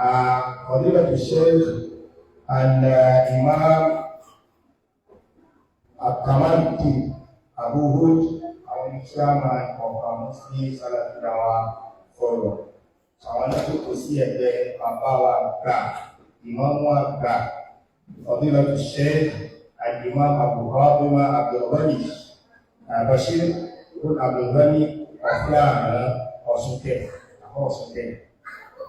Fadilatu Sheikh and Imam Kamaluddin Abu Hud, àwọn chairman of our Muslim Salafi Dawah Forum. Àwọn náà tó kò sí ẹgbẹ́ bàbá wa àgbà, ìmáàmù àgbà, Fadilatu Sheikh and Imam Abu Fatima Abdulghani Bashir ibn Abdulghani Ọ̀fíàrán Ọ̀ṣunkẹ́, àwọn Ọ̀ṣunkẹ́.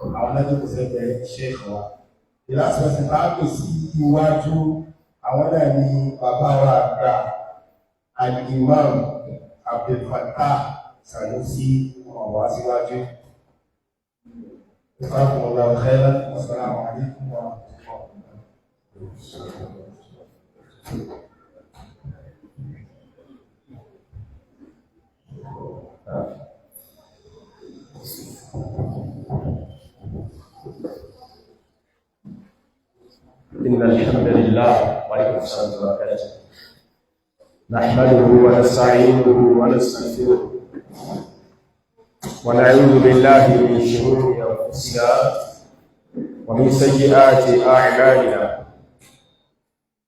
Àwọn náà tó kò sí ẹgbẹ́ Sheikh wa. The last person tá a pè sí iwájú, àwọn náà ni bàbá wa àgbà, Al-Imam Abdulfattah Sanusi, ọmọ wa síwájú. Jazakumullahu khairan. Wassalamu alaikum wa rahmatullahi. إن الحمد لله، وعليكم السلام ورحمة الله وبركاته، نحمده ونستعينه ونستغفره ونعوذ بالله من شرور أنفسنا ومن سيئات أعمالنا.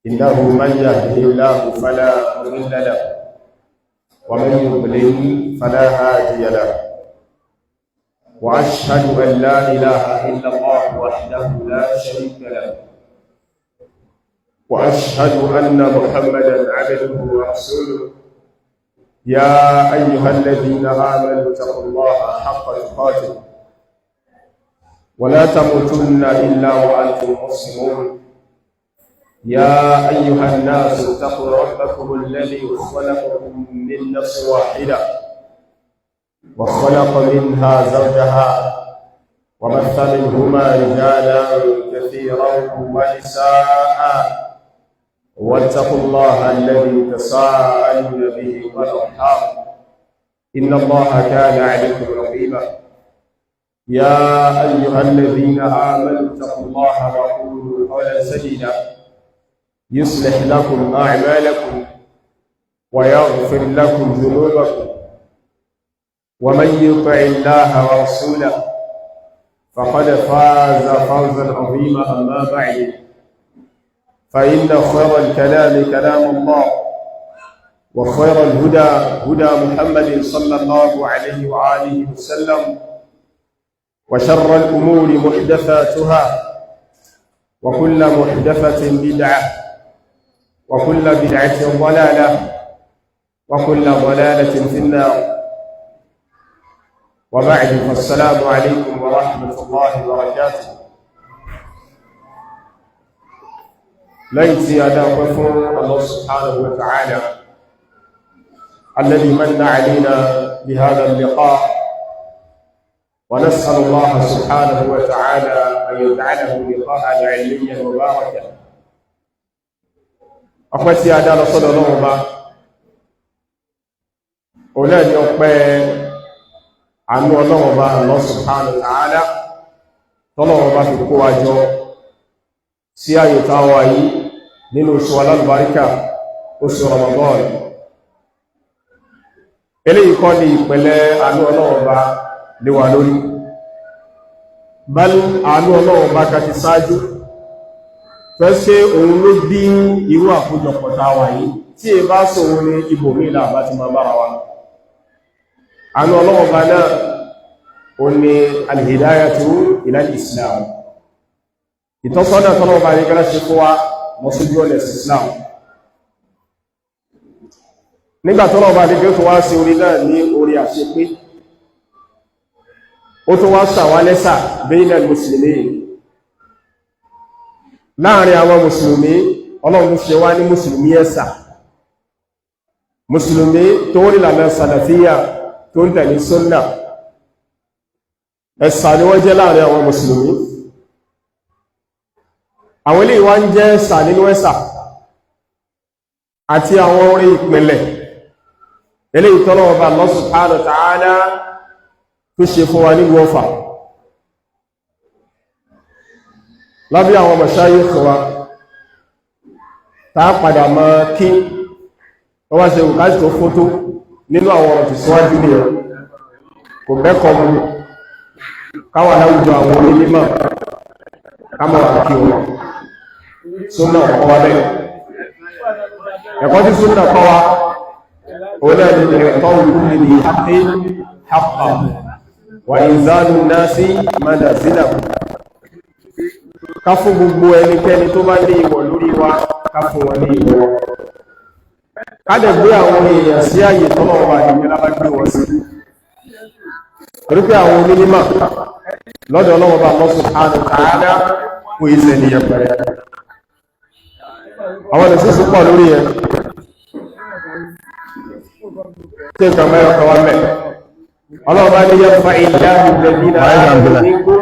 إنه من يهده الله فلا مضل له ومن يضلل فلا هادي له، وأشهد أن لا إله إلا الله وحده لا شريك له، وأشهد أن محمدا عبده ورسوله. يا أيها الذين آمنوا اتقوا الله حق تقاته ولا تموتن إلا وأنتم مسلمون. يا أيها الناس اتقوا ربكم الذي خلقكم من نفس واحدة وخلق منها زوجها وبث منهما رجالا كثيرا ونساء، واتقوا الله الذي تساءلون به والأرحام، إن الله كان عليكم رقيبا. يا أيها الذين آمنوا اتقوا الله وقولوا قولا سديدا، يصلح لكم أعمالكم ويغفر لكم ذنوبكم، ومن يطع الله ورسوله فقد فاز فوزا عظيما. أما بعد، فإن خير الكلام كلام الله، وخير الهدى هدى محمد صلى الله عليه وآله وسلم، وشر الأمور محدثاتها، وكل محدثة بدعة، وكل بدعة ضلالة، وكل ضلالة في النار. وبعد، فالسلام عليكم ورحمة الله وبركاته. Lẹ́yìn tí a dápẹ́ fún Allah سبحانه وتعالى الذي من علينا بهذا اللقاء، ونسأل الله سبحانه وتعالى أن يجعله لقاء علميا مباركا. Ọpẹ́ tí a dá lọ sọ́dọ̀ Ọlọ́run bá òun náà ni ọpẹ́ àánú Ọlọ́run bá Allah سبحانه وتعالى, tọ́lọ́run bá fi kó wa jọ sí àyè táwa yìí nínú oṣù alálùbáríkà, oṣù Ramadan. Eléyìí kọ́ ni ìpẹ̀lẹ̀ àánú Ọlọ́run bá lé wa lórí, bal àánú Ọlọ́run bá ká ti sáájú fẹ́ ṣe. Òun ló bí irú àkójọpọ̀ táwa yìí. Tí è bá sọ òun ní ibòmí là bá ti máa bára wa. Àánú Ọlọ́run bá náà ó ní الهداية إلى الإسلام, ìtọ́sọ́nà tọ́lọ́wọ́ bá ní gẹ́lẹ́ ṣe fún wa mọ́sójú ọ̀nà Islam. Nígbà tọ́lọ́wọ́ bá ní gẹ́lẹ́ tó wá sí orí náà ní orí àṣepé, ó tó wá ṣàwálẹ́sà بين المسلمين, láàrin àwọn mùsùlùmí. Ọlọ́run ṣe wá ní mùsùlùmí ẹ̀sà, mùsùlùmí tó rí lànà sàlàfíà, tó ń tẹ̀lé súnnà. Ẹ̀sà ni wọ́n jẹ́ láàrin àwọn mùsùlùmí. Àwọn ilé ìwá ń jẹ́ ẹ̀sà nínú ẹ̀sà àti àwọn orí ìpìnlẹ̀ eléyìí tọ́lọ́wọ́ bá Allah سبحانه وتعالى tó ṣe fún wa nílùú Ọ̀fà lábẹ́ àwọn mashayikh wa tá padà mọ́ kí wọ́n wá ṣe òkájì tó fótó nínú àwọn ọ̀rọ̀ tí síwájú ní ẹ̀ kò mẹ́kọ̀ọ́ mú káwà láwùjọ àwọn onímọ̀. Kámọ̀ wà kí wọn. Súnà ọ̀kọ́ wa bẹ́ẹ̀. Ẹ̀kọ́ tí súnà kọ́ wa, òun náà ni ẹ̀tọ́ kulli dhi haqqin haqqahu wa inzalu nnasi manazilahum. Ká fún gbogbo ẹnikẹ́ni tó bá ní ìwọ̀ lórí wa, ká fún wọn ní ìwọ̀. Ká dẹ̀ gbé àwọn èèyàn sí àyè tọ́lọ́wọ́ bá ìgbé lábá gbé wọn sí. Torí pé àwọn onímọ̀ lọ́dọ̀ Ọlọ́run bá Allah subhanahu wa ta'ala kò ìṣẹ̀ ní yẹpẹrẹ. Àwọn ẹ̀sìn sì pọ̀ lórí ẹ̀. Tí nǹkan mẹ́rin kan wá mẹ́. Ọlọ́run bá ní yarfa illahu alladhina amanu minkum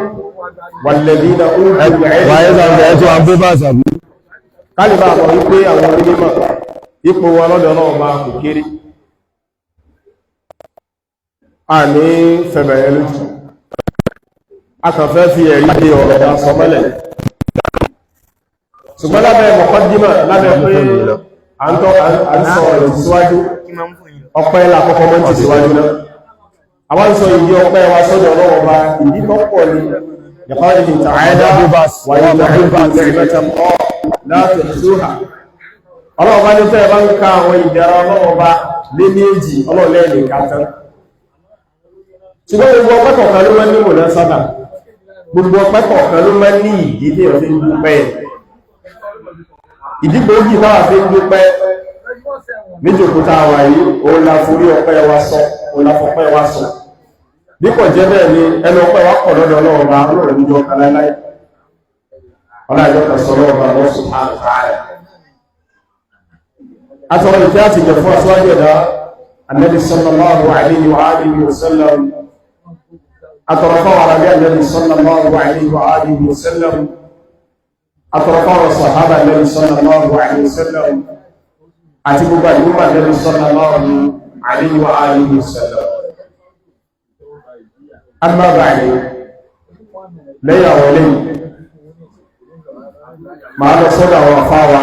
walladhina utul ilma. Kálíbà mọ̀ wípé àwọn onímọ̀ ipò wọn lọ́dọ̀ Ọlọ́run bá kò kéré. A ní fẹ̀bẹ̀rẹ̀ lójú. A kàn fẹ́ fi ẹ̀rí dé ọ̀rọ̀ bá sọ mọ́lẹ̀. Ṣùgbọ́n lábẹ́ mọ̀kọ́dímọ̀ lábẹ́ pé à ń sọ ọ̀rọ̀ síwájú, ọpẹ́ lákọ́kọ́ mọ́ ti síwájú náà. Àwọn sọ ìdí ọpẹ́ wa sọ́dọ̀ Ọlọ́run bá ìdí tó pọ̀ ní yaqalihi ta'ala wa in ta'uddu ni'matallahi la tuhsuha. Ọlọ́run bá ní tẹ́ bá ń ka àwọn ìdẹ̀ra Ọlọ́run bá lé méjì ọlọ́ọ̀lẹ́ẹ̀lẹ̀ kátán. Ṣùgbọ́n gbogbo ọpẹ́ kọ̀ọ̀kan ló máa ń ní mọ̀lá sábà. Gbogbo ọpẹ́ kọ̀ọ̀kan ló máa ń ní ìdí tí èèyàn fi ń dúpẹ́. Ìdí gbòógì táwa fi ń dúpẹ́ níjòkó tá a wà yìí, òun la forí ọpẹ́ wa sọ, òun la fọpẹ́ wa sọ. Bí kò jẹ́ bẹ́ẹ̀ ni ẹnu ọpẹ́ wa pọ̀ lọ́dọ̀ Ọlọ́run bá Ọlọ́run níjọ kan láéláé. Ọlọ́run kan sọ Ọlọ́run bá Allah subhanahu wa ta'ala. Atọ̀rọ̀ ìfẹ́ àti ìjọ fún aṣíwájú ẹ̀dá Annabi sallallahu alayhi wa alihi wa sallam. Atọ̀rọ̀ fún àwọn arábí Annabi sallallahu alayhi wa alihi wa sallam. Atọ̀rọ̀ fún àwọn sàhábà Annabi sallallahu alayhi wa sallam. Àti gbogbo àdúgbò Annabi sallallahu alayhi wa alihi wa sallam. Amma ba'du, lẹ́yìn àwọn lẹ́yìn, màá lọ sọ́dọ̀ àwọn afáwa,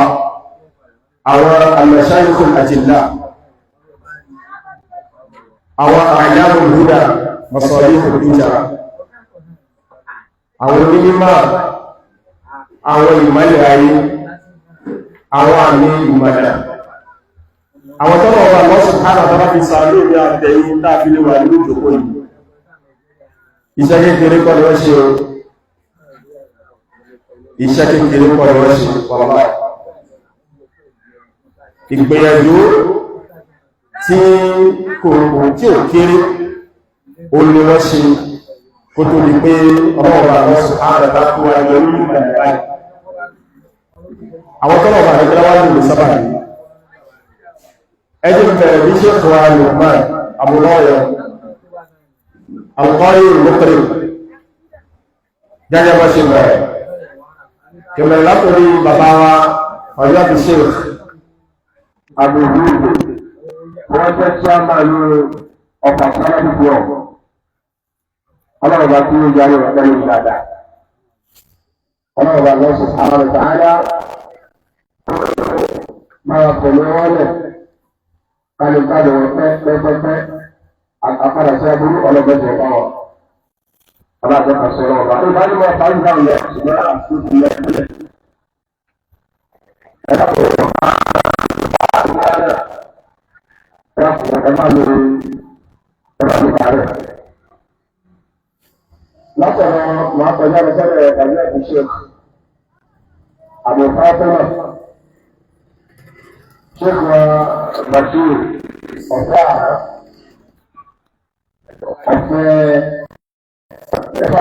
àwọn al-mashayikh al-ajilla, àwọn a'lamul huda, masalihul hijra, àwọn onímọ̀, àwọn ìmọ̀lẹ̀ ayé, àwọn àmì ìmọ̀lẹ̀, àwọn tọ́lọ̀ ọba Allah subhanahu wa ta'ala fi sàárè ní àtẹ̀yìn tàbí lè wà ní ìjòkó yìí. Iṣẹ́ kékeré kọ́ ni wọ́n ṣe o. Iṣẹ́ kékeré kọ́ ni wọ́n ṣe, wallahi. Ìgbìyànjú tí kò tí ò kéré ó ní wọ́n ṣe kó tó di pé ọlọ́ọ̀bà Allah subhanahu wa ta'ala kó wa yọ nínú ìmọ̀lẹ̀ báyìí. Àwọn tọ́lọ̀bà rẹ̀ gẹ́lá wá lè sábà yìí. Ẹjẹ́ bẹ̀rẹ̀ bí Sheikh wa Luqman Abdullahi Al-Qari Al-Muqri gẹ́gẹ́ bá ṣe bẹ̀rẹ̀. Kẹmẹ̀rẹ̀ látòrí bàbá wa ọjọ́ fi Sheikh Àbòjú wọ́n jẹ́ chairman ọkà sálábì blọọ. Ọlọ́run bá tí ó yarí wọn pẹ̀lú dáadáa. Ọlọ́run bá lọ́sùn àwọn ọ̀tàálá máa pẹ̀lú wọn lẹ̀ kálíkálí wọn pẹ́ pẹ́pẹ́pẹ́ àpàdà sí aburú ọlọ́gbẹ́sẹ̀ ọba wọn. Ọlọ́run kan sọ̀rọ̀ ọba. Ìbánimọ̀ ọ̀tá ń dáhùn lẹ̀ ṣùgbọ́n àti ìlẹ̀ ìlẹ̀. Ẹ̀dá kò látọ̀rọ̀ máa kọjá lọ sọ́dọ̀ ẹ̀ka ìṣe àbùkà fẹ́ràn ṣéèkù Bashir ọ̀gá ọ̀fẹ́ ẹ̀fà.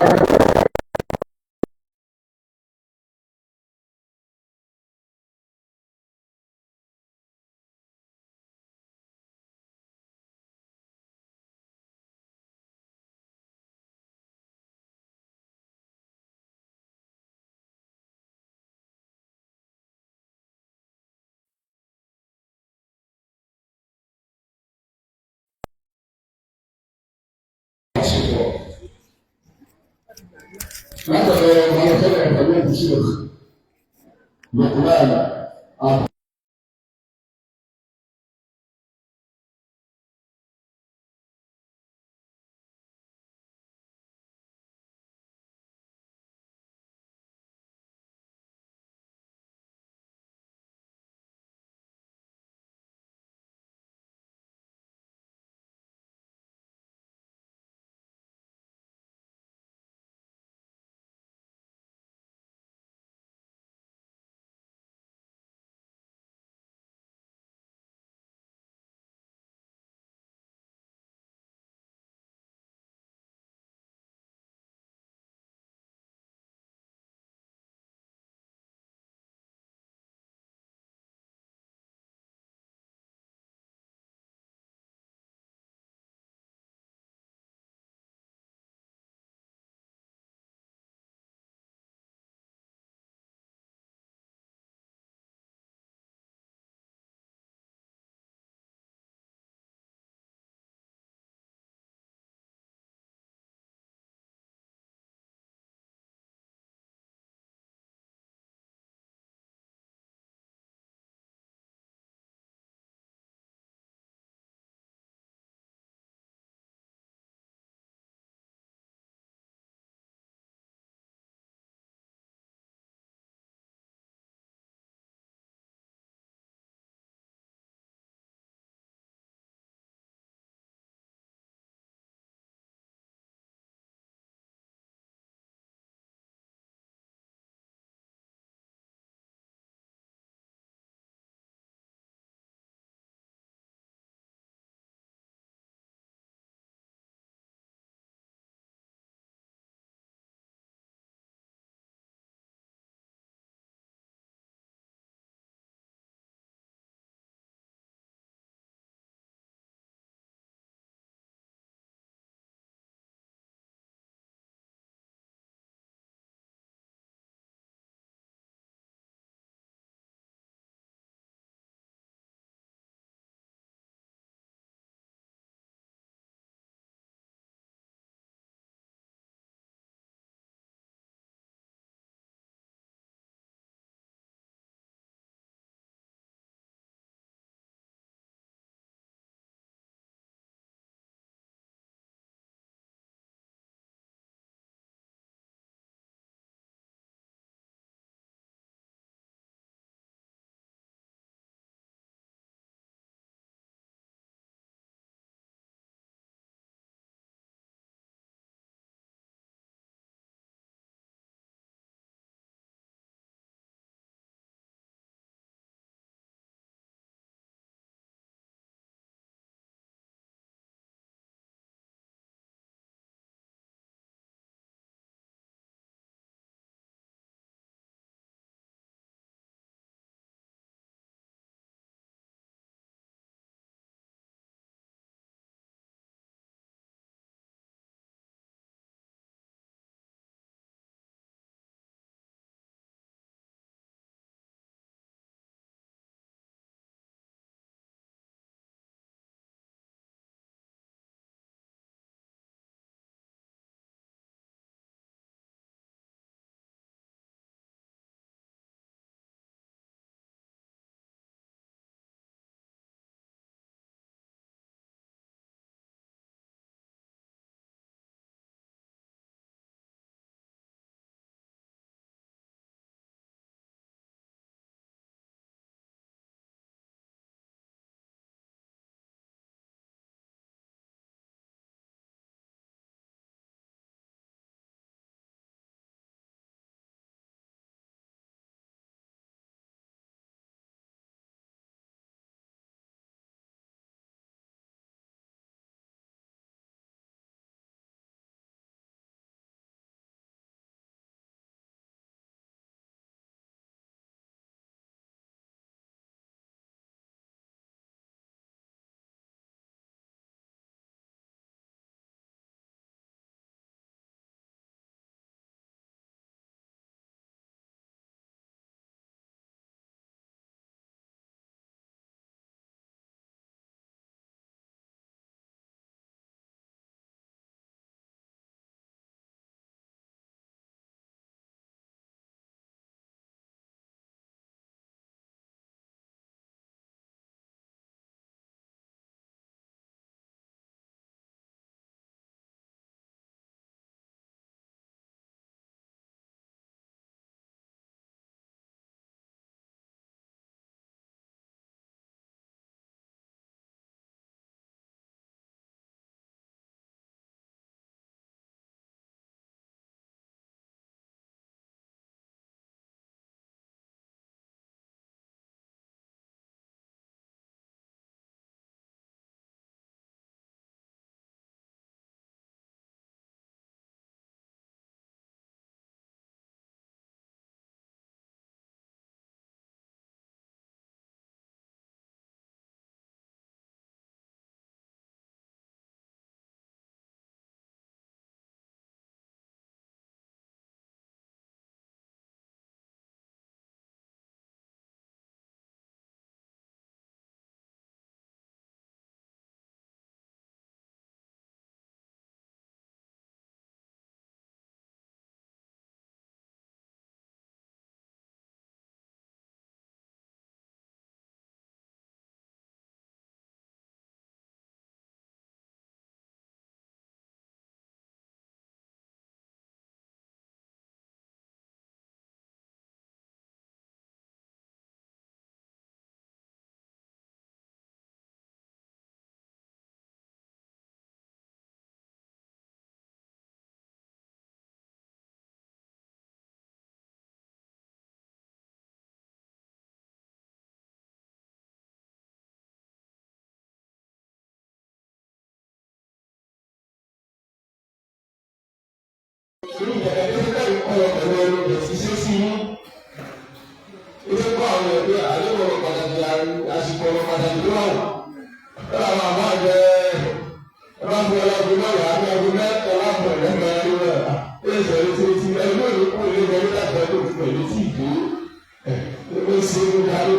Látọ̀dọ̀ máa fẹ́rẹ̀ pẹ̀lú ìṣirò Luqman. ìjẹ̀kẹ̀ tó fẹ́ kọ́ pẹ̀lú ẹnu ìṣiṣẹ́ sí i. Ó fẹ́ kọ́ àwọn ẹgbẹ́ àlejò ọ̀rọ̀ pàtàkì àsìkò ọ̀rọ̀ pàtàkì ló wà. Lọ́la àwọn àbá jẹ ẹ bá fi ọlọ́gbọ́n mẹ́wàá àbí ọgbọ́n mẹ́ta láàbọ̀ lẹ́gbẹ̀ẹ́ ẹni náà. Ó lè sọ̀rọ̀ tí tí ẹni náà ló kú ilé ìgbẹ́ nígbà tó ti pẹ̀lú tí ìgbé. Ó ṣe é darí.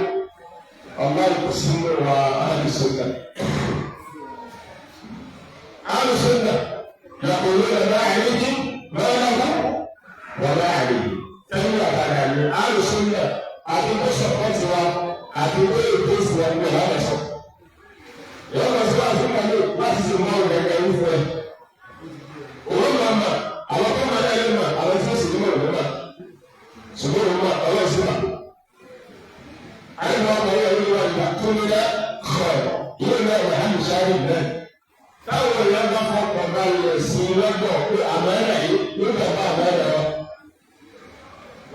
Ọ̀gá ìkùsùn wa àlùsọ̀nà. Àlùsọ̀nà yàgòrò náà àlejò mẹ́rin wọ́n àlè tẹ́lẹ̀ àbàdà ni àlùsọ̀nà àti kó sọ̀pọ̀tì wa àti kó ètò ìsìn wa ní ọ̀la sọ. Yọ̀ọ́ lọ sí wàá fún mi láti ṣe mọ́ ọ̀rẹ́ ẹ̀rú fún ẹ. Òun máa mà àwọn tó máa lẹ́yìn mà àwọn tí ó sì ní mọ̀ òun mà. Ṣùgbọ́n òun mà ọlọ́ọ̀sìn mà. Àyẹ̀wò ọkọ̀ yẹn ló wà nígbà tó ní dá kọ̀ yóò náà wà á lùsáré náà. Táwọn èèyàn bá fọkàn balẹ̀ sí i lọ́dọ̀ pé àmọ́ ẹ̀rọ yìí yóò dàgbà àmọ́ ẹ̀rọ wọn.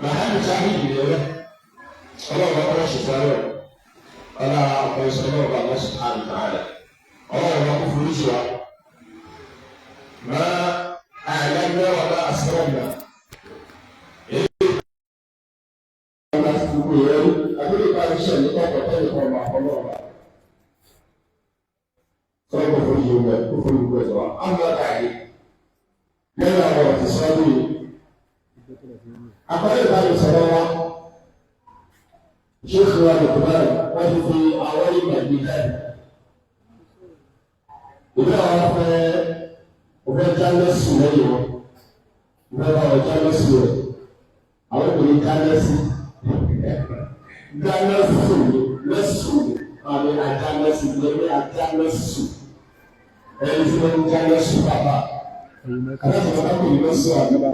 Màhálù sábì yìí rẹ̀ ọlọ́run ọkọ̀ ṣètò ọlá ọkọ̀ ìṣọ̀lọ́ ọba lọ́sùn àlùfáàlà ọlọ́run ọkọ̀ foríṣi wa. Má àlẹ́ wà bá àṣírọ̀ nà. Èyí ọba ti gbogbo yẹn rí àbúrò ìbá iṣẹ́ ní kọ̀ọ̀kan tẹ́lẹ̀ kan ọba ọlọ́ọ̀ba. Sọ́dọ̀ kò foríṣi wẹ̀ kò foríṣi wẹ̀ sọ̀rọ̀ àwọn ọ̀gá yìí lẹ́nu àwọn ọ̀tí sọ́dún yìí. Àkọlé ìbánisọ̀rọ̀ wa ṣéèkì wa Lukman wọ́n ti fi àwọn ìgbà gbé jáde. Ìlú àwọn afẹ́ ọ̀fẹ́ jálẹ́sì lẹ́yìn wọn. Ìfẹ́ bá wọn jálẹ́sì rẹ̀. Àwọn kò ní jálẹ́sì. Jálẹ́sì lẹ́sù àmì àjálẹ́sì lẹ́mí àjálẹ́sì. Ẹni tí wọ́n ń jálẹ́sì bàbá. Aláṣẹ bàbá kò ní lọ́sọ̀ àgbà.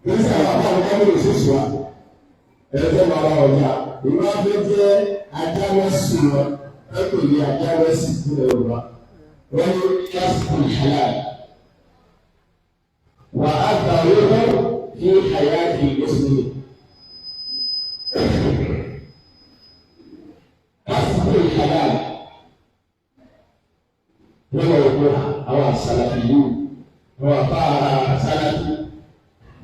Nígbà àwọn àbá wọn kọ́ lóṣooṣù wa ẹgbẹ́ bàbá ọjà ìlú abẹ́ jẹ́ ajáwẹ́sì wọn ẹ̀kọ́ ní ajáwẹ́sì nílẹ̀ Yorùbá wọ́n ní kásìkò halal wà á gbà wíwọ́ fi hayati mùsùlùmí. Kásìkò halal wọ́n lọ wọ́n àwọn àsàlàfì yìí wọ́n àbá àsàlàfì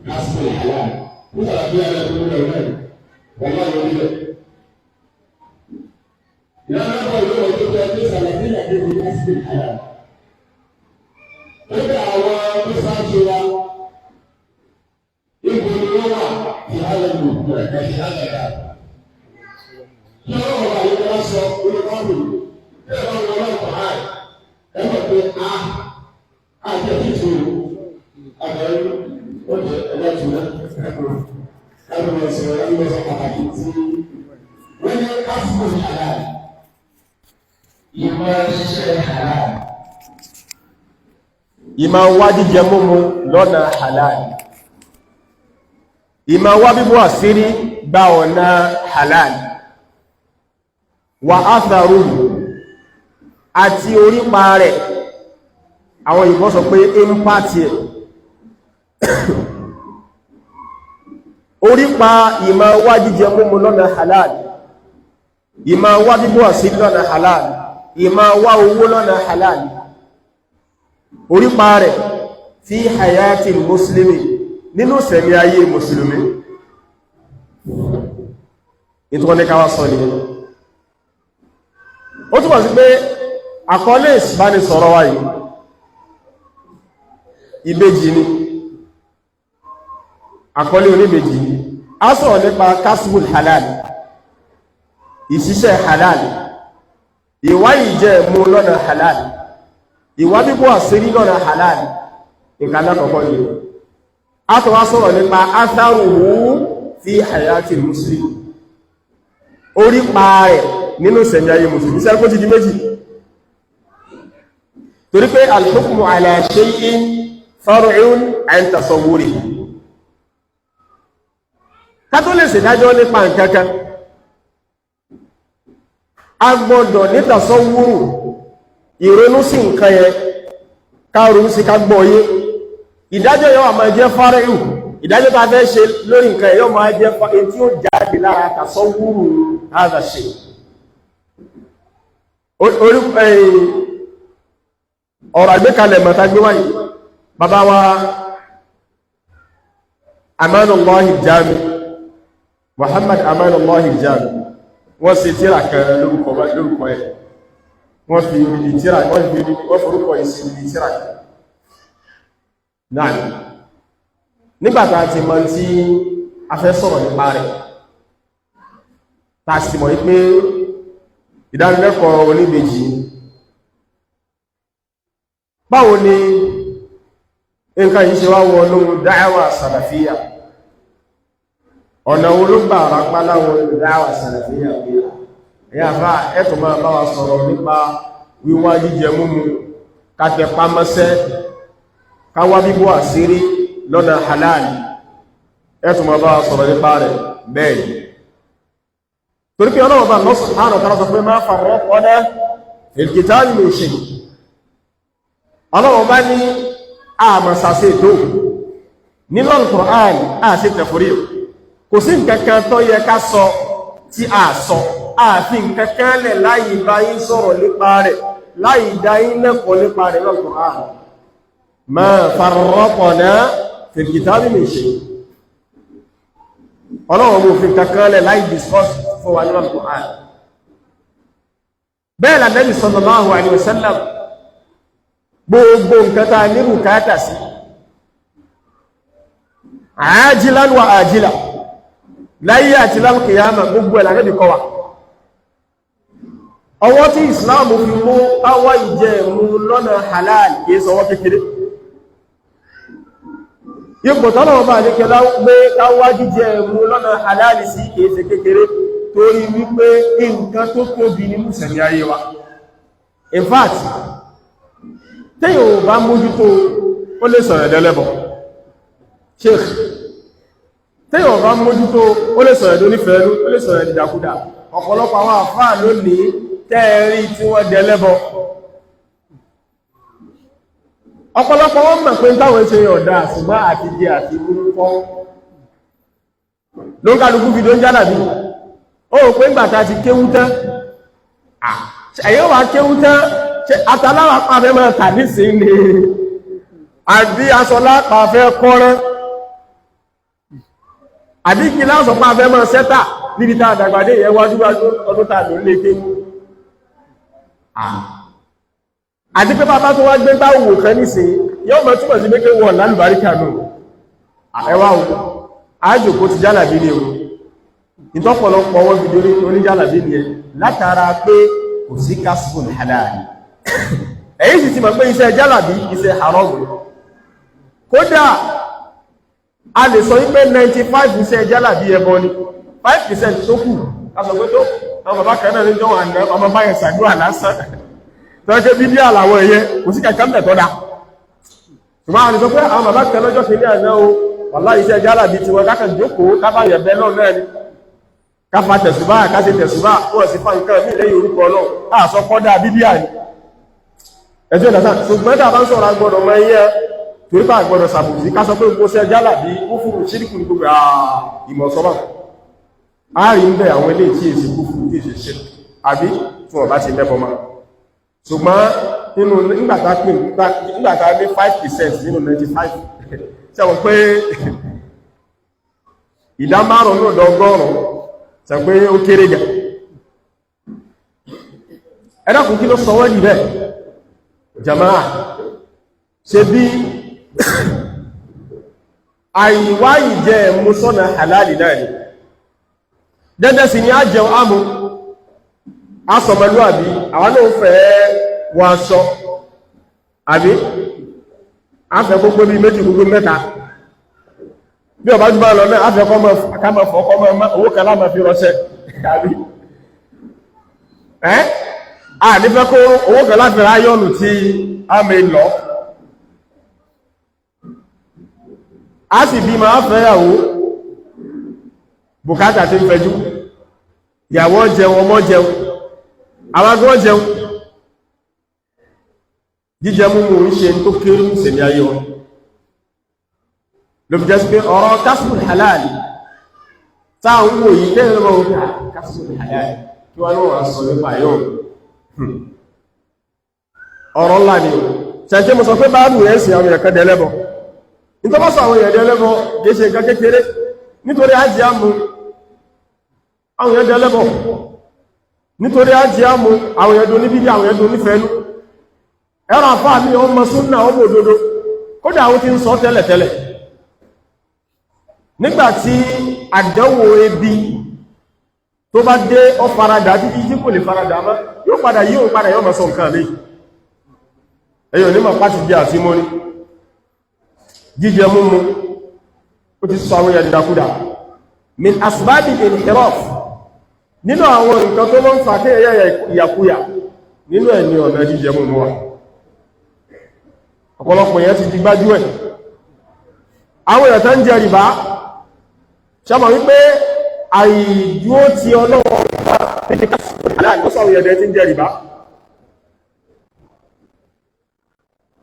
kásìkò halal wọ́n sàlàfì yàrá tó ń lọ náà wọ́n máa lọ níbẹ̀. Ìyáná bọ̀ yóò wọ́n tó tẹ́ ní sàlàfí àdéhùn lásìkò àyà. Nígbà àwọn tó ṣáájú wa, ipò ni wọ́n wà fi hálẹ̀ lò ẹ̀ka fi hálẹ̀ dà. Kí ọlọ́run bá yẹ wọ́n sọ olùkọ́rù bí ẹ̀rọ wọn náà kọ̀ áì. Ẹ mọ̀ pé a àti ẹ̀kí tó àbẹ̀rẹ̀ ó jẹ́ ẹ̀dá tó náà ẹnu ẹsẹ ẹnu ẹsẹ pàtàkì tí wọ́n ní kásìkò halal ìmọ̀ ṣiṣẹ́ halal. Ìmọ̀ wá jíjẹ múmu lọ́nà halal. Ìmọ̀ wá bíbọ́ àṣírí gba ọ̀nà halal. Wà atharuhu àti orípa rẹ̀ àwọn ìbọn sọ pé impact ẹ̀ orípa ìmọ̀ wá jíjẹ múmu lọ́nà halal, ìmọ̀ wá bíbọ́ àṣírí lọ́nà halal, ìmọ̀ wá owó lọ́nà halal, orípa rẹ̀ fi hayati muslimi nínú sẹ̀mí ayé mùsùlùmí. Ìtùwọ́n ní káwà sọ ní ó túnmọ̀ sí pé àkọlé ìbánisọ̀rọ̀ wa yìí ìbejì ni, àkọlé oníbejì ni. A sọ̀rọ̀ nípa kasbul halal, ìṣiṣẹ́ halal, ìwá ìjẹ mú lọ́nà halal, ìwá bíbọ́ àṣírí lọ́nà halal. Nǹkan alákọ̀ọ́kọ́ ni a tó wá sọ̀rọ̀ nípa atharuhu fi hayati muslim, orí pa rẹ̀ nínú ìsẹ̀mí ayé mùsùlùmí. Sẹ́rẹ́ kó ti di méjì, torí pé al-hukmu ala shay'in far'un an tasawwurihi. Ká tó lè ṣèdájọ́ nípa nǹkankan, a gbọ́dọ̀ ní tasawwuru, ìrònú sí nǹkan yẹn, ká ronú sí, ká gbọ́ yé. Ìdájọ́ yóò máa jẹ́ fárẹ́hù, ìdájọ́ tá fẹ́ ṣe lórí nǹkan yóò máa jẹ́ fárẹ́hù tí ó jáde lára tasawwuru hadha shay. Ọ̀rọ̀ àgbékalẹ̀ mọ̀ta gbé wáyé, bàbá wa Amanullahi Jami, Muhammad Amanullahi Jami, wọ́n ṣe tírà kan lórúkọ ẹ̀, wọ́n fi ibi tírà, wọ́n forúkọ ìsìn ibi tírà kan náà. Nígbàtà ti mọ̀ tí a fẹ́ sọ̀rọ̀ nípa rẹ̀, ta sì mọ̀ wípé ìdánilẹ́kọ̀ọ́ oníbejì, báwo ni nǹkan yìí ṣe wá wọnú dáwà sàlàfíà? Ọ̀nà olóògbà rápálá wọnú dáwà sàlàfíà? Pé ẹ̀yà fà ẹ̀tọ̀ máa bá wa sọ̀rọ̀ nípa wíwá jíjẹ múmu, kàtẹ̀pá mọ́sẹ́, káwá bíbọ́ àṣírí lọ́nà halal, ẹ̀tọ̀ máa bá wa sọ̀rọ̀ nípa rẹ̀. Bẹ́ẹ̀ torí pé Ọlọ́run bá Allah subhanahu wa ta'ala sọ pé ma farraqna fil kitabi min shay. Ọlọ́run bá ní àmàsàsẹ̀ tó nínú Al-Qur'an, àti tẹ̀fúrí kò sí nǹkankan tó yẹ ká sọ tí a sọ, àfi nǹkankan lẹ̀ láì bá yín sọ̀rọ̀ nípa rẹ̀, láì dá yín lẹ́kọ̀ọ́ nípa rẹ̀ nínú Al-Qur'an. Ma farraqna fil kitabi min shay. Ọlọ́run mú fi nǹkankan lẹ̀ láì discuss fún wa nínú Al-Qur'an. Bẹ́ẹ̀ la Nabi sallallahu alaihi wasallam, gbogbo nǹkan tá ní bùkátà sí, àájílán wa àjílà, láyé àti lálùkìyàmà, gbogbo ẹ̀lá rẹ̀ kọwà. Ọwọ́ tí Islam fi mú káwà ìjẹ mú lọ́nà halal kìí sọwọ́ kékeré. Ipò tọ́nà ọba àdékẹ́lá gbé káwà jíjẹ mú lọ́nà halal sí kìí ṣe kékeré, torí wípé nǹkan tó tóbi nínú ìṣẹ̀mí ayé wa. In fact, tí yóò bá mójútó, ó lè sọ̀rọ̀ ẹ̀dẹ́lẹ́bọ̀. Sheikh, tí yóò bá mójútó, ó lè sọ̀rọ̀ ẹ̀dọ́ nífẹ̀ẹ́lú, ó lè sọ̀rọ̀ ẹ̀dìdàkúdà. Ọ̀pọ̀lọpọ̀ àwọn àfáà lónìí tẹ́ẹ̀rí tí wọ́n dẹlẹ́bọ̀, ọ̀pọ̀lọpọ̀ wọ́n mọ̀ pé táwọn ṣe ọ̀dá, ṣùgbọ́n àti jẹ àti orúkọ ló ń kálukú fi dó ń jálàbí. Ó rò pé ńgbàtà ti kéwú tán, ẹ̀yọ́ wà kéwú tán, àtàláwà pàfẹ́ máa tà nísìn ni, àbí aṣọlá pàfẹ́ kọ́rán, àbí kí lásọ pàfẹ́ máa sẹ́tà níbi tá àdàgbàdé yẹ wájú ọdún tà ló lè kéwú. Àti pé bàbá tó wá gbé bá wò kan nísìn yóò mọ̀ túmọ̀ sí pé wọ́n lálùbáríkà nù. Ẹwà o, àjòkó ti jálàbí ni o. Ìtọ́pọ̀lọpọ̀ wọ́n fi dórí oníjálàbí ni ẹ látara pé kò sí kasbun halal. Èyí sì ti mọ̀ pé iṣẹ́ jálàbí iṣẹ́ haram. Kódà a lè sọ wípé 95 iṣẹ́ jálàbí ẹbọ ni, 5% tó kù a sọ pé tó àwọn bàbá kan náà ní jọ àná ọmọ báyẹ̀ sàdúrà lásán tọ́jẹ́ bíbí àlàwọ̀ ẹ̀yẹ kò sí kankan bẹ̀ tọ́da. Ṣùgbọ́n àwọn sọ pé àwọn bàbá kan lọ́jọ́ kìíní àná o, wàlá iṣẹ́ jálàbí tiwọn kákan jókòó kábàyẹ̀ bẹ́ náà náà ni, káfa tẹ̀sùbá, káṣe tẹ̀sùbá, wọ́n sì fa nǹkan mí lẹ́yìn orúkọ Ọlọ́run, àṣọ kọ́dá bíbí àní ẹjọ́ ìdásá. Ṣùgbọ́n tàbá ń sọ̀rọ̀ agbọ́dọ̀ mọ ẹyẹ torí bá agbọ́dọ̀ sàbòsí ká sọ pé gbogbo ṣe jálàbí kúfùrù ṣíríkù ní gbogbo ìmọ̀ sọ́bà a rí ń bẹ àwọn ilé tí èsì kúfùrù tí èsì ṣe àbí tí wọ́n bá ti mẹ́bọ mọ́. Ṣùgbọ́n nínú nígbàtà ní 5% nínú 95, ṣe wọ́n pé ìdá márùn-ún ọgọ́rùn-ún, ṣe pé ó kéré gà. Ẹ dákun, kí ló sọ wọ́n dì bẹ́ẹ̀? Jama'a, ṣe bí àìwá ìjẹ mú sọ́nà halali náà ni. Dẹ́dẹ́ sí ni a jẹun ámú, a sọmọlúàbí, àwọn náà fẹ́ wọ aṣọ, àbí a fẹ́ gbogbo bí méjì, gbogbo mẹ́ta, bí ọba jù bá lọ náà, a fẹ́ kọ́mọ̀ fọ́ owó kan láàmà fi rọṣẹ́, àbí ẹ́ a ní fẹ́ kó owó kan láti ráyọ̀nù tí a mẹ́ lọ, a sì bí máa fẹ́yàwó, bùkátà tí ń fẹjú, ìyàwó jẹun, ọmọ jẹun, àwọn agbọ́n jẹun, jíjẹ múmu ń ṣe tó kéré ń sẹ̀mí ayé wọn. Ló fi jẹ́ sí pé ọ̀rọ̀ kasbul halal táà ń wò yìí tẹ́lẹ̀ lọ́wọ́ kasbul halal kí wọ́n náà sọ nípa yóò ọ̀rọ̀ ńlá ni. Ṣẹ̀ṣẹ́ mo sọ pé báàbù rẹ̀ sí àwọn ẹ̀kọ́ dẹ̀lẹ́bọ̀ Ìtọ́bọ́sọ̀ àwọn èèyàn ẹlẹ́bọ kìí ṣe nǹkan kékeré nítorí ájì ámú àwọn èèyàn ẹlẹ́bọ nítorí ájì ámú àwọn èèyàn dún níbídí àwọn èèyàn dún nífẹ̀ẹ́nú ẹ̀rọ àfáà mi ọmọ súnnà ọmọ òdodo kódà àwọn tí ń sọ tẹ́lẹ̀tẹ́lẹ̀ nígbàtí àdánwò ebi tó bá dé ọ faradà títí tí kò lè faradà mọ́ yóò padà yíò padà yóò mọ̀ sọ nǹkan mi. Ẹ̀yọ̀ onímọ̀ pàtí jẹ́ àti mọ́ ní jíjẹ múmu ó ti sọ àwọn èèyàn dìdàkudà. Min asbabi inhiraf, nínú àwọn nǹkan tó mọ́ ń fa kí ẹ̀yà ìyàkuyà nínú ẹ̀ ní ọ̀nà jíjẹ múmu wa. Ọ̀pọ̀lọpọ̀ èèyàn ti di gbájú ẹ̀. Àwọn èèyàn tó ń jẹ rìbá ṣọmọ̀ wípé àìdúó ti Ọlọ́run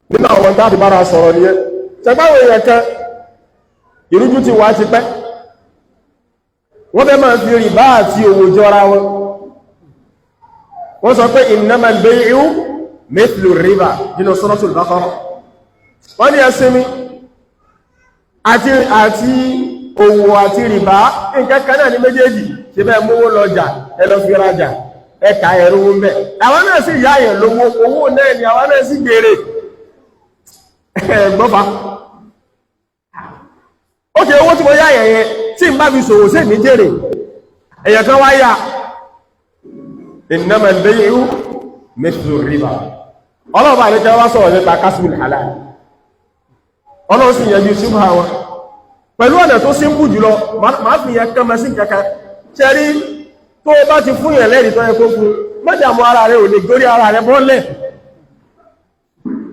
nínú àwọn tàbí bára sọ̀rọ̀ ní ẹ́ ṣẹgbáwò èèyàn kan ìrújú ti wà ti pẹ́, wọ́n fẹ́ máa fi rìbá àti òwò jọra wọn. Wọ́n sọ pé innamal bay'u mithlu riba nínú Suratul Baqara. Wọ́n ní ẹsinmi àti òwò àti rìbá nǹkan kan náà ní méjèèjì, ṣe bẹ́ẹ̀ mówó lọ́jà ẹ lọ fi rajà ẹka ẹ̀rọ owó mẹ́, àwọn náà sì yá àyàn lówó, owó náà ni àwọn náà sì gbèrè ẹ̀gbọ́fà. Ókè owó tí mo yá àyàn yẹn tí n bá fi ṣòwò sí ní jèrè, èyàn kan wá yá innamal bay'u mithlu riba. Ọlọ́ọ̀bà àríkẹ́ wá sọ̀rọ̀ nípa kasbul halal, Ọlọ́run sì yanjú ṣubha wọn pẹ̀lú ọ̀nà tó símbù jùlọ. Máa fi yẹn kán mẹ́sí kankan ṣẹ́rí tó bá ti fún yẹn lẹ́rìí tó yẹ kó fún mọ́jàmú ara rẹ̀ ò lè górí ara rẹ̀ bọ́lẹ̀.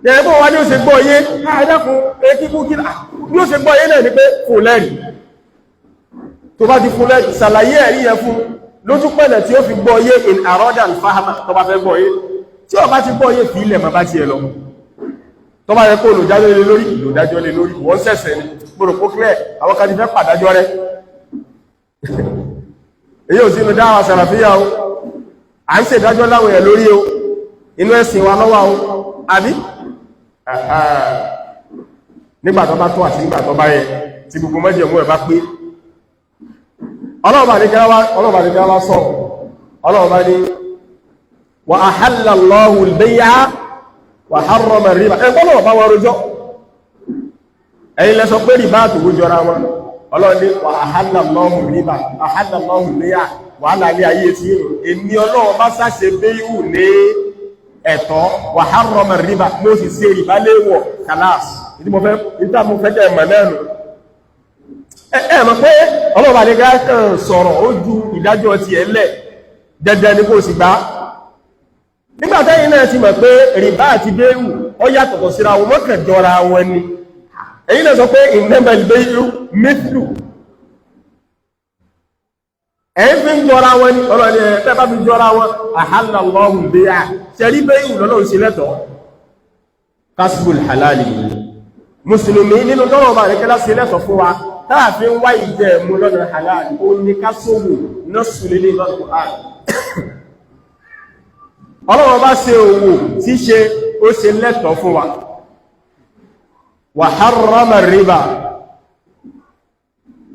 Yẹ̀bọ́ wá ní ó ṣe gbọ́ yé àìdákun ekíkú kí ní ó ṣe gbọ́ yé náà ni pé fún lẹ́rìí. Tó bá ti fún lẹ́rìí, ṣàlàyé ẹ̀rí yẹn fún lójú pẹ̀lẹ̀ tí ó fi gbọ́ yé in arodan fahama. Tó bá fẹ́ gbọ́ yé, tí ó bá ti gbọ́ yé fi ilẹ̀ mọ́ bá tiẹ̀ lọ. Tó bá yẹ kó olùdájọ́ lé lórí, olùdájọ́ lé lórí, wọ́n sẹ̀sẹ̀ ni gbọ́dọ̀ kó clear. Àwọn kan ti fẹ́ pàdájọ́ rẹ̀. Èyí ò sínú dáwà sàràfíà o, à ń ṣèdájọ́ láwọn èèyàn lórí o, inú ẹ̀sìn wa lọ́wọ́ o, àbí nígbà tó bá tó àti nígbà tó bá yẹ tí gbogbo mẹ́jẹ̀mú ẹ̀ bá pé. Ọlọ́ọ̀bà ní kí wá sọ, ọlọ́ọ̀bà ní wa ahalla Allahu al-bay'a wa harrama ar-riba. Ẹgbọ́n náà bá wọn rojọ́, ẹ̀yin lẹ sọ pé rìbá àtòwò jọra wọn. Ọlọ́run ní wa ahalla Allahu ar-riba, ahalla Allahu al-bay'a, wàhálà ilé ayé tí èmi Ọlọ́run bá sáṣe béyù ní ẹ̀tọ́, wa harrama ar-riba, mo sì ṣe rìbá léèwọ̀. Kàláàs ìdí mo fẹ́ kẹ́ ẹ̀mọ̀ náà nù. Ẹ mọ̀ pé ọlọ́ọ̀bà lè kàn sọ̀rọ̀ ó ju ìdájọ́ ti ẹ̀ lẹ̀, dandan ni kò sì gbá. Nígbàtẹ́yìn náà ti mọ̀ pé rìbá àti béèwù ó yàtọ̀tọ̀ síra wọn, mọ́kàn jọra wọn ni. Èyí náà sọ pé innamal bay'u mithlu, ẹ̀yìn fi ń jọra wọn ni. Ọlọ́ni ẹ̀ tẹ́ bá fi jọra wọn, ahalla Allahu al-bay'a, ṣẹ̀rí béèwù lọ́lọ́run ṣe lẹ́tọ̀ọ́. Kasbul halali mùsùlùmí nínú tọ́rọ̀ ọba àrẹ́kẹ́lá ṣe lẹ́tọ̀ọ́ fún wa táàfi ń wá ìjẹ mú lọ́nà halal, ó ní ká sówò náà sùlélé lọ́nà Qur'an. Ọlọ́run bá ṣe òwò tí ṣe ó ṣe lẹ́tọ̀ọ́ fún wa. Wa harrama riba,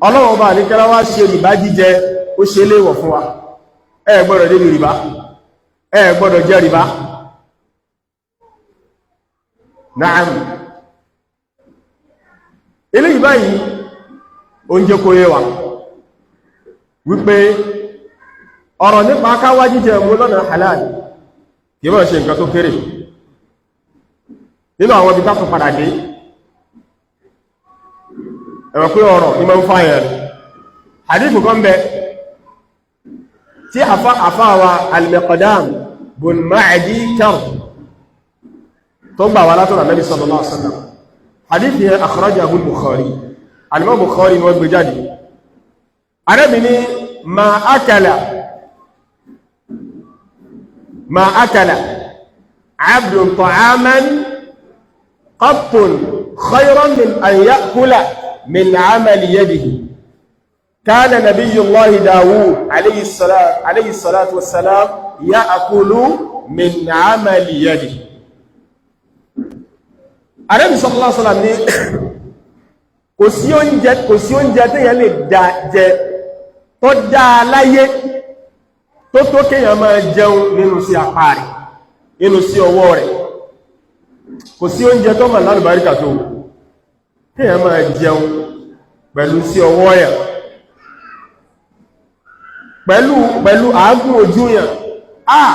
Ọlọ́run bá àríkẹ́lá wá ṣe rìbá jíjẹ ó ṣe léèwọ̀ fún wa. Ẹ gbọ́dọ̀ débi rìbá, ẹ gbọ́dọ̀ jẹ rìbá. Naam, eléyìí báyìí ó ń jẹ́ kó yé wa wípé ọ̀rọ̀ nípa káwá jíjẹ mú lọ́nà halal kìí mọ̀ ṣe nǹkan tó kéré. Nínú àwọn ibi tákùn padà dé ẹ̀rọ pé ọ̀rọ̀ ní máa ń fàyẹ̀ rẹ̀. Hadithu kan bẹ tí àfáwa al-Miqdam bun Ma'di Karb tó gbà wá látọ̀rọ̀ Nabi sallallahu alaihi wasallam. Hadith yẹn akhrajahu al-Bukhari, al-Imam Bukhari ni wọ́n gbé jáde. Ànábì ní ma akala abdun ta'aman qattun khayran min an ya'kula min 'amali yadihi. Kana nabiyullahi Dawud alayhi salatu wassalam ya'kulu min 'amali yadihi. Ànábì sallallahu alaihi wasallam ní Kò sí oúnjẹ, kò sí oúnjẹ téèyàn lè dá jẹ tó dáa láyé tó tó kéèyàn máa jẹun nínú sí apá rẹ̀, nínú sí ọwọ́ rẹ̀. Kò sí oúnjẹ tó mà lálùbáríkà tó kéèyàn máa jẹun pẹ̀lú sí ọwọ́ yẹn, pẹ̀lú àágùn ojú yẹn. Ah,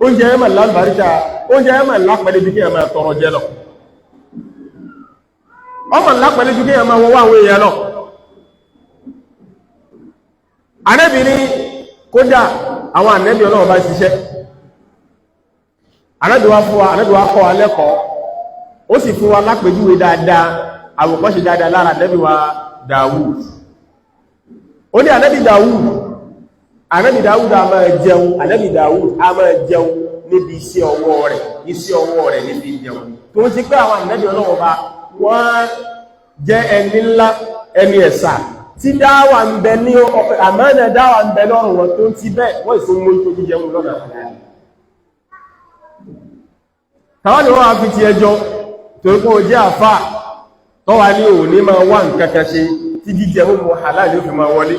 oúnjẹ yẹn mà lálùbáríkà, oúnjẹ yẹn mà lápẹ̀lẹ́ bí kéèyàn máa tọrọ jẹ lọ, ọmọ lápẹ̀lẹ́ bí kéèyàn máa wọ́wọ́ àwọn èèyàn lọ. Ànábì ní kódà àwọn ànábì Ọlọ́run bá ṣiṣẹ́. Ànábì wá fún wa, Ànábì wá kọ́ wa lẹ́kọ̀ọ́, ó sì fún wa lápèjúwe dáadáa, àwòkọ́ṣe dáadáa lára ànábì wa Dawud. Ó ní ànábì Dawud, ànábì Dawud a máa jẹun, ànábì Dawud a máa jẹun níbi iṣẹ́ ọwọ́ rẹ̀, iṣẹ́ ọwọ́ rẹ̀ níbi jẹun. Tó ń ti pé àwọn ànábì Ọlọ́run bá wọ́n jẹ́ ẹni ńlá, ẹni ẹ̀sà tí dáwà ń bẹ ní àmánà, dáwà ń bẹ lọ́rùn wọn, tó ń ti bẹ́ẹ̀ wọ́n ìsún mú tó jíjẹun lọ́nà. Tàwọn ni wọ́n wá fi ti ẹjọ́ torí pé ó jẹ́ àfà tó wà ní òní máa wà nǹkan kan ṣe tí jíjẹ múmu halal yóò fi máa wọlé.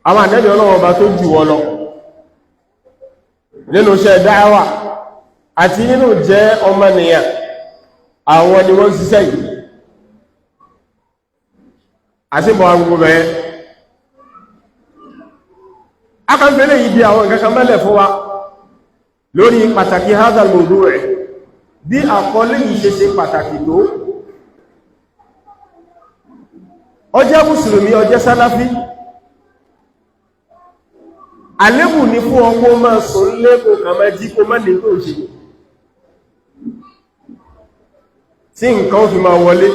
Àwọn ànábì Ọlọ́run ọba tó jù wọ́ lọ nínú iṣẹ́ dáwà àti nínú jẹ́ ọmọnìyàn, àwọn ni wọ́n ń ṣiṣẹ́ yìí àti bọ̀ agbègbè bẹ̀ẹ́. Akànfẹ́lẹ̀ yìí bí àwọn nǹkan kan mẹ́lẹ̀ fún wa lórí pàtàkì hadha al-mawdu' rẹ̀, bí àkọlé yìí ṣe ṣe pàtàkì tó. Ó jẹ́ mùsùlùmí, ó jẹ́ sálàfí, àlébù ní fún ọkọ máa sọ lẹ́kọ̀ọ́ kà máa jí kó má ní tó ṣe tí nǹkan ó fi máa wọlé.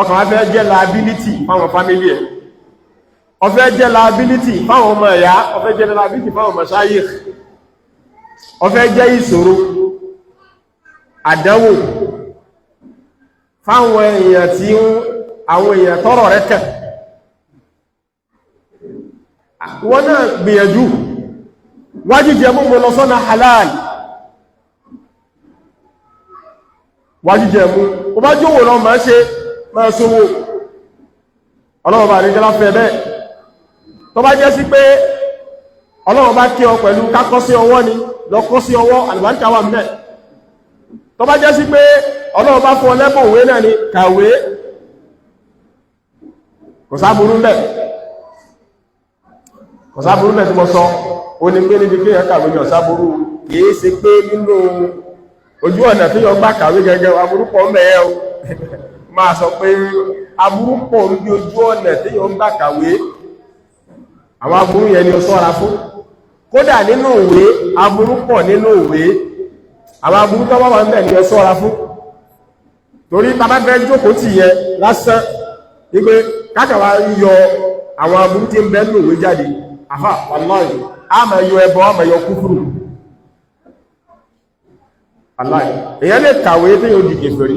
Ọkàn wá fẹ́ jẹ́ liability fáwọn family ẹ̀, ó fẹ́ jẹ́ liability fáwọn ọmọ ẹ̀yà, ó fẹ́ jẹ́ liability fáwọn mashayikh, ó fẹ́ jẹ́ ìṣòro, àdánwò fáwọn èèyàn tí àwọn èèyàn tọ́rọ̀ rẹ̀ kàn. Wọ́n náà gbìyànjú wájú jẹ mú mú lọ sọ́nà halal, wájú jẹ mú o bá jówò lọ máa ṣe máa sówò. Ọlọ́wọ́ bá rígẹ́lá fẹ́ bẹ́ẹ̀. Tó bá jẹ́ sí pé Ọlọ́wọ́ bá kí ọ pẹ̀lú kákọ́ sí ọwọ́ ni, lọ kọ́ sí ọwọ́, àlùbáríkà wà ńbẹ̀. Tó bá jẹ́ sí pé Ọlọ́wọ́ bá fún ọ lẹ́bùn òwe náà ni, kàwé, kò sáburú ńbẹ̀, kò sáburú ńbẹ̀. Tí mo sọ ó ní pé níbi kéèyàn kàwé ní ọ̀sáburú, kìí ṣe pé nínú ojú ọ̀nà tí yọ gbà kàwé gẹ́gẹ́ aburú pọ̀ ń bẹ̀ o. Máa sọ pé aburú pọ̀ ní ojú ọ̀nà tí yọ gbà kàwé, àwọn aburú yẹn ni ó ṣọ́ra fún. Kódà nínú ìwé, aburú pọ̀ nínú ìwé, àwọn aburú tó bá wà ń bẹ̀ ni ó ṣọ́ra fún. Torí bàbá fẹ́ jókòó tì yẹn lásán wípé kákàwá yọ àwọn aburú tí ń bẹ nínú ìwé jáde, àfà, wàláhì, a máa yọ ẹbọ, a máa yọ kúfúrù. Wàláhì, èyàn lè kàwé tí yóò di kèfèrí.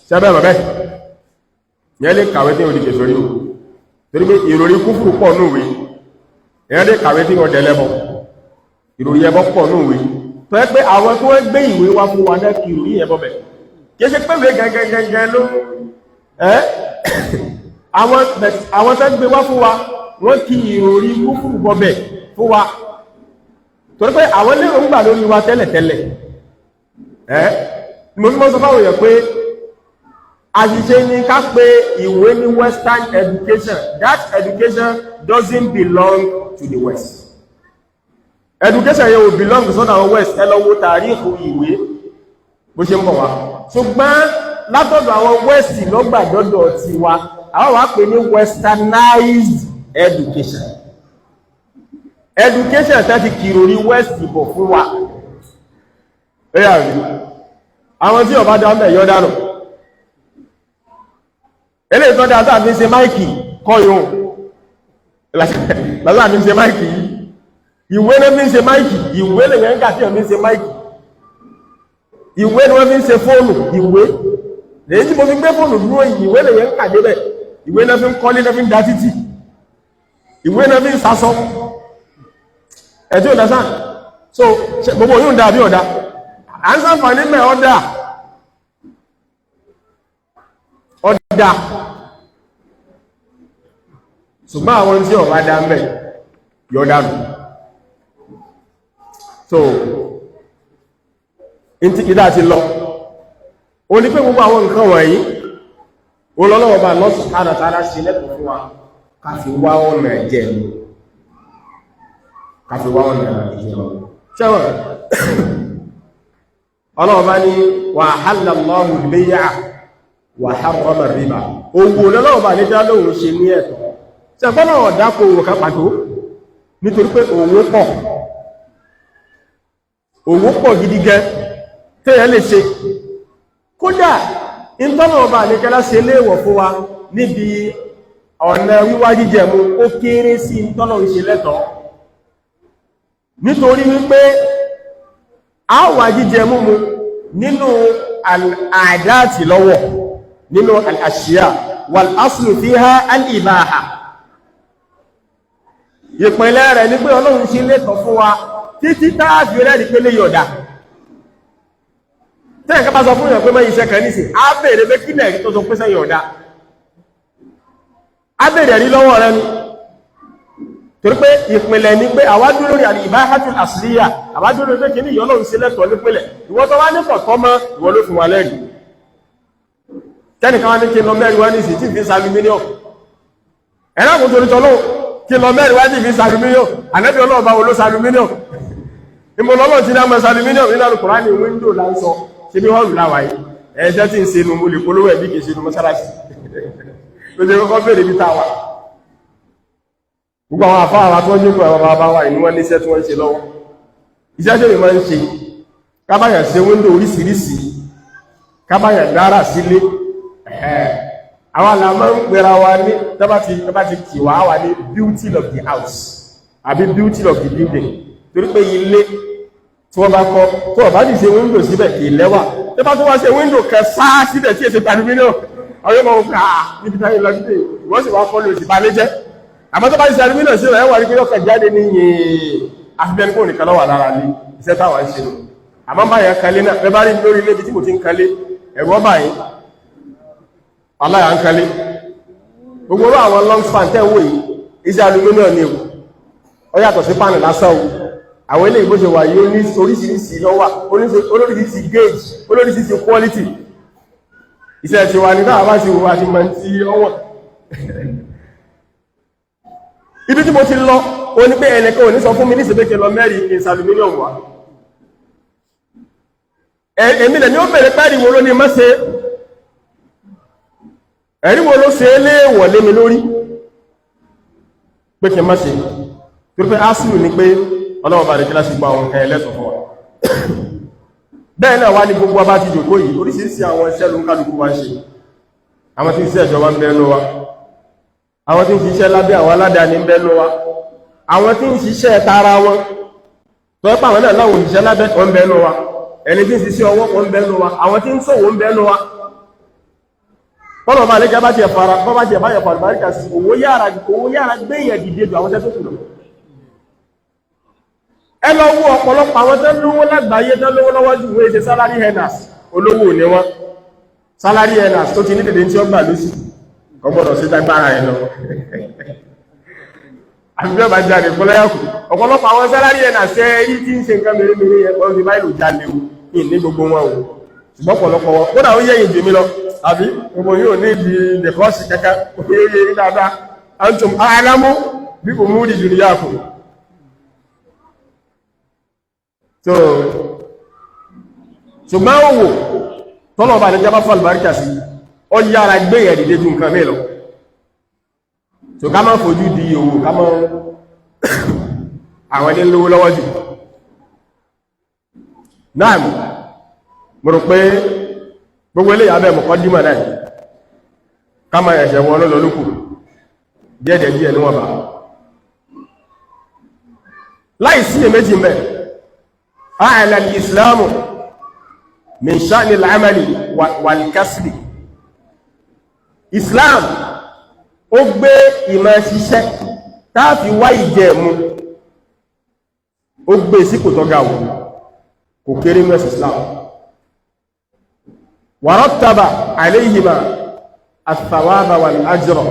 Sẹ́bẹ̀ bẹ̀bẹ̀, èyàn lè kàwé tí yóò di kèfèrí o, torí pé ìròrí kúfúrù pọ̀ nínú ìwé. Èyàn lè kàwé tí yóò dẹ̀lẹ́bọ, ìròrí ẹbọ pọ̀ nínú ìwé, tó yẹ pé àwọn tó ń gbé ìwé wá fún wa náà kí ìròrí ẹbọ bẹ̀. Kìí ṣe pé ìwé gẹ́gẹ́gẹ́gẹ́ ló ẹ́ àwọn tó gbé wá fún wa, wọ́n kí ìròrí kúfùrù bọ̀bẹ̀ fún wa, torí pé àwọn lérò ń gbà lórí wa tẹ́lẹ̀tẹ́lẹ̀. Ẹ́ mo fi mọ́ sọ fáwọn èèyàn pé àṣìṣe ni ká pé ìwé ní Western education. That education doesn't belong to the West. Education yẹn ò belong sọ́dọ̀ àwọn West. Ẹ lọ wo tàríìkù ìwé bó ṣe ń bọ̀ wá, ṣùgbọ́n látọ̀dọ̀ àwọn West lọ́gbàdọ́dọ̀ tiwa, àwọn wá pè ní westernized education, education tẹ́ ti kìròrí West bọ̀ fún wa. Ẹ̀yà rí àwọn tí ọba dá mẹ́ yọ dánù. Eléyìí tó dá sáà fi ń ṣe mic kọ́ yóò lásán fi ń ṣe mic yìí. Ìwé ló fi ń ṣe mic, ìwé lè yẹn ń kà tí wọ́n fi ń ṣe mic, ìwé ni wọ́n fi ń ṣe fóònù, ìwé lèyí tí mo fi gbé fóònù dúró, ìwé lè yẹn ń kà débẹ̀. Ìwé náà fi ń kọ́lé, náà fi ń da títì, ìwé náà fi ń sasọ ẹ̀tí ò dásán. So gbogbo yóò dà bí ọ̀dá à ń sàǹfààní mẹ́ ọ̀dà. dá, ṣùgbọ́n àwọn tí ó bá dá ń bẹ̀ yọ dánù. So in ti ìdá ti lọ o ní pé gbogbo àwọn nǹkan wọ̀nyí olọ́lọ́wọ́ bá Allah subhanahu wa ta'ala ṣe lẹ́tọ̀ọ́ fún wa ká fi wá ọ̀nà ẹ̀jẹ̀, ká fi wá ọ̀nà ẹ̀jẹ̀. Ṣẹ́wọ̀n ọlọ́wọ́ bá ní wa ahalla Allahu al-bay'a wa harrama ar-riba, owó lọ́lọ́wọ́ bá ní dálóhùn ṣe ní ẹ̀tọ́. Ṣẹ̀gbọ́n náà dákò owó kan pàtó nítorí pé owó pọ̀, owó pọ̀ gidi gan téèyàn lè ṣe. Kódà ìtọ́nà ọba àlékẹ́lá ṣe léèwọ̀ fún wa níbi ọ̀nà wíwá jíjẹ mu ó kéré sí ìtọ́nà ìṣe lẹ́tọ̀ọ́, nítorí wípé a wà jíjẹ múmu nínú àdáàtì lọ́wọ́ nínú al-ashya wal-aslu fiha al-ibaha. Ìpínlẹ̀ rẹ̀ ní pé Ọlọ́run ṣe lẹ́tọ̀ọ́ fún wa títí táàfì rẹ̀ rí pé lè yọ̀dá. Tẹ́ẹ̀kẹ́ bá sọ fún ìyàn pé mọ́ iṣẹ́ kan nísìn, á bèèrè pé kílẹ̀ rí tó sọ pé sẹ́yìn ọ̀dá, á bèèrè rí lọ́wọ́ rẹ ni. Torí pé ìpìnlẹ̀ ni pé àwa dúró lórí al-ibahatul asliya, àwa dúró lórí pé kí ní ìyọ́lọ́run ṣe lẹ́tọ̀ọ́ nípìnlẹ̀. Ìwọ tó wá ní kọ̀tọ́ mọ́, ìwọ ló fún wa lẹ́rìí. Tẹ́nìkan wá ní kí lọ mẹ́rin wá nísìn tí fi ń saluminium, ẹ̀rọ kò torí tọ́lọ́ kí lọ mẹ́rin wá tí fi ń saluminium. Ànẹ́bí ọlọ́ọ̀bá wo ló saluminium? Ìmọ̀lọ́lọ́ ti ní àmọ́ saluminium nínú Al-Qur'ani wíńdò láńsọ ṣe bí wọ́n rù láwàá yìí. Ẹ̀ṣẹ́ tí ń ṣe nu mo lè polówó ẹ̀bí kìí ṣe nu mọ́sálásí ló ṣe kọ́kọ́ bèèrè bí táwà. Gbogbo àwọn àfáà wa tó ń jókòó àwọn bàbá wa ìní wọ́n níṣẹ́ tí wọ́n ń ṣe lọ́wọ́. Iṣẹ́ tí èmi máa ń ṣe, kábàyà ṣe wíńdò oríṣiríṣi, kábàyà dára sílé. Àwọn àlà máa ń pera wa ní tọ́bá ti kì wá wà ní beauty of the house àbí beauty of the building, torí pé ilé tí wọ́n bá kọ́ tó ọ̀bá sì ṣe wíńdò síbẹ̀ kì í lẹ́wà. Tí bá tó wá ṣe wíńdò kan sáá síbẹ̀ tí èsè aluminium, ọyọ́ máa ń fà á níbi táyé lọ síbẹ̀, ìwọ́n sì wá kọ́ lóṣì bá lé jẹ́. Àmọ́ tó bá ṣe aluminium síbẹ̀ ẹ̀ wà ní pé yọkàn jáde ní yìnyín àfibẹ́ni kò nìkan lọ́wọ́ lára ní iṣẹ́ táwa ń ṣe lò. Àmọ́ báyẹn kalé náà bẹ́ẹ̀ bá rí lórí ilé ibi tí mo ti ń kalé, ẹ̀rọ báyìí aláyà ń kalé. Gbogbo orú àwọn long span tẹ́ wò yìí, iṣẹ́ aluminium ni o, ó yàtọ̀ sí pánì lásán o. Àwọn ilé ìbó ṣe wà yìí ó ní oríṣiríṣi lọ́wà, olóríṣiríṣi gauge, olóríṣiríṣi quality. Iṣẹ́ ti wà ní táwà bá ti wà ti mọ̀ tí ọwọ̀n. Ibi tí mo ti lọ o ní pé ẹnìkan ò ní sọ fún mi ní ìsìnkú lọ mẹ́rin ìsàlùmíníọ̀mù wá. Èmi lẹ̀ ní ó bẹ̀rẹ̀ pẹ́rì wo ló ní mọ́ ṣe, ẹ̀rí wo ló ṣe léèwọ̀ lé mi lórí pé kí n má ṣe. Torí pé asùlù ni pé Ọlọ́run bá rẹ̀ kí láti gba àwọn nǹkan ẹlẹ́tọ̀ fún wa. Bẹ́ẹ̀ náà wá ní gbogbo abá ti jòkó yìí, oríṣiríṣi àwọn iṣẹ́ ló ń kálukú wá ń ṣe. Àwọn tí ń ṣiṣẹ́ ìjọba ń bẹ́ẹ̀ lọ wa, àwọn tí ń ṣiṣẹ́ lábẹ́ àwọn aládàáni ń bẹ́ẹ̀ lọ wa, àwọn tí ń ṣiṣẹ́ tara wọn tó ẹ́pà àwọn náà láwọn òṣìṣẹ́ lábẹ́ wọn ń bẹ́ẹ̀ lọ wa, ẹni tí ń ṣiṣẹ́ ọwọ́ wọn ń bẹ́ẹ̀ lọ wa, àwọn tí ń ṣòwò ń bẹ́ẹ̀ lọ wa. Bọ́lọ̀ bá lẹ́gbẹ́ bá ti ẹ̀fara bọ́ bá ti ẹ̀bá ẹ̀fà àlùbáríkà sí owó yára gbé èèyàn dìde ju àwọn tẹ́ tó kù lọ. Ẹ lọ wo ọ̀pọ̀lọpọ̀ àwọn tó lówó lágbàáyé tó lówó lọ́wọ́ jù wọ́n ṣe salary earners, olówó ní wọ́n. Salary earners tó ti ní dèdè tí ó gbà lóṣù kò gbọ́dọ̀ sí dágbára ẹ̀ lọ. Àbí bẹ́ẹ̀ bá jáde fọlẹ́yàkù. Ọ̀pọ̀lọpọ̀ àwọn salary earners ṣe rí tí ń ṣe nǹkan mèremère yẹn wọ́n fi báyìí lò jalè o ní gbogbo wọn o. Ṣùgbọ́n ọ̀pọ̀lọpọ̀ wọn kódà ó yẹ̀yìn jèmi lọ, àbí gbogbo yóò ní ìdí nìkọ́sì kankan ó yẹ yín dáadáa. Antum a'lamu bí umuri dunyakum. So ṣùgbọ́n òwò tọ́lọ̀ bá ní jábá fún àlùbáríkà sí ọ yára gbé yẹ̀ dìde ju nǹkan mìí lọ. So ká má fojú di òwò, ká má àwọn ẹni lówó lọ́wọ́ jù náà. Mo rò pé gbogbo ilé ìyàbẹ̀ mọ̀kọ́ dímọ̀ náà ká má ẹ̀ṣẹ̀ wọn lọ́lọ́ lókù díẹ̀dẹ̀ díẹ̀ níwọ̀n bá láìsí èméjì mẹ́. أعلى الإسلام من شأن العمل والكسب. Islam ó gbé ìmọ̀ ṣiṣẹ́ táàfi wá ìjẹ̀mú, ó gbé sípò tó ga wò kò kéré mẹ́sì Islam. ورتب عليهما ath-thawaba wal-ajra.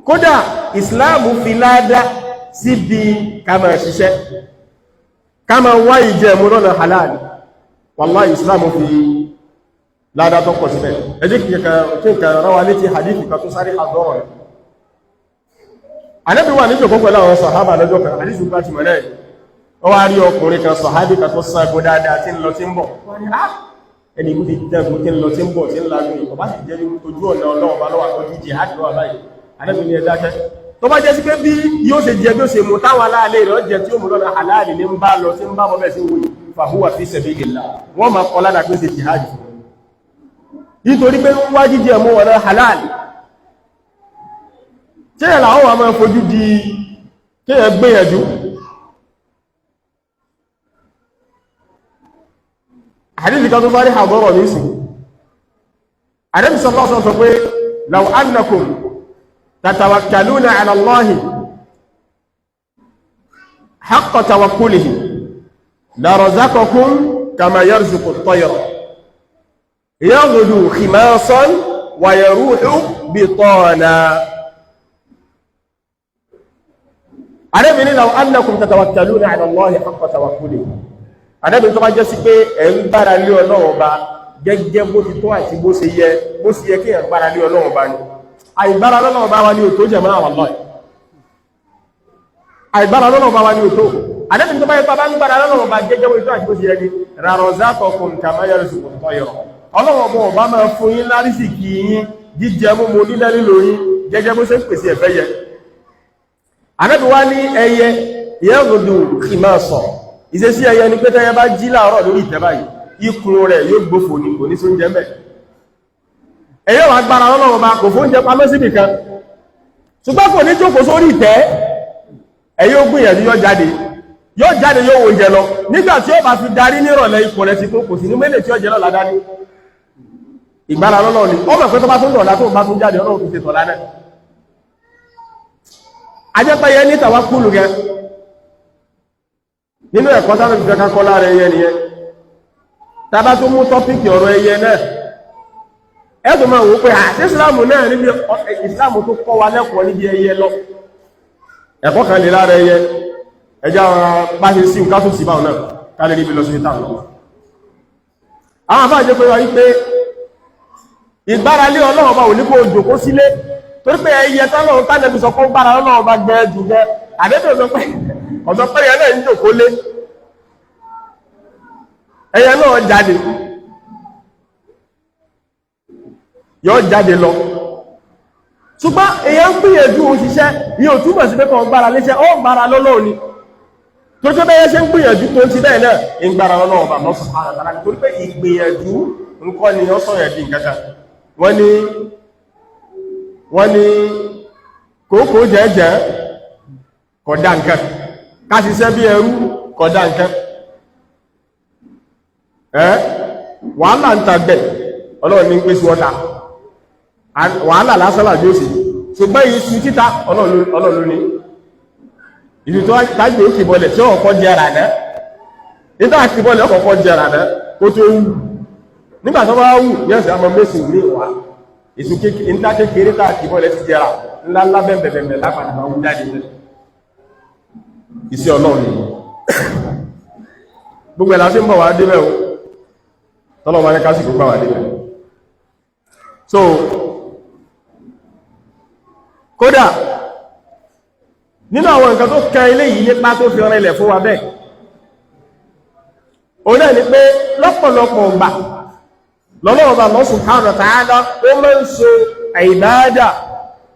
Kódà ìsìláàmù fi ládá síbi ká máa ṣiṣẹ́, ká máa wá ìjẹ̀mú lọ́nà halal. Wallahi ìsìláàmù fi ládá tó pọ̀ síbẹ̀. Ẹ jẹ́ kí n kàn rán wa létí hadith kan tó sáré àdọ́rọ̀ rẹ̀. Ànábì wà ní jòkó pẹ̀lú àwọn sàhábà lọ́jọ́ kan, hadith bá ti mọ̀lẹ́. Wọ́n wá rí ọkùnrin kan, sàhábì kan tó sáàgbó dáadáa tí ń lọ tí ń bọ̀. Wọ́n ní, "Ah, ẹni ikú ti dẹ́gun tí ń lọ tí ń bọ̀ tí ń lagun yìí, ọba sì jẹ́ ní ojú ọ̀nà Ọlọ́run bá lọ́wọ́ àtọ́jú jihad lọ́wọ́ báyìí." Ànábì ní ẹ dákẹ́. Tó bá jẹ́ sí pé bí yóò ṣe jẹ bí ó ṣe mú táwọn aláàlẹ́ rẹ̀ jẹ tí ó mú lọ́nà aláàlẹ́ ní ń bá lọ tí ń bá bọ́ bẹ́ẹ̀ sí wòye, fahuwa fi sabilillah. Wọ́n máa kọ́ ládàá pé ṣe jihad fún un. Nítorí pé ń wá jíjẹ mú ọ̀nà halal. Tí ẹ̀ làwọn wà máa fojú di kí ẹ gbìyànjú. Hadith kan tó sáré àbọ̀rọ̀ ní ìsìn. Ànábì sallallahu alaihi wasallam sọ pé, law annakum tatawakkaluna ala Allahi haqqa tawakkulihi la razaqakum kama yarzuqu at-tayra yaghdu khimasan wa yaruhu bitana. Ànábì ní law annakum tatawakkaluna ala Allahi haqqa tawakkulihi. Ànábì tó bá jẹ́ sí pé ẹ̀ ń gbára lé Ọlọ́run Ọba gẹ́gẹ́ bó ti tọ́ àti bó ṣe yẹ, bó ṣe yẹ kí ẹ̀ gbára lé Ọlọ́run Ọba ni. Àìgbára lọ́lọ́run Ọba wa ní òtó jẹ̀mọ́ àwọn lọ́ọ̀. Àìgbára lọ́lọ́run Ọba wa ní òtó. Ànábì tó bá yẹ bá ń gbára lọ́lọ́run Ọba gẹ́gẹ́ bó ti tọ́ àti bó ṣe yẹ ni, razaqakum kama yarzuqu at-tayra. Ọlọ́run Ọba ọba máa fún yín lárísìkí yín, jíjẹ múmu lílẹ̀ lílo yín gẹ́gẹ́ bó ṣe ń pèsè ẹ̀fẹ́ yẹ. Ànábì wá ní ẹyẹ yaghdu khimasan. Ìṣesí ẹyẹ ni pé tẹ́yẹ bá jí láàárọ̀ lórí ìtẹ́ báyìí, ikùn rẹ̀ yóò gbófò ní kò ní sóúnjẹ mẹ́. Ẹyẹ wà gbára Ọlọ́run Ọba kò fóúnjẹ pamọ́ síbì kan, ṣùgbọ́n kò ní jókòó sórí ìtẹ́. Ẹyẹ ó gbìyànjú yóò jáde, yóò jáde yóò oúnjẹ lọ. Nígbà tí ó bá fi darí nírọ̀lẹ́ ikùn rẹ̀ ti kó, kò sí ní mélèé tí ó jẹ lọ́la dání. Ìgbára Ọlọ́run ni ó mọ̀ pé tó bá tún dọ̀la tó bá tún jáde, Ọlọ́run fi ṣe tọ̀la náà. Ajẹ́pẹ́yẹ ní tàwákùlù gẹ nínú ẹ̀kọ́ tánà fi fẹ́ kákọ́ lára ẹyẹ nìyẹn. Tàbá tó mú tọ́pìkì ọ̀rọ̀ ẹyẹ náà, ẹ tó máa wò pé àti ìsìláàmù náà níbi ìsìláàmù tó kọ́ wa lẹ́kọ̀ọ́ níbi ẹyẹ lọ. Ẹ̀kọ́ kan lè lára ẹyẹ, ẹjá bá ṣe sí nǹkan tó sì báwọn náà ká lè ríbi lọ sí ìta lọ. Àwọn àfáà jẹ́ pé wá wípé ìgbáralé Ọlọ́run bá ò ní kó jòkó sílé, torí pé ẹyẹ tọ́lọ́run tánàbí sọ pé ó gbára Ọlọ́run bá gbẹ jù gẹ. Àdébẹ̀ sọ pé ọ̀sọ̀ pé ẹyẹ náà ń jòkó lé, ẹyẹ náà jáde, yóò jáde lọ. Ṣùgbọ́n èyàn ń gbìyànjú òṣìṣẹ́, yóò túmọ̀ sí pé kàn gbára léṣẹ́, ó gbára lọ́lọ́run ni. Torí pé bẹ́yẹ ṣe ń gbìyànjú tó ti bẹ́ẹ̀ náà ń gbára lọ́lọ́run bá lọ́sùn àràtàrà, torí pé ìgbìyànjú ńkọ́ ni ó sọ̀yẹ̀ di nǹkan kan. Wọ́n ní kòókòó jẹ́jẹ́ kódà nǹkan, ká ṣiṣẹ́ bí ẹrú kódà nǹkan, ẹ́ wàhálà ń tagbẹ̀ Ọlọ́run ní pèsè ọ̀tà, wàhálà lásán làbí òsì. Ṣùgbọ́n iṣu títa Ọlọ́run ní ìlú tó tágbé òkè bọlẹ̀ tí ọkọ̀ jẹrà náà, nígbà tí bọlẹ̀ ọkọ̀ jẹrà náà kó tó wù. Nígbà tó bá wù yẹ́sì àmọ́ mẹ́sì ní wà ìṣù kékeré tààkì bọlẹ̀ ti jẹrà ńlá ńlá bẹ̀m̀bẹ̀mẹ̀ lápàdà máa wú jáde. Iṣẹ́ Ọlọ́run ni gbogbo ẹ̀lá sí ń bọ̀ wá débẹ̀ o, tọ́lọ̀ wá ní kásìkò gbà wá débẹ̀. So kódà nínú àwọn nǹkan tó kẹ ilé yìí nípa tó fi ọ̀rọ̀ ilẹ̀ fún wa bẹ́ẹ̀, o náà ni pé lọ́pọ̀lọpọ̀ ọgbà lọ́lọ́wọ́ bá Allah subhanahu wa ta'ala ó máa ń so ìbádà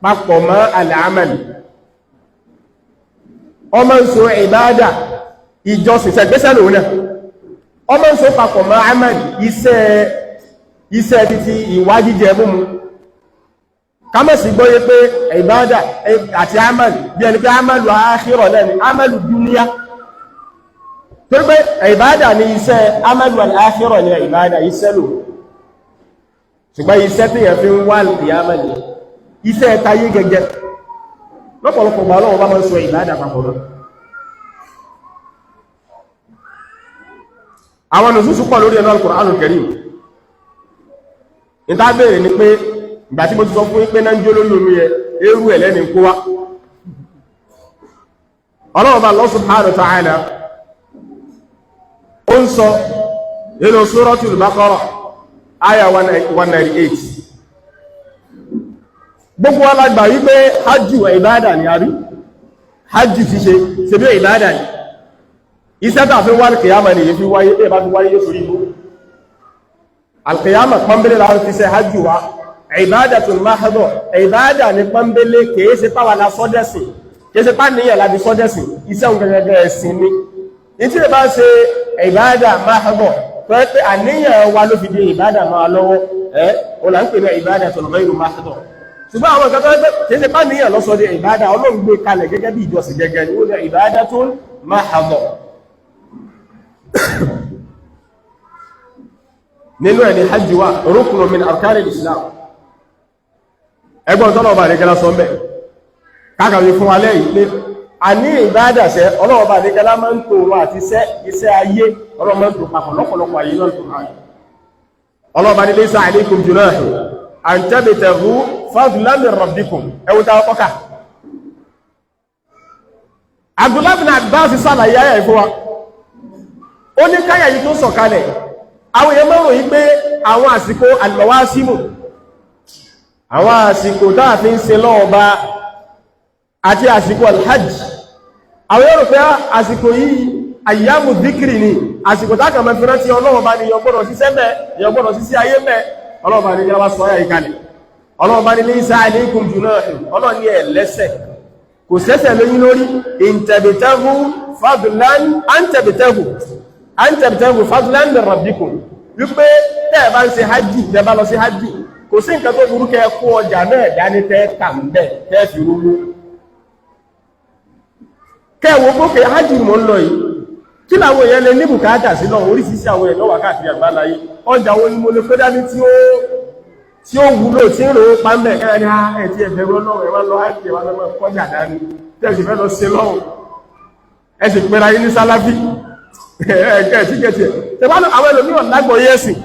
papọ̀ mọ́ al-amal. Ó máa ń so ìbádà ìjọsìn sẹ́gbẹ́sẹ̀ lòun náà, ó máa ń so papọ̀ mọ́ amal, iṣẹ́ títí ìwà jíjẹ múmu. Kámẹ́sì gbọ́yé pé ìbádà àti amalu bí ẹni pé amalu akhirah náà ni amalu dúníyà, torí pé ìbádà ní iṣẹ́ amalu al-akhirah ní ìbádà iṣẹ́ lò. Ṣùgbọ́n iṣẹ́ tí yẹn fi ń wá ìyámà ní iṣẹ́ tayé gẹ́gẹ́. Lọ́pọ̀lọpọ̀ gbà Ọlọ́run bá máa ń sọ ìbádà papọ̀ lọ. Àwọn nùsùsù pọ̀ lórí ẹnu Al-Qur'anul Karim. Ìta béèrè ni pé Ìgbà tí mo ti sọ fún pé náà ń jó lórí omi yẹn, eérú ẹ̀ lẹ́ni kó wá. Ọlọ́run bá Allah subhanahu wa ta'ala ó ń sọ nínú Suratul Baqara aya 198. Gbogbo alágbà wípé hajjú ìbádà ni a rí, hajjú ti ṣe ṣe bí ìbádà ni, iṣẹ́ tàà fi wá alkiyama ni yìí fi wáyé, bẹ́ẹ̀ bá fi wáyé yóò sórí ibú. Alkiyama pọ́nbélé láwọn fi ṣe hajjú wa, ìbádàtul mahdha, ìbádà ni pọ́nbélé, kìí ṣe páwà la sọ́dẹ̀sìn, kìí ṣe pá níyàn láti sọ́dẹ̀sìn, iṣẹ́ òun gẹ́gẹ́ ẹ̀sìn ni. Ìtí ìbá ṣe ìbádà mahdha tó yẹ pé àníyàn wa ló fi di ìbádà máa lọ́wọ́, ẹ́ o là ń pè ní ìbádàtul ghayru mahdha. Ṣùgbọ́n àwọn ìkàtọ́ ẹgbẹ́ kìí ṣe pàníyàn lọ́sọ di ìbádà, Ọlọ́run gbé kalẹ̀ gẹ́gẹ́ bí ìjọsìn gẹ́gẹ́ ni ó ní ìbádatun mahdha. Nínú ẹ̀ ni hajj wa, ruknun min arkanil Islam. Ẹgbọ́n tọ́lọ̀ ọba àdékẹ́lá sọ mẹ́ kákàwé fún alẹ́ yìí pé a ní ìbádàṣẹ́ ọlọ́ọ̀bá àdékẹ́lá máa ń tó wọn àti iṣẹ́ ayé, Ọlọ́run máa ń tó papọ̀ lọ́pọ̀lọpọ̀ ayé náà tó hàn. Ọlọ́ọ̀bá ní laysa alaykum junahun an tabtaghu fadlan min rabbikum. Ẹwù tá kọ́kà Abdullah bin Abbas sàlàyé ayà ìfún wa, ó ní káyà yìí tó sọ̀kalẹ̀, àwọn èèyàn máa ń ròyìn pé àwọn àsìkò al-mawasimu, àwọn àsìkò táà fi ń ṣe lọ́ọ̀bá àti àsìkò alhajj, àwọn yóò rò pé àsìkò yìí àyàmù dhikri ni, àsìkò táà kàmẹ́ fi rántí ọlọ́ọ̀bá ni, yọ gbọ́dọ̀ síṣẹ́ mẹ́, yọ gbọ́dọ̀ síṣẹ́ ayé mẹ́. Ọlọ́ọ̀bá ni yára sọ ayà ìkalẹ̀. Ọlọ́ọ̀bá ni laysa alaykum junahun, Ọlọ́ọ̀ ní ẹ̀ lẹ́sẹ̀, kò sẹ́sẹ̀ lóyún lórí, in tabtaghu fadlan, an tabtaghu, an tabtaghu fadlan min rabbikum, wípé tẹ́ ẹ bá ń ṣe hajj, tẹ́ bá lọ sí hajj, kò sí nǹkan tó burú kẹ́ kó ọjà náà dání tẹ́ tà ń bẹ̀ tẹ́ fi rówó. Kẹwò gbókè hajj mọ́ ń lọ yìí, kí làwọn èèyàn lè ní bùkátà sí lọ, oríṣiríṣi àwọn èèyàn wà káàkiri àgbáláyé, ọjà wo ni mo lè fẹ́ dání tí ó wúlò tí ń rò ó pàmbẹ̀ kẹ́rẹ́ ní ẹ̀ tí ẹ̀fẹ́ rọ́ lọ́wọ́, ẹ̀wá lọ hajj, ẹ̀wá lọ́wọ́ kọjá dání tẹ́ sì fẹ́ lọ sí lọ́wọ́, ẹ sì pera yín ní sáláfí ẹ̀ẹ́gẹ́ tí gẹ̀ẹ́tì ẹ̀ tẹ́bá àwọn ẹlòmíràn lágbọ̀ọ́yé ẹ̀sìn,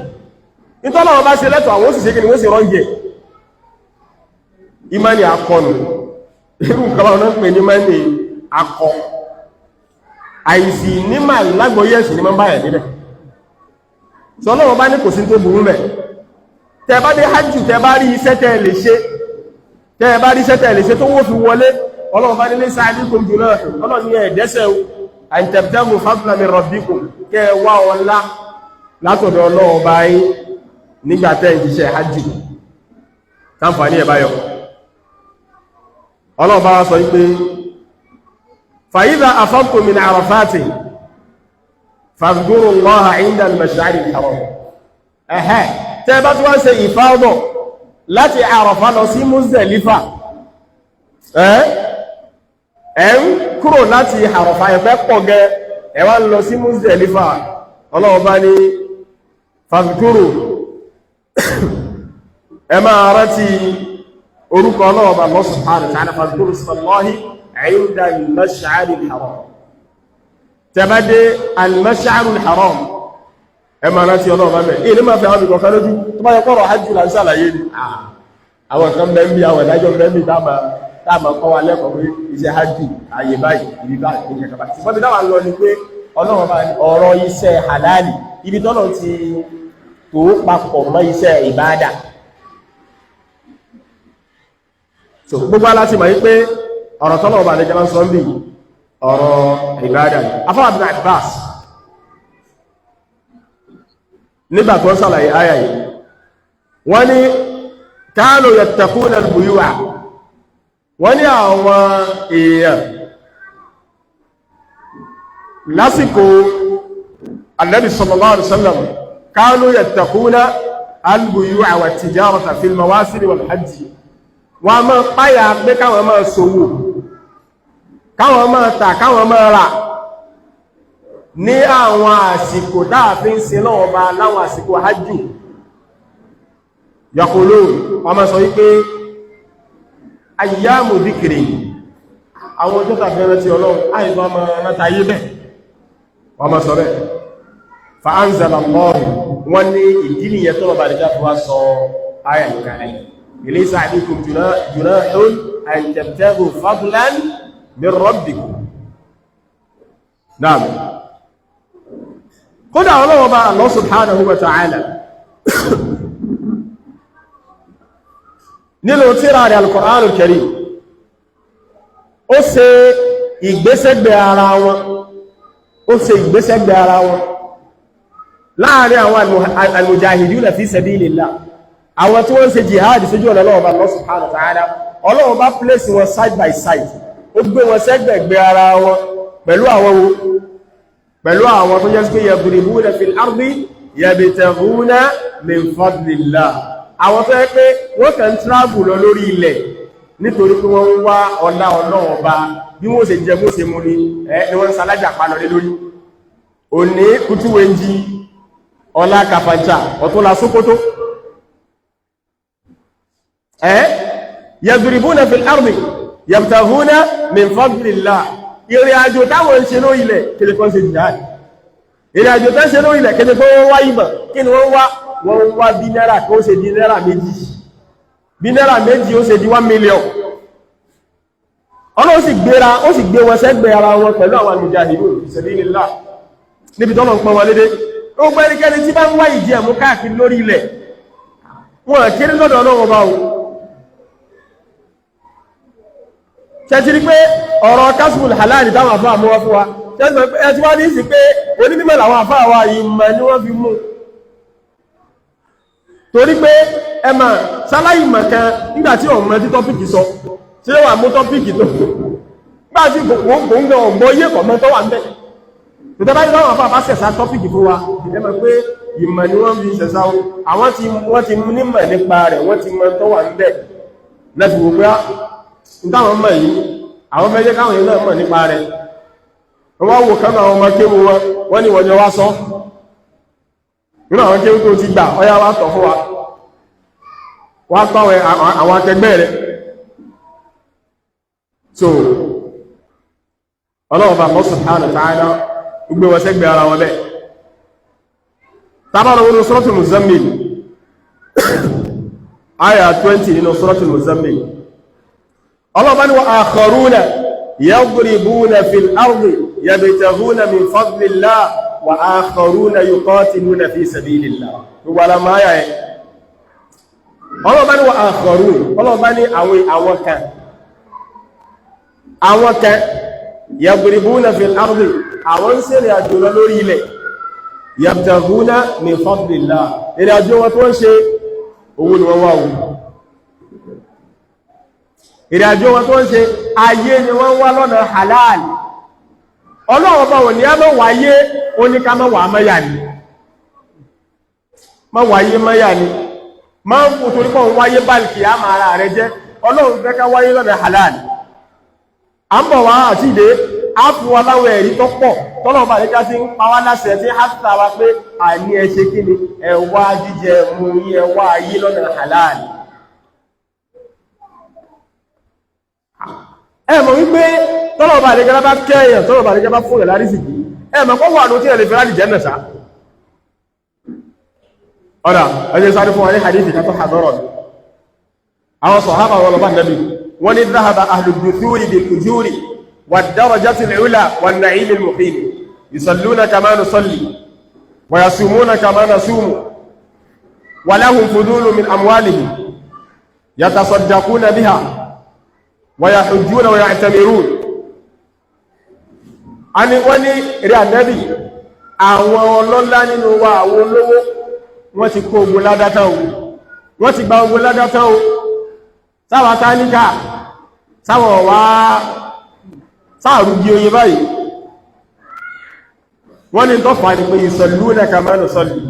nítọ́lọ́wọ́ bá ṣe lẹ́tọ̀ àwọn òṣìṣẹ́ kí ni wọ́n sì rọ́ǹgẹ̀. Ìmánì akọnù, irú nǹkan báwọn náà ń pè ní ìmánì akọ, àìsí nímà lágbọ̀ọ́yé ẹ̀sìn ní máa ń báyẹ̀ nílẹ̀. Sọlọ́wọ́ bá ní kò sí tó burú mẹ́, tẹ́ bá dé hajj, tẹ́ bá rí iṣẹ́ tẹ́ lè ṣe, tẹ́ bá rí iṣẹ́ tẹ́ lè ṣe tó wó fi wọlé, Ọlọ́run bá nílé sáà ní kò jù náà, Ọlọ́run ní ẹ̀ẹ́dẹ́sẹ̀ o, an tabtaghu fadlan min rabbikum, kẹ́ wá ọlá látọ̀dọ̀ Ọlọ́run bá yín nígbàtẹ́ ìṣiṣẹ́ hajj, táǹfàní ẹ̀ báyọ̀. Ọlọ́run bá wá sọ wípé fa idha afadtum min Arafatin fadhkuru Allaha 'inda al-mash'ari al-haram. Ẹ̀hẹ́ tẹ́ bá tí wọ́n ṣe ìfáàdọ̀ láti Àràfá lọ sí Muzdalifa, ẹ̀ ń kúrò láti Àràfá ẹ̀fẹ́ pọ̀ gẹ, ẹ̀ wá ń lọ sí Muzdalifa, Ọlọ́run bá ní fadhkuru, ẹ máa rántí orúkọ Ọlọ́run bá Allah subhanahu wa ta'ala, fadhkuru ismallahi 'inda al-mash'ari al-haram. Tẹ́ bá dé al-mash'ari al-haram, ẹ máa rántí Ọlọ́run bá mẹ́. Ìní máa fi àwọn ìkọ̀ọ̀kan lójú tó bá yẹ kọ́rọ̀ hajj là ń sàlàyé ni, àwọn kan bẹ́ ń bí àwọn ìdájọ́ bẹ́ ń bí táàmà kọ́ wa lẹ́kọ̀ọ́ pé iṣẹ́ hajj àyè báyìí, ibi báyìí, ibi kẹkẹ báyìí. Ṣùgbọ́n bí táwa lọ ni pé Ọlọ́run bá ní ọ̀rọ̀ iṣẹ́ halali, ibi tọ́lọ̀ ti tó papọ̀ mọ́ iṣẹ́ ìbáadà. So gbogbo aláti mọ̀ wípé ọ̀rọ̀ tọ́lọ̀ ọba àlejò sọ ń bì ọ̀rọ̀ ìbáadà ni. Afáwà bin Abbas nígbà tó ń sàlàyé àyà yìí, wọ́n ní kánú yattaquna al-buyu'a, wọ́n ní àwọn èèyàn lásìkò Annabi sallallahu alaihi wasallam, kánú yattaquna al-buyu'a wa at-tijarata fil mawasim wal hajj, wọ́n máa páyà pé káwọn máa ṣòwò, káwọn máa tà, káwọn máa rà ní àwọn àsìkò dáàfin ṣe lọ́wọ́ bá láwọn àsìkò hajjù. Yaqulun, wọ́n máa sọ wípé ayyamu dhikri, àwọn ọjọ́ tàbí rántí Ọlọ́run, àìsàn ọmọ rántí ayé bẹ̀, wọ́n máa sọ bẹ́ẹ̀. Fa anzala Allahu, wọ́n ní ìdí nìyẹn tó lọ́ba àdìjá fi wá sọ ayà ìkàlẹ̀. Laysa alaykum junahun an tabtaghu fadlan min rabbikum. Naam. Kódà Ọlọ́run bá Allah subhanahu wa ta'ala nínú tírà rẹ̀ al-Qur'an al-Karim, ó ṣe ìgbésẹ̀gbẹ̀ ara wọn, ó ṣe ìgbésẹ̀gbẹ̀ ara wọn láàrin àwọn al-mujahiduna fi sabilillah, àwọn tí wọ́n ṣe jihad sójú ọ̀nà Ọlọ́run bá Allah subhanahu wa ta'ala. Ọlọ́run bá place wọn side by side, ó gbé wọn sẹ́gbẹ̀gbẹ̀ ara wọn pẹ̀lú àwọn wo? Pẹ̀lú àwọn tó jẹ́ sí pé yadribuna fil ardi yabtaghuna min fadlillah, àwọn tó yẹ pé wọ́n kàn travel lọ lórí ilẹ̀ nítorí pé wọ́n ń wá ọlá Ọlọ́run Ọba, bí wọ́n ṣe jẹ bó ṣe mú ní ẹ ni wọ́n ń salájà pa lọ lé lórí. Òní kútúwéńjì, ọlá Kàfàǹchà, ọ̀túnla Sókótó. Ẹ́ yadribuna fil ardi yabtaghuna min fadlillah. Ìrìn àjò táwọn ń ṣe lórí ilẹ̀ kí kan ṣe jihad, ìrìn àjò tán ṣe lórí ilẹ̀ kí pé wọ́n wá ìmọ̀, kí ni wọ́n wá? Wọ́n wá bí náírà kó ṣe di náírà méjì, bí náírà méjì ó ṣe di 1 million. Ọlọ́run sì gbéra, ó sì gbé wọn sẹ́gbẹ̀ ara wọn pẹ̀lú àwọn al-mujahidun fi sabilillah níbi tọ́lọ̀ ń pọn wọn lédé. Ó gbẹ́ ẹnikẹ́ni tí bá ń wá ìdí ẹ̀mú káàkiri lórí ilẹ̀, wọn kéré lọ́dọ̀ Ọlọ́run ọba o. Ṣẹ́tìrí pé ọ̀rọ̀ kasbul halal táwọn àfáà mú wá fún wa, ṣẹ́tì wá ní sí pé onímọ̀ làwọn àfáà wa, ìmọ̀ ni wọ́n fi mú, torí pé ẹ mà sáláì mọ̀ kan nígbàtí ọ̀mọ̀ tí tọ́pìkì sọ, tí ó wà mú tọ́pìkì tó gbáàtí kò ń gan ọ̀gbọ́ yé kọ̀mọ́ tó wà ń bẹ̀. Tòtẹ́ bá ní láwọn àfáà bá sẹ̀sà tọ́pìkì fún wa, ẹ mọ̀ pé ìmọ̀ ni wọ́n fi sẹ̀sà o. Àwọn tí wọ́n ti nímọ̀ nípa rẹ̀, wọ́n ti mọ̀ tó wà ń bẹ̀ lẹ́fi wò pé táwọn mọ̀ yìí, àwọn fẹ́ jẹ́ káwọn yìí náà mọ̀ nípa rẹ̀. Wọ́n wò kánú àwọn ọmọ kéwu wọn, wọ́n ní wọ́n ni wá sọ nínú àwọn kéwu tó ti gbà, ọyá wá tọ̀ fún wa, wá tọ́ àwọn akẹgbẹ́ rẹ̀. So Ọlọ́run bá Allah subhanahu wa ta'ala gbé wọn sẹ́gbẹ̀ ara wọn bẹ́ẹ̀. Tábàlọ́ wọn Suratul Muzammil, àyà 20 nínú Suratul Muzammil, Ọlọ́run bá ní wa akharuna yadribuna fil ardi yabtaghuna min fadlillah wa akharuna yuqatiluna fi sabilillah. Gbogbo alamọ àyà ẹ̀. Ọlọ́run bá ní wa akharuna, Ọlọ́run bá ní àwọn kan, àwọn kan yadribuna fil ardi, àwọn ń ṣèrìn àjò lọ lórí ilẹ̀, yabtaghuna min fadlillah, ìrìn àjò wọn tó ń ṣe owó ni wọ́n wá wù, ìrìn àjò wọn tó ń ṣe ayé ni wọ́n wá lọ́nà halal. Ọlọ́run bá wọ̀ ní a mọ́ wáyé, ó ní ká mọ́ wà mọ́yà ni, mọ́ wáyé mọ́yà ni, máa ń kò torí pọ̀ ń wáyé báńkì á máa ara rẹ jẹ́. Ọlọ́run fẹ́ ká wáyé lọ́nà halal. À ń bọ̀ wá àti ìdè á fún wa láwọn ẹ̀rí tó pọ̀ tọ́lọ̀ bá nígbà tí ń pa wá láṣẹ tí á sà wá pé àní ẹ ṣe kí ni, ẹ wá jíjẹ mú yín, ẹ wá ayé lọ́nà halal. Ẹ mọ̀ wípé tọ́lọ̀ bá nígbà bá kẹ́yàn, tọ́lọ̀ bá nígbà bá fún ẹ̀ lárísìkí, ẹ mọ̀ kọ́ wà ló tí ẹ lè fi ráàlì jẹ́ nẹ̀sà. Ọ̀dà ẹjẹ́ sáré fún wa ní hadithi kan tó hadọ́rọ̀ mi. Àwọn sọ̀hábà wọn lọ bá nàbí, wọ́n ní dhahaba ahlu duthuri bil ujuri wad darajati al-ula wan na'im al-muqim, yusalluna kama nusalli wa yasumuna kama nasumu wa lahum fudulu min amwalihim yatasaddaquna biha wa yahujjuna wa ya'tamirun. Ani wọ́n ní rí ànábì, àwọn ọlọ́lá nínú wa, àwọn olówó, wọ́n ti kó ogun ládátá o, wọ́n ti gba ogun ládátá o. Sáwà táníkà sáwọ̀ wá sáàrùgí oyin báyìí, wọ́n ní tó fà ní pé yusalluna kama nusalli,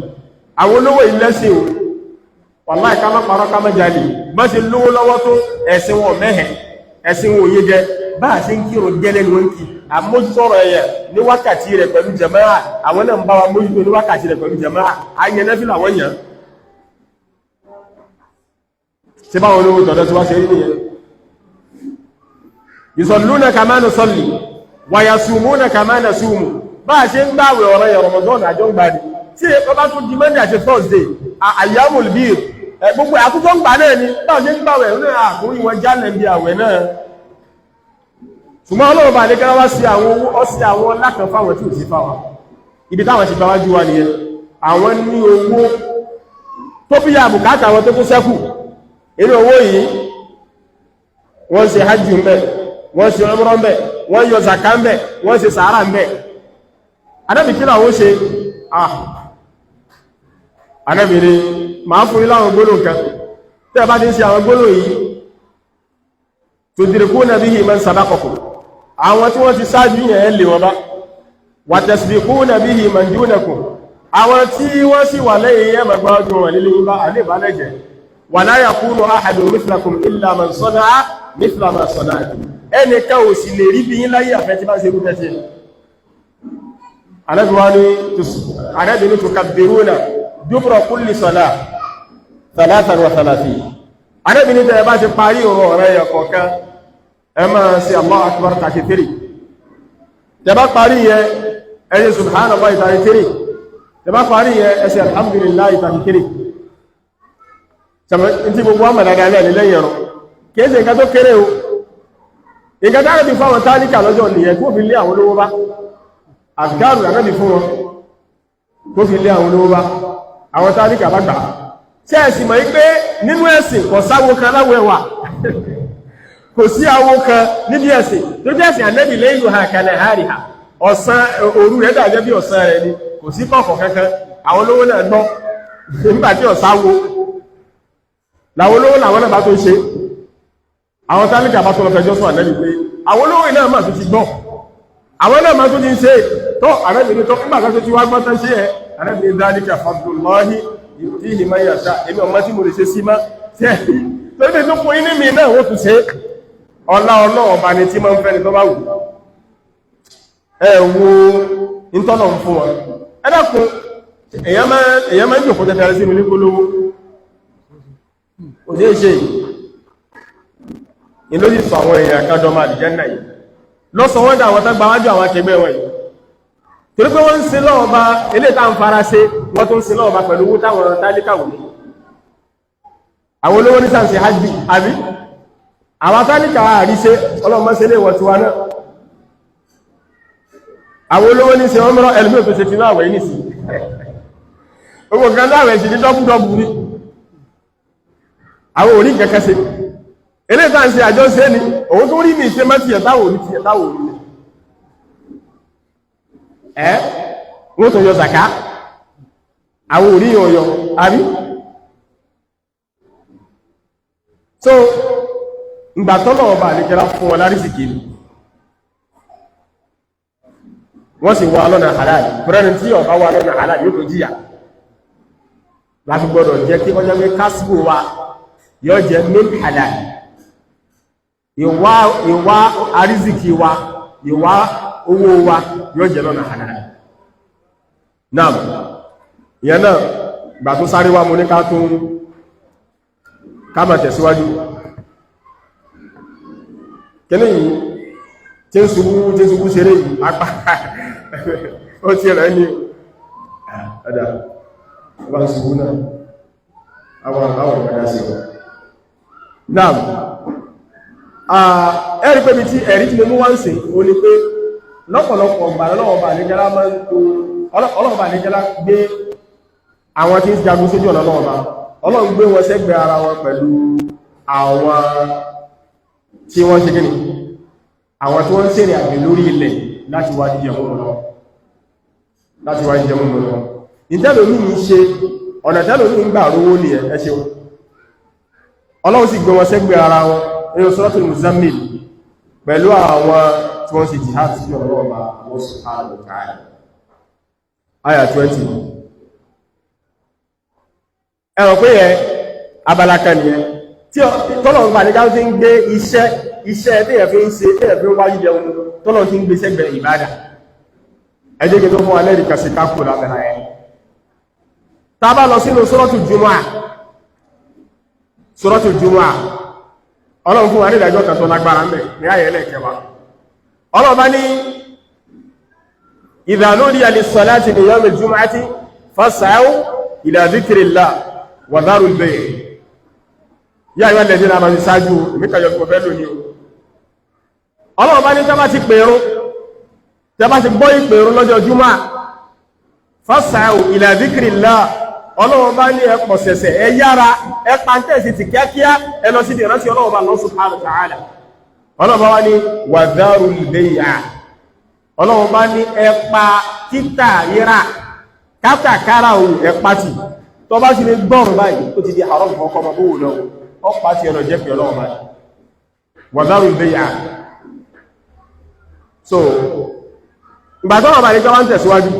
àwọn olówó ilẹ́sìn o, wàláhì ká má parọ́ ká má jalè, bá ṣe lówó lọ́wọ́ tó ẹ̀sìn wọn mẹ́hẹ̀, ẹ̀sìn wọn òye jẹ, bá a ṣe ń kírun gẹ́lẹ́ ni wọ́n kí, àmójútọ́rọ̀ ẹ̀yẹ ní wákàtí rẹ̀ pẹ̀lú jàmáà, àwọn náà ń bá wa mójútó ní wákàtí rẹ̀ pẹ̀lú jàmáà, ayẹnẹ́fìlà wọ́n yàn. Ṣé báwọn olówó tọ̀dọ̀ tí wá ṣe rí nìyẹn? Yusalluna kama nusalli wa yasumuna kama nasumu, bá a ṣe ń gbààwẹ̀ ọ̀rọ̀ yẹn Ramadan àjọ ń gbani, tí ó bá tún di Monday àti Thursday ayyamul bir, Gbogbo àkútọ́ ń gbà náà ni báwọn ṣe ń gbàwẹ̀ ní àkúrí wọn jálẹ̀ bí àwẹ̀ náà. Ṣùgbọ́n Ọlọ́run bá lékẹ́lá wá sí àwọn owó ọ́ sí àwọn lákan fáwọn tí ò sí fáwọn. Ibi táwọn ti gbáwájú wa nìyẹn. Àwọn ní owó tó fi yà bùkátà àwọn tó kó sẹ́kù. Inú owó yìí wọ́n ṣe hajj ń bẹ̀, wọ́n ṣe umrah ń bẹ̀, wọ́n yọ zaka ń bẹ̀, wọ́n ṣe sàárà ń bẹ̀. Ànábì kí làwọn ṣe? Ànábì ni màá fún yín láwọn gbólóhùn kan. Tẹ́ ẹ bá ti ń ṣe àwọn gbólóhùn yìí, tudrikuna bihi man sabaqakum, àwọn tí wọ́n ti ṣáájú yẹn lè wọ́n bá, wa tasbiquna bihi man dunakum, àwọn tí wọ́n sì wà lẹ́yìn yẹn mọ̀gbá ọdún wọn lílé yín bá àlébálẹ̀jẹ̀. Wala yakunu ahadun mithlakum illa man sana'a mithla ma sana'tum, ẹnìkan ò sì lè rí bí yín láyé àfẹ́ tí bá ṣe rú tẹ́tí. Ànábì ní tukabbiruna dubra kulli salah thalathan wa thalathin. Ànábì ní tẹ́ẹ̀ bá ti parí ọ̀rọ̀ ọ̀rẹ́ yẹ kọ̀ọ̀kan, ẹ máa ṣe Allahu akbar 33. Tẹ́ bá parí yẹ, ẹ ṣe subhanallahi 33. Tẹ́ bá parí yẹ, ẹ ṣe alhamdulillahi 33. Tí gbogbo àmà dáadáa náà ní lẹ́yìn ẹ̀rọ kìí ṣe nǹkan tó kéré o. Nǹkan tá àrẹ́bí fáwọn tálíkà lọ́jọ́ nìyẹn tó fi lé àwọn olówó bá. Àfikáàrù àrẹ́bí fún wọn tó fi lé àwọn olówó bá. Àwọn tálíkà bá gbà á. Ṣé ẹ sì mọ̀ yí pé nínú ẹ̀sìn kò sáwo kan láwọ ẹwà, kò sí awo kan níbi ẹ̀sìn tó jẹ́ ẹ̀sìn Ànábì lẹ́yìn ha kalẹ̀ hárì ha, ọ̀sán òru rẹ̀ dàjẹ́ bí ọ̀sán rẹ̀ ni, kò sí kọ̀ọ̀kọ̀ kankan. Àwọn olówó náà gbọ́ nígbà tí ọ̀sáwo làwọn olówó làwọn náà bá tó ṣe. Àwọn tálíkà bá tó lọ fẹjọ́ sùn Ànábì pé àwọn olówó náà máa tó ti gbọ́, àwọn náà máa tó ti ń ṣe tó. Ànábì ní tó nígbà tó ti wá gbọ́ tán ṣe ẹ. Ànábì ní dhalika fadlullahi yutihi man yasha. Èmi ọmọ tí mo lè ṣe sí má tẹ́ torí tó fún inú mi náà wọ́n tún ṣe. Ọlá Ọlọ́run ọba ni tí máa ń fẹ́ni tó bá wù. Ẹ wo ìtọ́nà ń fún wọn. Ẹ dákun, èèyàn máa ń jòkó tẹ́tẹ́rẹ́ sínú ní polówó kò ní ṣe ìlú sì sọ àwọn èèyàn kan dọ́mà àdìjẹ́ náà yìí lọ́sọ wọ́n dà àwọn tó gbáwájú àwọn akẹgbẹ́ wọn yìí, torí pé wọ́n ń sin lọ́wọ́ bá ilé tá ń fara ṣe, wọ́n tó ń sin lọ́wọ́ bá pẹ̀lú owó táwọn tálíkà wò ní. Àwọn olówó ní sàǹsì hajj àbí àwọn tálíkà àríṣe ọlọ́mọṣẹ́ lè wọ̀ tiwa náà. Àwọn olówó ní ṣe wọ́n mọ́rọ̀ ẹlùmí tó ṣe tinú àwẹ̀ ní sí owó kan láwẹ̀ sí ní dọ́bùdọ́bù ní àwọn orí kẹ́kẹ́ ṣe ilé ìta ń ṣe àjọ ṣe ni òun tó rí mi ṣe má ti ẹ̀táwò orí ti ẹ̀táwò orí ẹ́ wọ́n tó yọ zàká àwọn orí yọ̀yọ̀ àbí. So ìgbà tọ́lọ̀ ọba àlejẹ́lá fún wọn lárísìkì ni wọ́n sì wá lọ́nà halal. Fúrẹ́ni tí ọba wá lọ́nà halal yóò tó jíyà. Láti gbọ́dọ̀ jẹ́ kí ọjọ́ pé kásìkò wa yóò jẹ́ min halal. Ìwá àrísìkì wa, ìwá owó wa yóò jẹ́ lọ́nà halal. Náà ìyẹn náà gbà tó sáré wá mo ní ká tún ká máa tẹ̀síwájú. Kíní yìí tí ń ṣubú ṣeré yìí apá ó ti rẹ̀ ní ẹ̀dà ọba ń ṣubú náà àwọn àwọn ọ̀gá sí ọ. Náà ẹ̀rí pé bí tí ẹ̀rí tí mo mú wá ń sìn ó ní pé lọ́pọ̀lọpọ̀ ọgbà ọlọ́ọ̀bà àlejẹ́lá máa ń tó ọlọ́ọ̀bà àlejẹ́lá gbé àwọn tí ń jagun sójú ọ̀nà ọlọ́ọ̀bà Ọlọ́run gbé wọn sẹ́gbẹ̀ẹ́ ara wọn pẹ̀lú àwọn tí wọ́n ṣe gíní, àwọn tí wọ́n ń ṣèrìn àjò lórí ilẹ̀ láti wá jíjẹ mú lọ, láti wá jíjẹ mú lọ. Ìtẹ́lòmí ń ṣe ọ̀nà tẹ́lòmí ń gbà rówó ní ẹ ṣeun. Ọlọ́run sì gbé wọn sẹ́gbẹ̀ẹ́ ara wọn nínú Suratul Muzammil pẹ̀lú àwọn tí wọ́n ṣe jihad sí ọ̀rọ̀ ọba Allah subhanahu wa ta'ala. Aya 20. Ẹ̀rọ pé yẹ abala kan nìyẹn tí tọ́lọ̀ ń bá ní káwọn ti ń gbé iṣẹ́ iṣẹ́ tí ẹ̀ fi ń ṣe tí ẹ̀ fi ń wáyé jẹun tọ́lọ̀ ti ń gbé sẹ́gbẹ̀ẹ́ ìbádà. Ẹ jẹ́ kí n tó fún wa lẹ́rìí kan sí kákò lábẹ́ra ẹ̀. Tá a bá lọ sínú Suratul Jumu'ah, Suratul Jumu'ah, Ọlọ́run fún wa ní ìdájọ́ kan tó lágbára ńbẹ̀ ní ayé ẹlẹ́kẹwàá. Ọlọ́run bá ní idha nudiya lis-salati min yawmil jumu'ati fas'aw ila dhikrillah wa dharul bay'. Yá ìwà lẹ́dí náà máa ti ṣáájú ìmíkàyọ̀ fún ọ̀fẹ́ lónìí o. Ọlọ́run bá ní tẹ́ bá ti pèrún, tẹ́ bá ti gbọ́ ìpèrún lọ́jọ́ Júmọ́, fas'au ila dhikrillah, Ọlọ́run bá ní ẹ pọ̀ sẹ̀sẹ̀, ẹ yára, ẹ pàǹtẹ̀sì ti kíákíá, ẹ lọ sí ìrántí Ọlọ́run bá Allah subhanahu wa ta'ala. Ọlọ́run bá wá ní wadharul bay'a, Ọlọ́run bá ní ẹ pa títà rírà, kátàkárà òun ẹ pàtì. Tó bá sì lè gbọ́rùn báyìí, ó ti di haram fún ọkọ̀ ọmọ bówó lọ, ọ pàtì ẹ̀rọ jẹ́ pé Ọlọ́run báyìí. Wadharul bay'a. So, ìgbà tọ́rọ̀ bá ní jọ wá ń tẹ̀síwájú,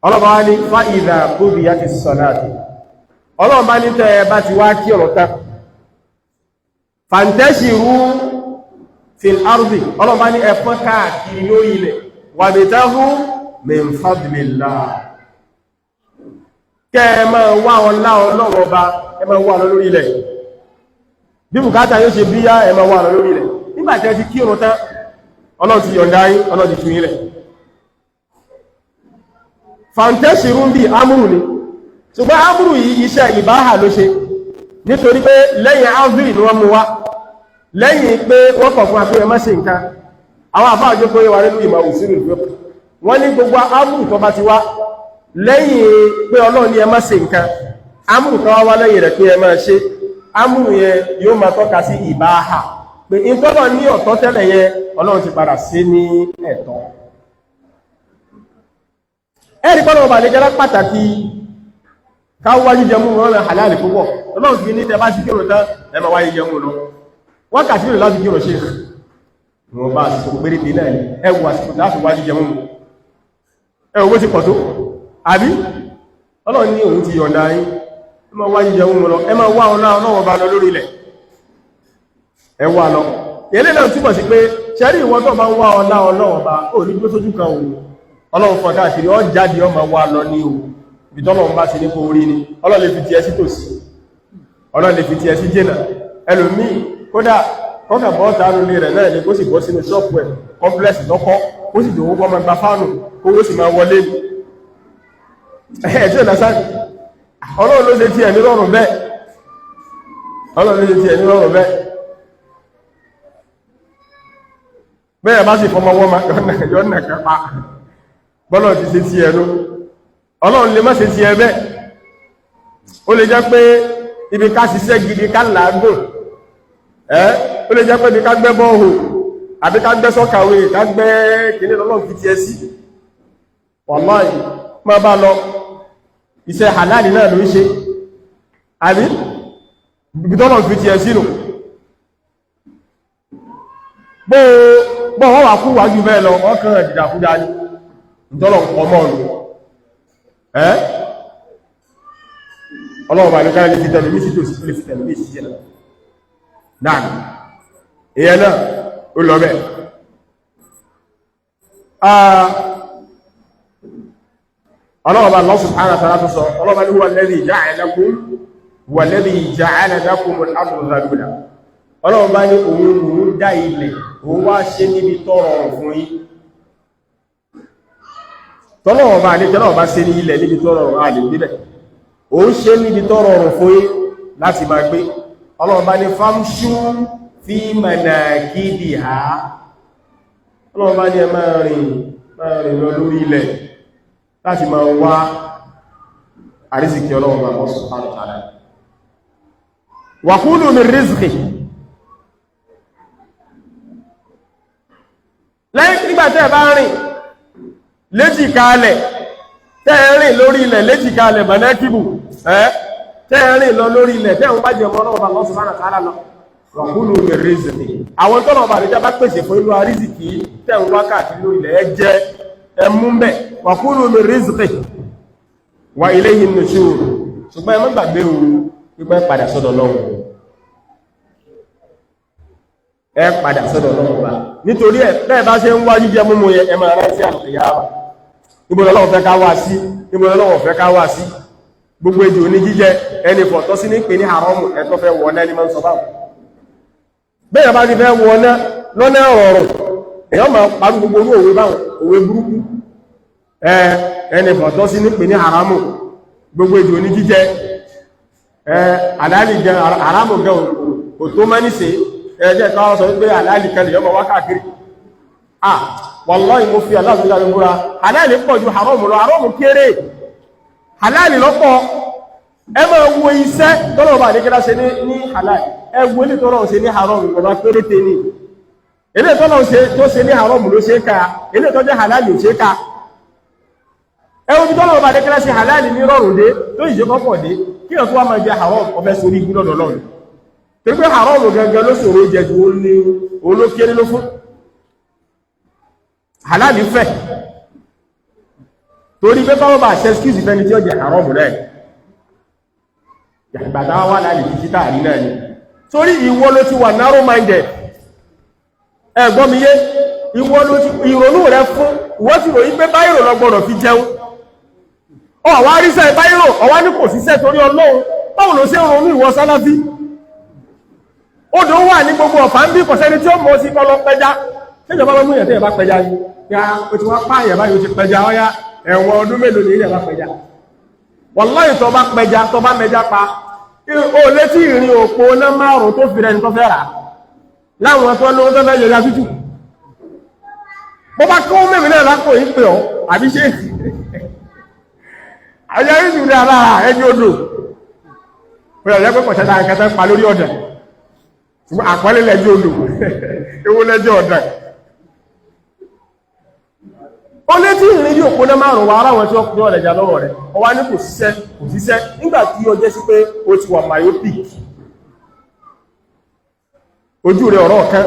ọlọ́ba wá ní fa idha qudiyati s-salatu, ọlọ́run bá ní tẹ́ ẹ bá ti wá kí ọ̀rọ̀ tán, fantashiru fil ardi, ọlọ́run bá ní ẹ fọ́n káàkiri lórí ilẹ̀, wabtaghu min fadlillah, kẹ́ ẹ máa wá ọlá Ọlọ́run ọba, ẹ máa wá lọ lórí ilẹ̀, bí bùkátà yóò ṣe bíyá, ẹ máa wá lọ lórí ilẹ̀. Nígbà tí ẹ ti kírun tán, Ọlọ́run ti yọ̀ǹda yín, Ọlọ́run ti tú yín lẹ̀. Fàǹtẹ́ṣìrún bí amúrù ni, ṣùgbọ́n amúrù yìí iṣẹ́ ìbáhà ló ṣe, nítorí pé lẹ́yìn áfíì ni wọ́n mú wá, lẹ́yìn pé wọ́n kọ̀ fún akúrẹ́ má ṣe nǹkan. Àwọn àfáàjò pé wà nínú ìmọ̀ òsìrì ìfẹ́ wọ́n ní gbogbo amúrù tó bá ti wá lẹ́yìn pé Ọlọ́run ní ẹ má ṣe nǹkan, amúrù tó wá lẹ́yìn rẹ̀ pé ẹ má ṣe, amúrù yẹn yóò máa tọ́ka sí ìbáhà, pé ìtọ́lọ̀ ní ọ̀tọ̀ tẹ́lẹ̀ yẹn Ọlọ́run ti padà sí ní ẹ̀tọ́. Ẹ̀rí pọ́nà ọba àlejẹ́lá pàtàkì káwá jíjẹ mú rọ́nà halal púpọ̀. Ọlọ́run fi ní tẹbá sí kírò tán, ẹ máa wá jíjẹ mú lọ. Wákàtí mélòó láti kírò ṣe? Wọ́n bá àsìkò péréte náà ni, ẹ wo àsìkò láti wá jíjẹ mú. Ẹ wo bó ti pọ̀ tó, àbí? Ọlọ́run ní òun ti yọ̀ǹda yín, ẹ máa wá jíjẹ mú lọ, ẹ máa wá ọlá Ọlọ́run ọba lọ lórí ilẹ̀. Ẹ wá lọ. Èlé náà túmọ̀ sí pé ṣẹ́rí ìwọ tó bá ń wá ọlá Ọlọ́run ọba, ò ní dúró sójú kan òun. Ọlọ́run fún káàkiri, ọ jáde ọmọ wa lọ ní o, ibi tọ́lọ́run bá ti ní kó orí ni Ọlọ́run lè fi ti ẹ sí tòsí, Ọlọ́run lè fi ti ẹ sí jìnà. Ẹlòmíì kódà kọ́kà bọ́ tààrù ní rẹ̀ náà ni kó sì bọ́ sínú ṣọ́ọ̀pù ẹ̀ kọ́mplẹ́sì lọ́kọ́, kó sì dòwó kọ́ máa gba fáànù, kówó sì máa wọlé ní ẹ̀ tí ò lásán. Ọlọ́run ló ṣe ti ẹ̀ ní rọrùn bẹ́ẹ̀, Ọlọ́run ló ṣe ti ẹ̀ ní rọrùn bẹ́ẹ̀. Bẹ́ẹ̀ bá sì fọmọ wọ́n máa yọ̀nà kápá, bọ́lọ̀ ti ṣe ti ẹnu, Ọlọ́run lè má ṣe ti ẹbẹ́. Ó lè jẹ́ pé ibi ká ṣiṣẹ́ gidi ká làágùn, ẹ́ ó lè jẹ́ pé ibi ká gbẹ́ bọ́ọ̀hù àbí ká gbẹ́ sọ́kàwé ká gbẹ́ kìíní lọ́lọ́run fi ti ẹ sí. Wàláhì má bá lọ, iṣẹ́ halali náà ló ń ṣe, àbí ibi tọ́lọ́run fi ti ẹ sínú. Bó wọ́n wà kú wájú bẹ́ẹ̀ lọ, ọkàn ìdàkúdà ni ìtọ́lọ̀ ọmọ ọ̀nà ẹ́. Ọlọ́ọ̀bà ní káàlẹ̀ fi tẹ̀lú méjì tó sí lè fi tẹ̀lú méjì jẹ́ náà, ìyẹn náà ó lọ bẹ́ẹ̀. Ọlọ́ọ̀bà Allah subhanahu wa ta'ala tó sọ, ọlọ́ọ̀bà ní huwa alladhi ja'ala lakumul arda dhalula, ọlọ́ọ̀bà ní òun dá ilẹ̀, òun wá ṣe níbi tọ́rọrùn fún yín. Tọ́lọ́wọ̀ bá ní tọ́lọ́wọ̀ bá ṣe ní ilẹ̀ níbi tọ́rọrùn a lè gbílẹ̀, ó ń ṣe níbi tọ́rọrùn fún yín láti máa gbé. Ọlọ́run bá ní famshu fi manakibiha, Ọlọ́run bá ní ẹ máa rìn lọ lórí ilẹ̀ láti máa wá àrísìkí Ọlọ́run bá mọ́ subhanahu wa ta'ala. Wa kulu min rizqi, lẹ́yìn nígbàtẹ́ bá rìn léjìkálẹ̀, tẹ́ẹ̀rìn lórí ilẹ̀ léjìkálẹ̀ mọ̀nẹ́kìbù, ẹ́ tẹ́ẹ̀rìn lọ lórí ilẹ̀ tẹ́ẹ̀ ń bá jẹ mọ́ ọlọ́ọ̀bà Allah subhanahu wa ta'ala lọ. Wa kulu min rizqi, àwọn tọ́lọ̀ọ̀bà àdíjá bá pèsè fún inú àrísìkí tẹ́ẹ̀ ń wákàtí lórí ilẹ̀ ẹ jẹ ẹ mú mbẹ̀. Wa kulu min rizqi wa ilayhi nushur, ṣùgbọ́n ẹ má gbàgbé o, pípẹ́ padà sọ́dọ̀ Ọlọ́run, ẹ padà sọ́dọ̀ Ọlọ́run bá. Nítorí ẹ bẹ́ẹ̀ bá ṣe ń wá jíjẹ múmu yẹ, ẹ máa rántí àlùkìyámà. Níbo l'Ọlọ́run fẹ́ ká wá sí? Níbo l'Ọlọ́run fẹ́ ká wá sí? Gbogbo ejò ní jíjẹ, ẹni fọ̀tọ́ sí ní pè ní haramu, ẹ̀tọ́ fẹ́ wọ náà ní máa ń sọ báwọn. Bẹ́ẹ̀ bá ti fẹ́ wọ náà lọ́nà ọ̀rọ̀, èèyàn máa parí gbogbo orú òwe báwọn, òwe burúkú. Ẹni fọ̀tọ́ sí ní pè ní haramu, gbogbo ejò ní jíjẹ. Àlàálì gan àrámù gan kò tó mọ́ níṣe. Ẹjẹ́ káwọn sọ wípé àlàálì kan lè yọmọ wá káàkiri. Ah, wallahi, mo fi aláàbò jáde búra, àlàálì pọ̀ ju haramu lọ. Haramu kéré, àlàálì lọ́pọ̀. Ẹ máa wo iṣẹ́ tọ́lọ̀ bá àdékẹ́lá ṣe ní halal, ẹ wo ilé tọ́lọ̀ ṣe ní haram, ìjọba péréte ní ilé tọ́lọ̀ ṣe tó ṣe ní haram ló ṣe ká, ilé tó jẹ́ halal ló ṣe ká. Ẹ wo bí tọ́lọ̀ bá àdékẹ́lá ṣe halal ní rọrùn dé tó ìṣe kọ́pọ̀ dé, kí ọ̀ tó wá máa jẹ haram, ọbẹ̀ sórí igbó lọ́dọ̀ lọ́rùn, torí pé haram gangan ló ṣòro jẹ ju ó ní olókéré ló fún halal fẹ́, torí pé báwọn bá ṣe excuse fẹ́ni tí ó jẹ haram rẹ̀ ìgbàtà wà láàrin títí tààrí náà ni. Torí ìwọ ló ti wà narrow minded. Ẹ̀gbọ́n mi yé, ìwọ ló ti ìrònú rẹ fún ìwọ ti ròyìn pé báyìí lọ gbọ́dọ̀ fi jẹun, ọ̀wá ríṣẹ́ báyìí, ọ̀wá ní kò síṣẹ́. Torí Ọlọ́run, báwo ló ṣe ń ronú, ìwọ Sálàfí? Odò wà ní gbogbo ọ̀fà ń bí, kọ̀sẹ́ni tí ó mọ̀ sí kọ́ lọ pẹja. Ṣéjọba bá mú yàn tí ẹ̀ bá pẹja yìí ya, o ti wá pààyàn báyìí, o ti pẹja, ọ̀yá, ẹ̀wọ̀n ọdún mélòó ní ilẹ̀ bá pẹja? Wàláhì, tó bá pẹja, tó bá mẹja pa, ó létí ìrìn òpó ná márùn tó fi rẹni tó fẹ́ rà láwọn tó lówó tó fẹ́ yẹja tútù. Bó bá kó mẹ́rin náà lápò yìí pè ọ́, àbí ṣe àyà ìsìn ní alára ẹni odò pé ọ̀yẹ́ pé kọ̀ṣẹ́ta akẹta pa lórí ọ̀dẹ̀, ṣùgbọ́n àpọ́lé lẹ́jọ́ odò, ewu lẹ́jọ́ ọ̀dẹ̀. Ó létí ìrìn yóò kó ná márùn wa aráwọn tí ó pín ọ̀lẹ̀jà lọ́wọ́ rẹ̀, ọwá ní kò síṣẹ́, kò síṣẹ́, nígbà tí ó jẹ́ sí pé ó ti wà myopic, ojú rẹ̀ ọ̀rọ̀ kan,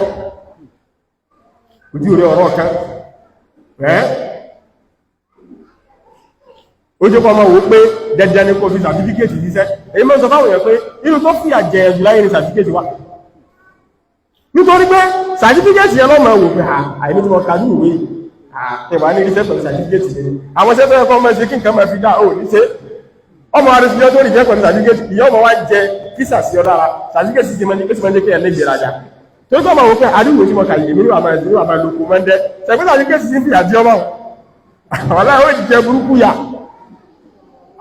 ojú rẹ̀ ọ̀rọ̀ kan ẹ́. Ó jẹ́ kọ́ ọmọ wò pé dandan ni kò fi certificate síṣẹ́. Èyí mọ́ sọ fáwọn èèyàn pé inú tó fìyà jẹ ẹ̀jù láyé ní certificate wà, nítorí pé certificate yẹn lọ́mọ wò pé àìní tí wọ́n kàdú ìwé ìwà ní iṣẹ́ pẹ̀lú certificate ni. Àwọn iṣẹ́ tó yẹ kọ́ ọmọ ṣe kí nǹkan máa fi dá ò ní ṣe, ọmọ arìsíjọ́ tó rí jẹ́ pẹ̀lú certificate, ìyá ọmọ wa jẹ kísà sí ọ lára. Certificate sì máa ń jẹ́ kí ẹ lè gbéraga, tó kọ́ ọmọ wò pé àdúgbò tí mo kà yìí nínú àmà ìdúró àmà lóko máa ń dẹ́ ṣẹ̀pẹ́ certificate sì ń fìyà jẹ ọmọ àwọn aláwọ̀ jẹ burúkú yà.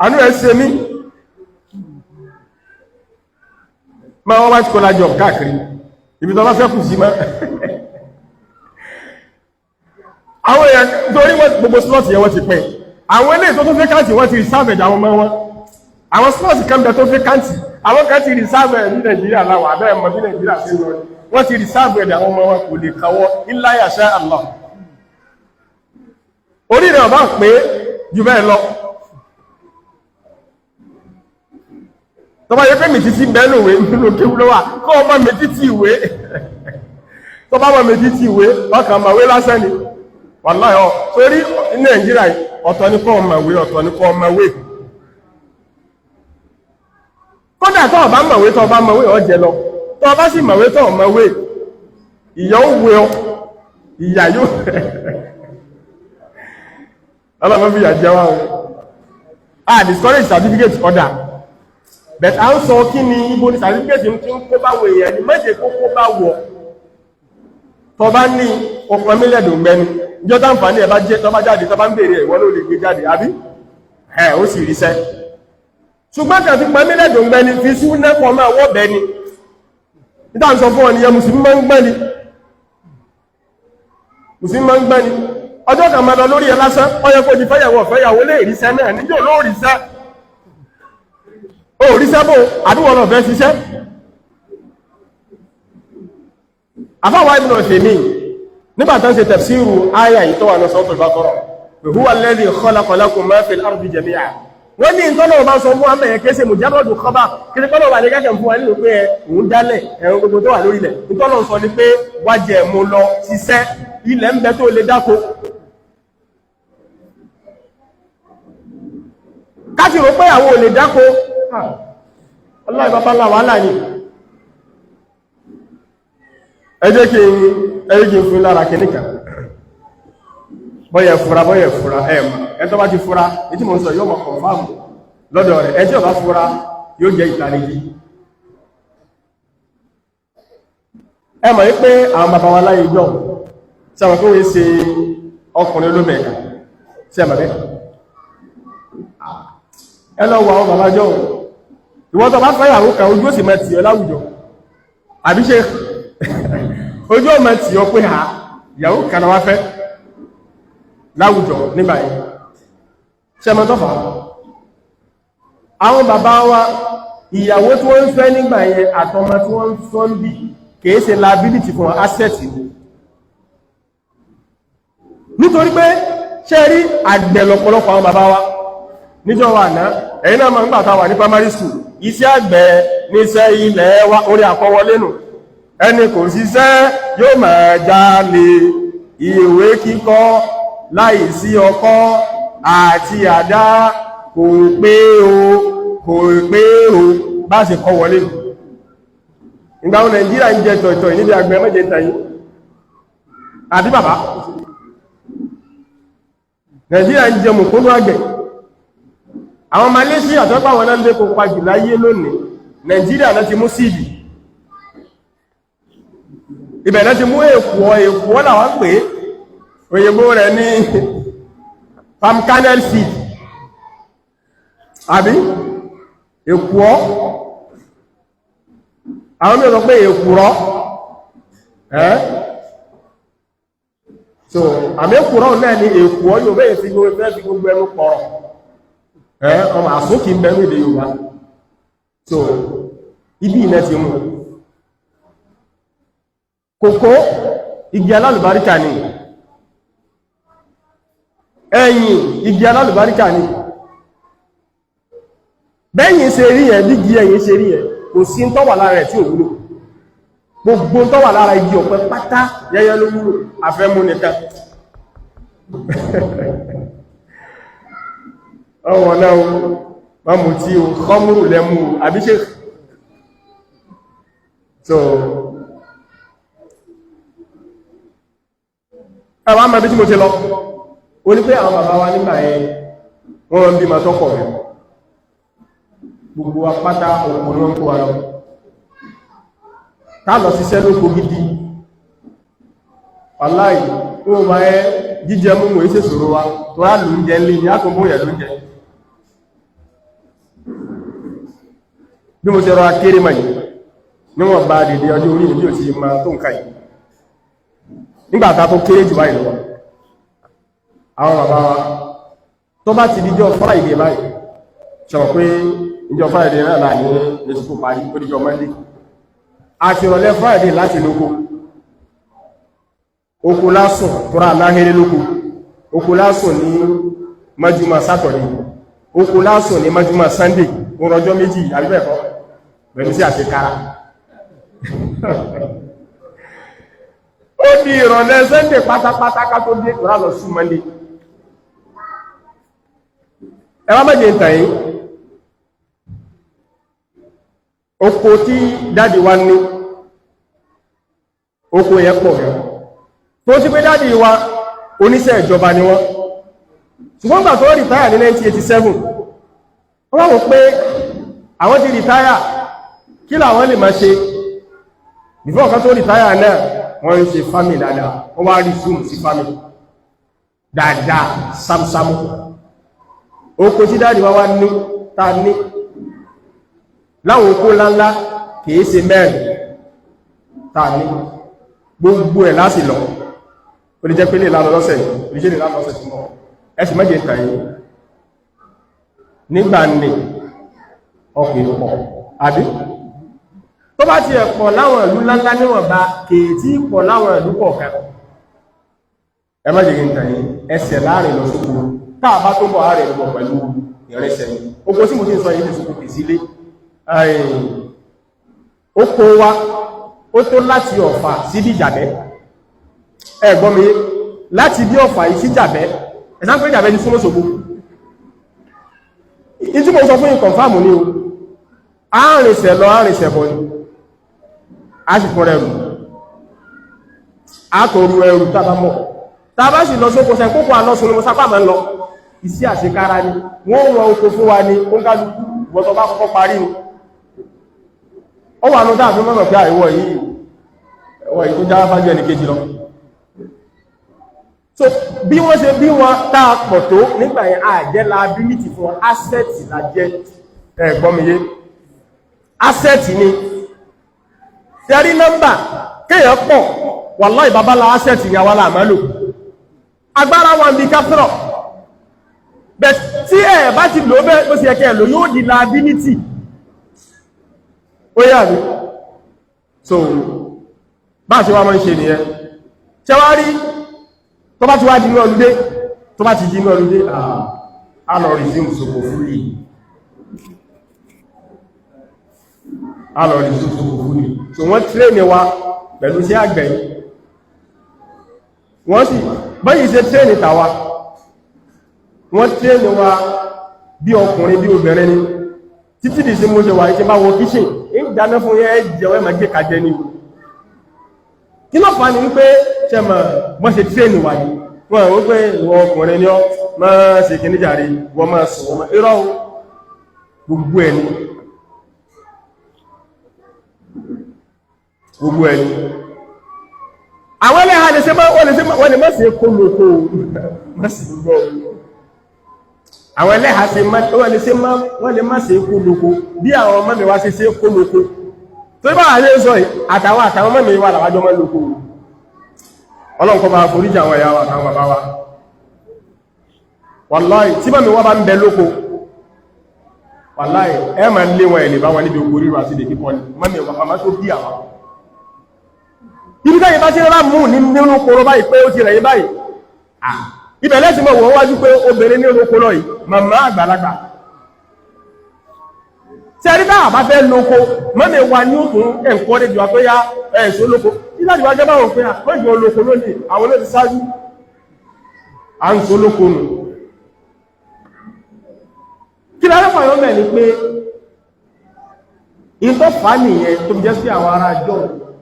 Àánú ẹ̀ ṣe mí. Máa wọ́n white collar job káàkiri ibi tó bá fẹ́ kù sí mọ́ àwọn èèyàn, torí wọ́n gbogbo slot yẹn, wọ́n ti pín. Àwọn eléyìí tó tún vacant, wọ́n ti reserve ẹ̀dà àwọn ọmọ wọn. Àwọn slot kan bẹ tó vacant, àwọn kan ti reserve ẹ̀ ní Nàìjíríà láwọn abẹ́ ẹ̀mọ́ bí Nàìjíríà ṣe lọ, wọ́n ti reserve ẹ̀dà àwọn ọmọ wọn, kò lè kàwọ́ illa yasha Allah. Orí rẹ̀ ọba pé jù bẹ́ẹ̀ lọ. Tọba yẹ pé mi títí bẹ́ẹ̀ lòwe nínú kéwú lọ́wà kọ́ ọmọ mi títí ìwé, tọba ọmọ mi títí ìwé, ọkàn màwé lásán ni, wàláhì ọ. Torí ní Nàìjíríà, ọ̀tọ̀ ní kọ́ ọmọwé, ọ̀tọ̀ ní kọ́ ọmọwé. Kódà tọ́ ọba mọ̀wé, tọ́ ọba mọ̀wé, ọ jẹ lọ. Tọ́ ọba sì mọ̀wé, tọ́ ọmọwé, ìyà ó wé ọ, ìyà yóò ọlọ́mọ fi yà jẹ wá o. Ah, discourage certificate order, but à ń sọ kí ni ibo ni certificate ń kó bá wọ èèyàn ni méje kó kó bá wọ. Tọ́ bá ní ọkọ̀ mílẹ̀dù gbẹni ìjọ táǹfààní ẹ̀ bá jẹ́, tọ́ bá jáde, tọ́ bá ń bèèrè, ìwọ ló lè gbé jáde, àbí ẹ̀ ó sì ríṣẹ́. Ṣùgbọ́n kàn fi pẹ́ mílẹ̀dù gbẹni fi sú nẹ́pọ̀ máa wọ́ bẹ́ ni níta ń sọ fún ọ̀nìyàn. Mùsùlùmí máa ń gbẹ́ ni, mùsùlùmí máa ń gbẹ́ ni. Ọjọ́ kan máa lọ lórí ẹ lásán, ó yẹ kó di fẹ́yàwó ọ̀fẹ́yàwó lè ríṣẹ́ náà níjọ́ ló ríṣẹ́, ó ríṣẹ́ bò àdúgbò náà fẹ́ ṣiṣẹ́. Àfáwà Ibn Uthaymeen, nígbà tán ṣe tafsiru áyà yìí tó wà ní Suratul Baqara, huwa alladhi khalaqa lakum ma fil ardi jami'a, wọ́n ní ìtọ́nà bá sọ fún àmì ẹ̀kẹ́ ṣe mujarradu khabar kí ní kọ́nà wà ní kẹ́kẹ́ fún wa nínú pé òun dálẹ̀ ẹ̀rọ gbogbo tó wà lórí ilẹ̀. Ìtọ́nà sọ ni pé wájẹ̀ mú lọ ṣiṣẹ́, ilẹ̀ ń bẹ tó lè dáko. Káti rò pé àwọn ò lè dáko, ọláì bàbá ńlá wàhálà ni. Ẹ jẹ́ kí n fún lára kìníkà, bọ́yẹ̀ fura, bọ́yẹ̀ fura ẹ̀mà ẹ tó bá ti fura ní tí mo sọ yóò mọ̀ kọ̀nfàmù lọ́dọ̀ rẹ̀. Ẹ tí ó bá fura yóò jẹ́ ìtànìjí. Ẹ mọ̀ wípé àwọn bàbá wa láyé jọ sẹ́wọ̀n kó wé ṣe ọkùnrin olómẹ̀ẹ́kà sí ẹ̀mọ̀ bẹ́. Ẹ lọ wọ àwọn bàbá jọ Ìwọ́n tó bá fẹ́yàwó kan, ojú ó sì mẹ́ tì ọ láwùjọ, àbí ṣe ojú ó mẹ́ tì ọ pé ha, ìyàwó kan la wá fẹ́ láwùjọ nígbà yẹn. Ṣe mọ́ tọ́fà àwọn bàbá wa, ìyàwó tí wọ́n ń fẹ́ nígbà yẹn àtọmọ tí wọ́n ń fọ́n bí kìí ṣe liability fún asset ni. Nítorí pé ṣe rí àgbẹ̀ lọ́pọ̀lọpọ̀ àwọn bàbá wa níjọ́ wà náà. Ẹ̀yin náà máa ń gbàtà wà ní primary school, iṣẹ́ àgbẹ̀ níṣẹ́ ilẹ̀ wa, orí àkọwọlé nù. Ẹni kò ṣiṣẹ́ yóò máa jalè. Ìwé kíkọ́ láìsí ọkọ́ àti àdá kò pé o, kò pé o. Bá ṣe kọ wọlé nù. Ìgbà wọn Nàìjíríà ń jẹ tọ̀ìtọ̀ níbi àgbẹ̀ mẹ́jẹ tẹ̀yìn, àbí bàbá? Nàìjíríà ń jẹ mùkúnú àgbẹ̀. Àwọn Malaysia tó pàwọn náà lé kó pa jù láyé lónìí, Nàìjíríà náà ti mú síìdì, ibẹ̀ náà ti mú èkùọ́. Èkùọ́ làwọn pè é, òyìnbó rẹ̀ ní palm kernel seed, àbí èkùọ́. Àwọn mìíràn sọ pé èkùrọ́ ẹ́. So àmì èkùrọ́ náà ni èkùọ́ yóò bẹ́ẹ̀ fi gbogbo fẹ́ fi gbogbo ẹnu pọ̀rọ̀ ẹ́, ọmọ àsókì ń bẹ̀rù èdè Yorùbá. So ibi iná ti mú kòkó, igi alálùbáríkà ni. Ẹ̀yìn, igi alálùbáríkà ni. Bẹ́yìn ṣe rí ẹ̀, bí igi ẹ̀yìn ṣe rí ẹ̀, kò sí ń tọ́wà lára ẹ̀ tí ò wúlò. Gbogbo ń tọ́wà lára igi ọ̀pẹ pátá yẹ́yẹ́ ló wúlò, àfẹ́mú nìkan. Ọwọ̀n náà wọ́n mú tí o kọmúrù lẹ́mú, àbí ṣe? So ẹwà mọ̀ bí tí mo ti lọ o ní pé àwọn bàbá wa nígbà yẹn, wọ́n ń bí ma tọ́pọ̀ rẹ̀. Gbogbo apáta òkú ní wọ́n kó wa lọ, ká lọ síṣẹ́ lóko gidi. Wàláì, ó ma ẹ́ jíjẹ múmù ìṣẹ́ ṣòro wa tó rá lóúnjẹ lé ní àtúnbóyẹ̀ lóúnjẹ. Bí mo ṣe rọra kéré mọ̀ yìí níwọ̀n bá dìde ọjọ́ orí ìbí ò ti ma tó nǹkan yìí, nígbàtà tó kéré jù báyìí lọ, àwọn bàbá wa, tó bá ti díjọ́ Friday báyìí, ṣọ̀rọ̀ pé ìjọ Friday náà là ní lẹ́sùkú parí, ó díjọ́ Monday àti ìrọ̀lẹ́ Friday láti lóko. Oko lásùn tó rà láhẹ́rẹ́ lóko, oko lásùn ní mọ́júmọ́ Saturday, oko lásùn ní mọ́júmọ́ Sunday, ó rọjọ́ méjì, àbíbẹ̀kọ́, pẹ̀lú sí àṣekára. Ó di ìrọ̀lẹ́ Sunday pátápátá ká tó dé, tó rà lọ sí Monday. Ẹ wá mẹ́jẹ ń tàyí oko tí dáàdì wa ní, oko yẹn pọ̀ rẹ̀ tó sí pé dáàdì wa oníṣẹ́ ìjọba ni wọ́n. Ṣùgbọ́n gbà tó rìtáyà ní 1987, wọ́n wò pé àwọn ti rìtáyà, kí làwọn lè máa ṣe? Before kan tó rìtáyà náà, wọ́n ń ṣe farming dáadáa. Wọ́n wá resume sí farming dáadáa sámsámú. Oko tí dáàdì wá wá ní, ta ní láwọn oko ńláńlá, kìí ṣe mẹ́rin ta ní, gbogbo ẹ̀ láti lọ. Ó lè jẹ́ pé lè lánà lọ́sẹ̀, ó lè jẹ́ lè lánà lọ́sẹ̀ tí mọ́ ẹ̀sì mẹ́jẹ̀ tàyí. Nígbà ní ọkùnrin pọ̀, àbí tó bá ti ẹ̀ pọ̀ láwọn ìlú ńláńlá níwọ̀nba, kèètí pọ̀ láwọn ìlú kọ̀ọ̀kan. Ẹ má jẹ́ kí n tàyí, ẹsẹ̀ láàrin lọ sóko. Táà bá tó bọ̀ ààrẹ lọ pẹ̀lú ìrẹsẹ̀ ni. Oko tí mo ti ń sọ yìí ti sóko kì sílé oko wa, ó tó láti Ọ̀fà sí bí Ìjàbẹ́. Ẹ gbọ́ mi, láti bí Ọ̀fà yìí sí Ìjàbẹ́, ẹ̀sán pé Ìjàbẹ́ ti súnmọ́ Ṣògbó. Ìtí mo sọ fún yín, confirm ni o. Àárìnsẹ̀ lọ, àárìnsẹ̀ bọ̀ ni. A sì fún ẹrù, a tó rú ẹrù tàbá mọ̀, tàbá sì lọ sóko sẹ kókò àlọ́sùn ni mo sápá máa ń lọ. Iṣẹ́ àṣekára ni wọ́n rọ oko fún wa ní oúnkálukú. Wọ́n tó bá kọ́kọ́ parí ni ó wà ní dáàfin mọ́mọ̀ pé àìwọ̀ yìí, ẹwọ̀ yìí tó jáwá fájú ẹni kejì lọ. So bí wọ́n ṣe bí wọ́n táa pọ̀ tó nígbà yẹn, a jẹ́ liability fún, asset la jẹ́. Ẹ̀gbọ́n mi yé? Asset ni. Tẹ́rí nọ́mbà kéèyàn pọ̀, wàláhì babalá asset ni àwa la máa lò. Agbára wà ń bí káfírọ̀. Bẹ̀ tí ẹ̀ bá ti lò bẹ́ẹ̀ bó ṣe yẹ kẹ́ ẹ̀ lò yóò di liability. Ó yà mí. So, bá ṣe wá máa ń ṣe nìyẹn. Ṣé wá rí tó bá ti wá di inú ọlúdé, tó bá ti di inú ọlúdé, a lọ resume soko fúlì. A lọ resume soko fúlì. So wọ́n train wa pẹ̀lú iṣẹ́ àgbẹ̀ yìí. Wọ́n sì, báyìí ṣe train tàwa. Wọ́n train wa bí ọkùnrin bí obìnrin ni. Títí dì sí mo ṣe wà ìṣe bá wọ kitchen, ń dáná fún yẹn jẹ́ ẹ máa gé kajẹ ni. Kí ló fà ní wípé ṣe mọ̀ bọ́n ṣe train wa ní? Wọ́n wípé ìwọ ọkùnrin ni ọ́, máa ṣe kìíní jàre, wọ́n máa sùn, wọ́n máa irọ́ o. Gbogbo ẹ̀ ni. Gbogbo ẹ̀ ni. Àwọn ẹlẹ́ha lè ṣe mọ́, wọ́n lè ṣe mọ́, wọ́n lè má ṣe kó lóko, má sì gbọ́. Àwọn ẹlẹ́ha ṣe mọ́, wọ́n lè ṣe mọ́, wọ́n lè má ṣe kó lóko, bí àwọn ọmọ mi wá ṣe ṣe kó lóko. Torí báwa ṣe ń sọ yìí, àtàwọn àtàwọn ọmọ mi wà làwájọ́ mọ́ lóko. Ọlọ́run kó bá foríjì àwọn ìyá wa àtàwọn bàbá wa. Wàláì, tí mọ́mí wá bá ń bẹ lóko, wàláì, ẹ máa lé wọn ẹ̀lẹ̀ bá wọn níbi oko ríro àti ilé kíkọ́ ni, mọ́mí wà màmá tó bí àwọn. Ibi táyé bá ti rá mú ní nínú koro báyìí pé ó ti rẹ̀ yín báyìí. Ibẹ̀ lẹ́sìn mọ̀ wọ́n wájú pé obìnrin ní oko lọ yìí, màmá àgbàlagbà. Tí ẹni bá àbá fẹ́ lóko, mọ́mí wa ní òkun ẹ̀ǹkọ́ débi wa pé yá ẹ̀ṣọ́ lóko. Tí láti wá jẹ́ báwọn pé àpéjọ olóko lónìí, àwọn olóòtú ṣáájú. À ń so lóko nù. Kí lára fàyọ́ mẹ́ ni pé ìtọ́ fà á nìyẹn tó fi jẹ́ sí àwọn ará jọ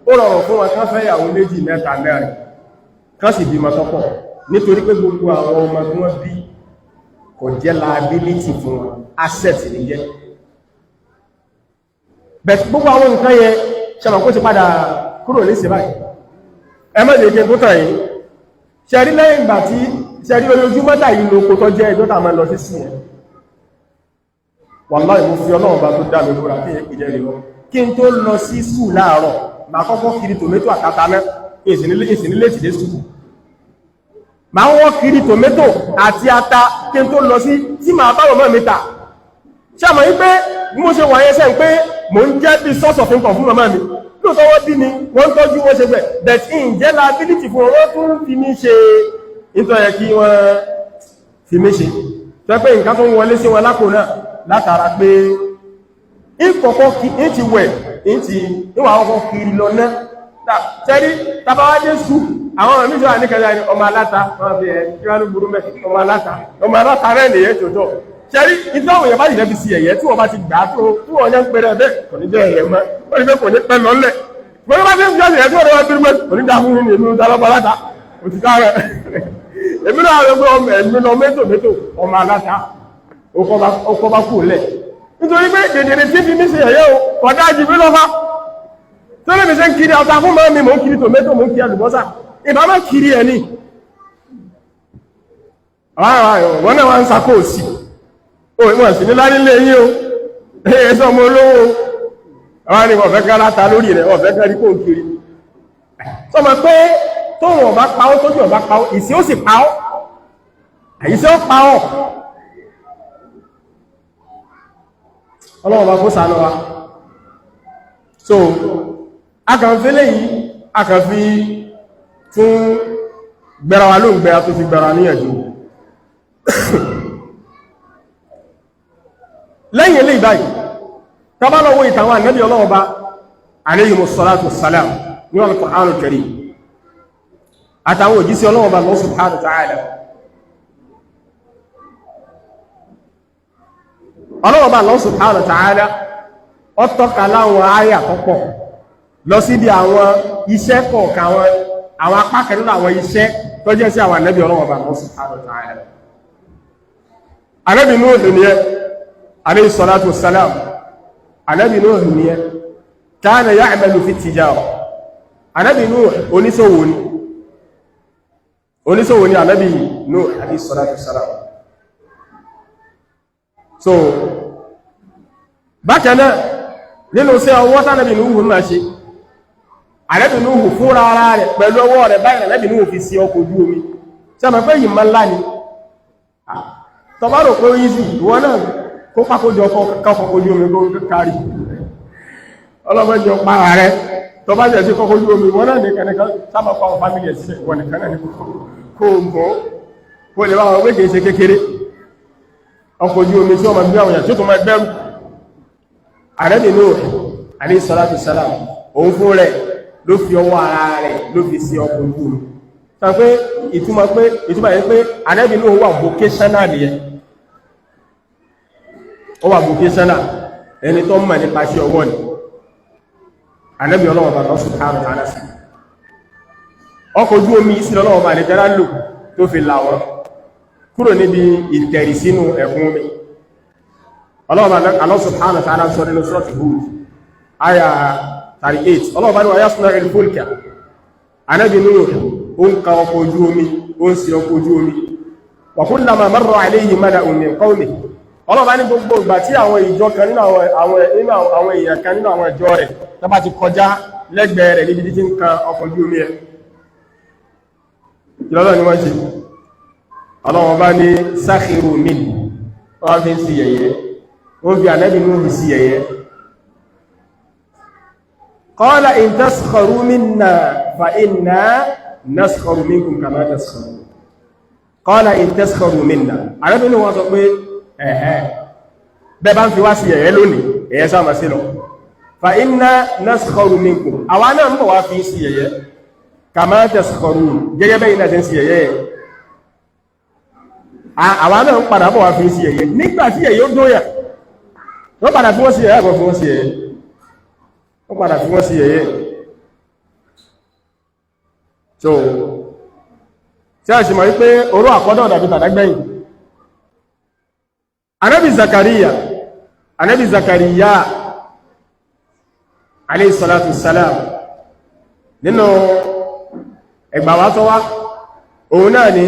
ó rọrùn fún wọn kán fẹ́ ìyàwó méjì mẹ́ta mẹ́rin kán sì bímọ tọ́pọ̀ nítorí pé gbogbo àwọn ọmọ tí wọ́n bí kò jẹ́ liability fún wọn, asset ní jẹ́. Bẹ̀t gbogbo àwọn nǹkan yẹn ṣẹmọ̀ kó ti padà kúrò ní sí báyìí. Ẹ má jẹ́ kí n tó tàn yín. Ṣe rí lẹ́yìn ìgbà tí ṣe rí orí ojúmọ́ tà yìí lóko tó jẹ́ ẹjọ́ tà máa lọ sí sí yẹn. Wàláhì mo fi Ọlọ́run bá tó dá mi búra kí n pè jẹ́ ìrọ̀. Kí n tó lọ sí skúù láàárọ̀, màá kọ́kọ́ kiri tòmẹ́tò àtata náà, ìsìnílé ìsìdé skúù. Màá wọ́n kiri tòmẹ́tò àti ata kí n tó lọ sí tí màá bá màmá mi tà. Ṣé àmọ́ yí pé bí mo ṣe wà yẹn sẹ́yìn pé mò ń jẹ́ bí source of income fún màmá mi. Lóòótọ́ wọ́n bí mi, wọ́n ń tọ́jú wọ́n ṣe bẹ̀, but ǹjẹ́ liability fún wọn, wọ́n tún fi mí ṣe nítorí yẹ kí wọ́n fi mí ṣe. Tó pé nǹkan tó ń wọlé sí wọn lápò náà látara pé ìkọ̀kọ́ kí ń ti wẹ̀ ń ti níwà ọkọ̀ kiri lọ náà. Tẹ́rí, tàbá wá dé sùn, àwọn ọmọ mísọ́ àníkẹ́lẹ́ ni ọmọ aláta, wọ́n fi ẹ̀ kí wọ́n ní burú mẹ́, ọmọ aláta, ọmọ aláta rẹ̀ nìyẹn tòótọ́. Tẹ́rí, ìtọ́wò yẹn bá yìí lẹ́bi sí ẹ̀yẹ tí wọ́n bá ti gbà á tó tí wọ́n yẹn ń pẹrẹ bẹ́ẹ̀ kò ní jẹ́ ẹ̀yẹ mọ́, wọ́n ní pé kò ní pẹ́ lọ́lẹ̀. Wọ́n bá ti ń fi ọ̀sẹ̀ tí wọ́n bá bírú mẹ́, kò ní dá fún mi èmi dá lọ́pọ̀ aláta, òtítà rẹ̀. Èmi náà rẹ̀ pé ọmọ ẹ̀mí lọ mẹ́tò mẹ́tò ọmọ aláta, ọkọ̀ bá kú lẹ̀. Nítorí pé dèdèrè tí fi mí ṣe ẹ̀yẹ o, kọ̀dá jù mí lọ́fà. Tó lè mi ṣe ń kiri ọta fún mọ́ mi, mò ń kiri tòmẹ́tò, mò ń kiri àlùbọ́sà. Ìbá má kiri ẹ̀ ní. Wọ́n náà wá ń sakó òsì. Ó wọ́n sì ní lárí lé yín o. Ẹ sọ ọmọ olówó o. Àwọn ni wọ́n fẹ́ ká láta lórí rẹ̀, wọ́n fẹ́ ká rí kó ń kiri. Sọmọ pé tóun ọba pa ọ́, tójú ọba pa ọ́, ìsí ó sì pa ọ́. Ìsí ó pa ọ́. Ọlọ́run bá kó ṣàánú wa. So, a kàn fi léyìí, a kàn fi tún gbẹ̀rẹ̀ wa ló ń gbẹ̀rẹ̀ tó fi gbẹ̀rẹ̀ níyànjú. Lẹ́yìn eléyìí báyìí, tá bá lọ wo ìtàn àwọn ànábì Ọlọ́run bá, alayhimus salatu wassalam, ní Al-Qur'anul Karim, àtàwọn òjíṣẹ́ Ọlọ́run bá Allah subhanahu wa ta'ala. Ọlọ́run bá Allah subhanahu wa ta'ala, ó tọ́ka láwọn àyà tó pọ̀ lọ síbi àwọn iṣẹ́ kọ̀ọ̀kan àwọn apá kan nínú àwọn iṣẹ́ tó jẹ́ sí àwọn ànábì Ọlọ́run bá Allah subhanahu wa ta'ala. Ànábì Nuhu nìyẹn, alayhi salatu wassalam. Ànábì Nuhu nìyẹn, kana ya'malu fi tijara. Ànábì Nuhu oníṣòwò ni. Oníṣòwò ni Ànábì Nuhu alayhi salatu wassalam. So, bákan náà, Nínú sí ọwọ́ tánàbì Núhù máa ṣe, Ànábì Núhù fúnra ara rẹ̀ pẹ̀lú ọwọ́ rẹ̀ báyìí Ànábì Núhù fi sí ọkọ̀ ojú omi. Tí a mọ̀ pé yìí máa ńlá ni? Tó bá rò pé ó easy, ìwọ náà kó pákójọ kọ́kọ́ ojú omi kó kárí ọlọ́mọjọ para rẹ̀. Tó bá jẹ́ sí kọ́kọ́ ojú omi, ìwọ náà nìkan nìkan sábà pa àwọn fámìlì ẹ̀ sílẹ̀, ìwọ nìkan náà ní kó gọ́ kó lè bá wọn wé kìí ṣe kékeré. Ọkọ̀ ojú omi tí wọ́n máa gbé àwọn èèyàn tí ó tó máa gbẹ́rù. Ànábì Nuh alayhi salatu wassalam, òun fún rẹ̀ ló fi ọwọ́ ara rẹ̀ ló fi sí ọkọ̀ ojú omi. Sọ pé ìtumọ̀ pé ìtumọ̀ yẹn pé Ànábì Nuh wà vocational nìyẹn. Ó wà vocational, ẹni tó mọ̀ nípa sí ọwọ́ ni Ànábì Ọlọ́run bàbá subhanahu wa ta'ala sí. Ọkọ̀ ojú omi sí Ọlọ́run bá lè tẹ́lá lò tó fi là wọ́n kúrò níbi ìtẹ̀rì sínú ẹ̀kún omi. Ọlọ́run Allah subhanahu wa ta'ala sọ nínú Suratu Hud aya 38, Ọlọ́run bá ní wa yasna'ul fulka. Ànábì Nuh ó ń ka ọkọ̀ ojú omi, ó ń ṣe ọkọ̀ ojú omi. Wa kullama marra alayhi mala'un min qawmihi. Ọlọ́run bá ní gbogbo ìgbà tí àwọn ìjọ kan nínú àwọn èèyàn kan nínú àwọn ìjọ rẹ̀ tó bá ti kọjá lẹ́gbẹ̀ẹ́ rẹ̀ níbi tí ń kan ọkọ̀ ojú omi ẹ̀, ìlọ́lọ́ ni wọ́n ṣe. Ọlọ́run bá ní sakhiru min, wọ́n fi ń sí yẹ̀yẹ́, wọ́n fi Ànábì Nuhu sí yẹ̀yẹ́. Qala in taskharu minna fa inna naskharu minkum kama taskharun. Qala in taskharu minna, Ànábì Nuhu wọ́n sọ pé ẹ̀hẹ́, bẹ́ẹ̀ bá ń fi wá sí yẹ̀yẹ́ lónìí, ẹ̀yẹ́ sáà sí lọ. Fa inna naskharu minkum, àwa náà ń bọ̀ wá fi sí yẹ̀yẹ́, kama taskharun, gẹ́gẹ́ bẹ́yìn náà ṣe ń sí yẹ̀yẹ́, àwa náà ń padà bọ̀ wá fi sí yẹ̀yẹ́. Nígbà tí yẹ̀yẹ́ ó dóyà, wọ́n padà fi wọ́n sí yẹ̀yẹ́, àgbọ̀ fi wọ́n sí yẹ̀yẹ́, wọ́n padà fi wọ́n sí yẹ̀yẹ́. So tí a sì mọ̀ wípé oró àkọ́dọ̀ dàbí tàdágbẹ̀yìn. Ànábì Zakariya, Ànábì Zakariya alayhi salatu wassalam, nínú ẹgbàwá tó wá, òun náà ni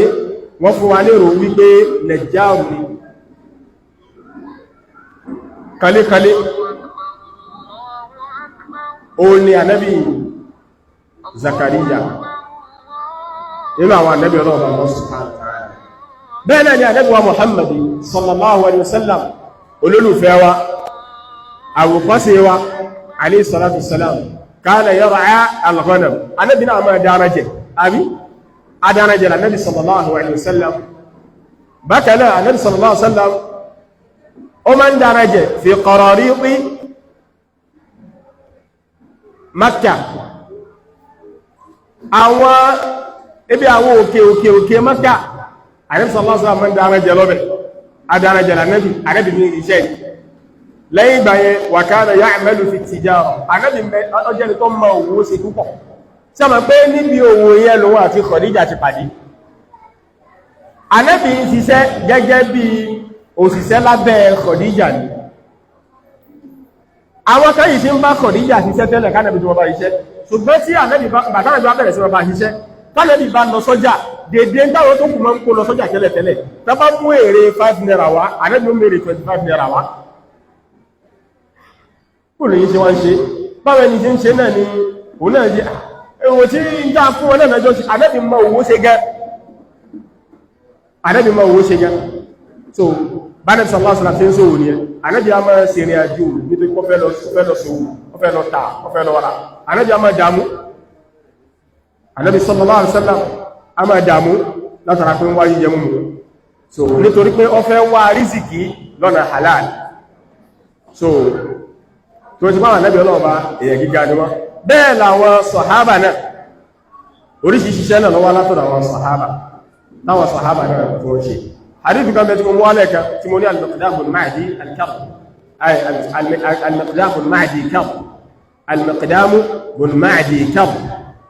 wọ́n fún wa lérò wípé Najjar ni, kalekale òun ni Ànábì Zakariya nínú àwọn ànábì Ọlọ́run Allah subhanahu wa ta'ala. Bẹ́ẹ̀ náà ni ànábì wa Muhammad sallallahu alaihi wasallam, olólùfẹ́ wa, àwòkọ́ṣe wa, alayhi salatu wassalam, kana yar'a al-ghanam. Ànábì náà máa dára jẹ, àbí adára jẹ ànábì sallallahu alaihi wasallam. Bákan náà ànábì sallallahu alaihi wasallam ó máa ń dára jẹ fi qarariti Makkah, àwọn ibi àwọn òkè òkè òkè Makkah, ànábì sallallahu alaihi wasallam máa ń dára jẹ lọ́bẹ̀, adára jẹ ànábì, ànábì ní iṣẹ́ yìí. Lẹ́yìn ìgbà yẹn, wa kana ya'malu fi tijara, ànábì ọjọ́ ni tó mọ òwò ṣe púpọ̀. Tí a mọ̀ pé níbi òwò yẹn lòun àti Khadija ti pàdé. Ànábì ń ṣiṣẹ́ gẹ́gẹ́ bí òṣìṣẹ́ lábẹ́ Khadija ni. Àwọn kan yìí tí ń bá Khadija ṣiṣẹ́ tẹ́lẹ̀ kánàbí tí wọ́n bá ṣiṣẹ́, ṣùgbọ́n tí ànábì bá bẹ̀rẹ̀ sí wọ́n bá ṣiṣẹ́, kánàbí bá lọ sọ́jà dédé ń táwọn tó kù máa ń kó lọ sọ́jà tẹ́lẹ̀ tẹ́lẹ̀, tá bá mú èrè 5 naira wá, ànábì ó mèrè 25 naira wá. Kò lè yí ṣe wá ń ṣe báwọn ẹni ṣe ń ṣe náà ni òun náà ṣe èrò tí ń dá fún wọn náà lọ́jọ́ sí. Ànábì mọ owó ṣe gẹ́, Ànábì mọ owó ṣe gẹ́. So bánẹ́bí sallallahu alaihi wasallam ṣe ń sòwò ní ẹ. Ànábì a máa ṣe ìrìn àjò nítorí pé ó fẹ́ lọ sòwò, ó fẹ́ lọ tà, ó fẹ́ lọ rà. Ànábì a máa dààmú, Ànábì sallallahu alaihi wasallam a máa dààmú látara pé ń wá jíjẹ múmu. So nítorí pé ó fẹ́ wá rísìkí lọ́nà halal. So tó ti báwọn Ànábì Ọlọ́run bá èèyàn gíga ni wọ́n. Bẹ́ẹ̀ làwọn sọ̀hábà náà, oríṣiríṣi iṣẹ́ náà lọ́wọ́ látọ̀dọ̀ àwọn sọ̀hábà, táwọn sọ̀hábà náà tó ń ṣe. Hadith kan bẹ tí mo mú wálẹ̀ kan tí mo ní al-Miqdam bin Ma'di al-Karb, al-Miqdam bin Ma'di Karb, al-Miqdam bin Ma'di Karb,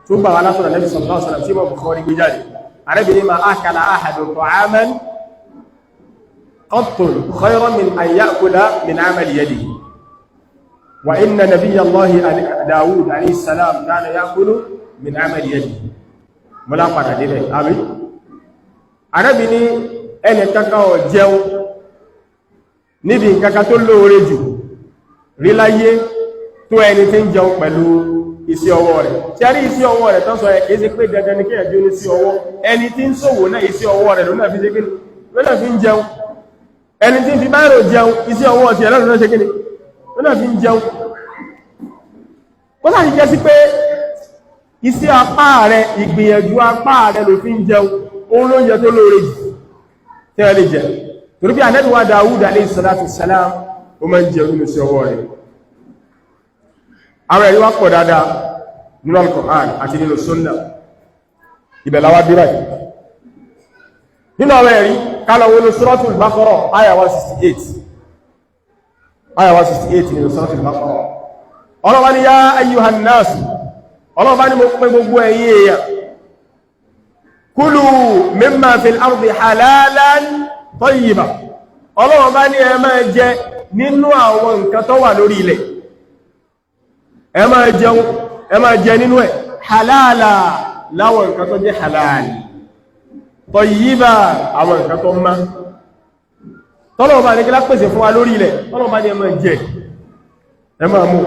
tó gbà wá látọ̀dọ̀ Ànábì sallallahu alaihi wasallam tí mo Bukhari gbé jáde. Ànábì ní ma akala ahadun ta'aman qattun khayran min an ya'kula min 'amali yadihi. Wa inna nabiyya Allahi Dawud alayhi salam kana ya'kulu min 'amali yadihi. Mọ́lá padà débẹ̀, àbí? Ànábì ní ẹni kankan ò jẹun níbi nǹkankan tó lóore jù rí láyé tó ẹni tí ń jẹun pẹ̀lú iṣẹ́ ọwọ́ rẹ̀. Tí a rí iṣẹ́ ọwọ́ rẹ̀ tán sọ ẹ̀ kìí ṣe pé dandan ní kéèyàn jó ní sí ọwọ́. Ẹni tí ń ṣòwò náà, iṣẹ́ ọwọ́ rẹ̀ lónà fi ṣe kíni, lónà fi ń jẹun. Ẹni tí ń fi báyìí jẹun, iṣẹ́ ọwọ́ ti ẹ̀lọ́nà lónà ṣe kíni, lónà fi ń jẹun. Ó sáà ti jẹ́ sí pé iṣẹ́ apá rẹ̀, ìgbìyànjú apá rẹ̀ ló fi ń jẹun, òun ló ń jẹ tó lóore jù tí ẹ lè jẹ. Torí bí Ànábì wa Dáúdù alayhi salatu wassalam, ó máa ń jẹun nínú iṣẹ́ ọwọ́ rẹ̀. Àwọn ẹ̀rí wá pọ̀ dáadáa nínú Al-Qur'an àti nínú Sunnah. Ibẹ̀ la wá bí báyìí. Nínú àwọn ẹ̀rí, kálọ̀wọ́ ní Suratul Baqarah, àyà 168. Àyà 168 nínú Suratul Baqarah. Ọlọ́wà ní yá ayyuhan nas, ọlọ́wà ní mo pẹ́ gbogbo ẹ̀yin èèyàn, kulu mimma fil ardi halalan tayyiba. Ọlọ́wà bá ní ẹ máa jẹ nínú àwọn nǹkan tó wà lórí ilẹ̀, ẹ máa jẹun, ẹ máa jẹ nínú ẹ̀, halala, láwọn nǹkan tó jẹ́ halal, tayyiba, àwọn nǹkan tó má tọ́lọ̀ bá ní kí lápèsè fún wa lórí ilẹ̀. Tọ́lọ̀ bá ní ẹ máa jẹ, ẹ máa mú.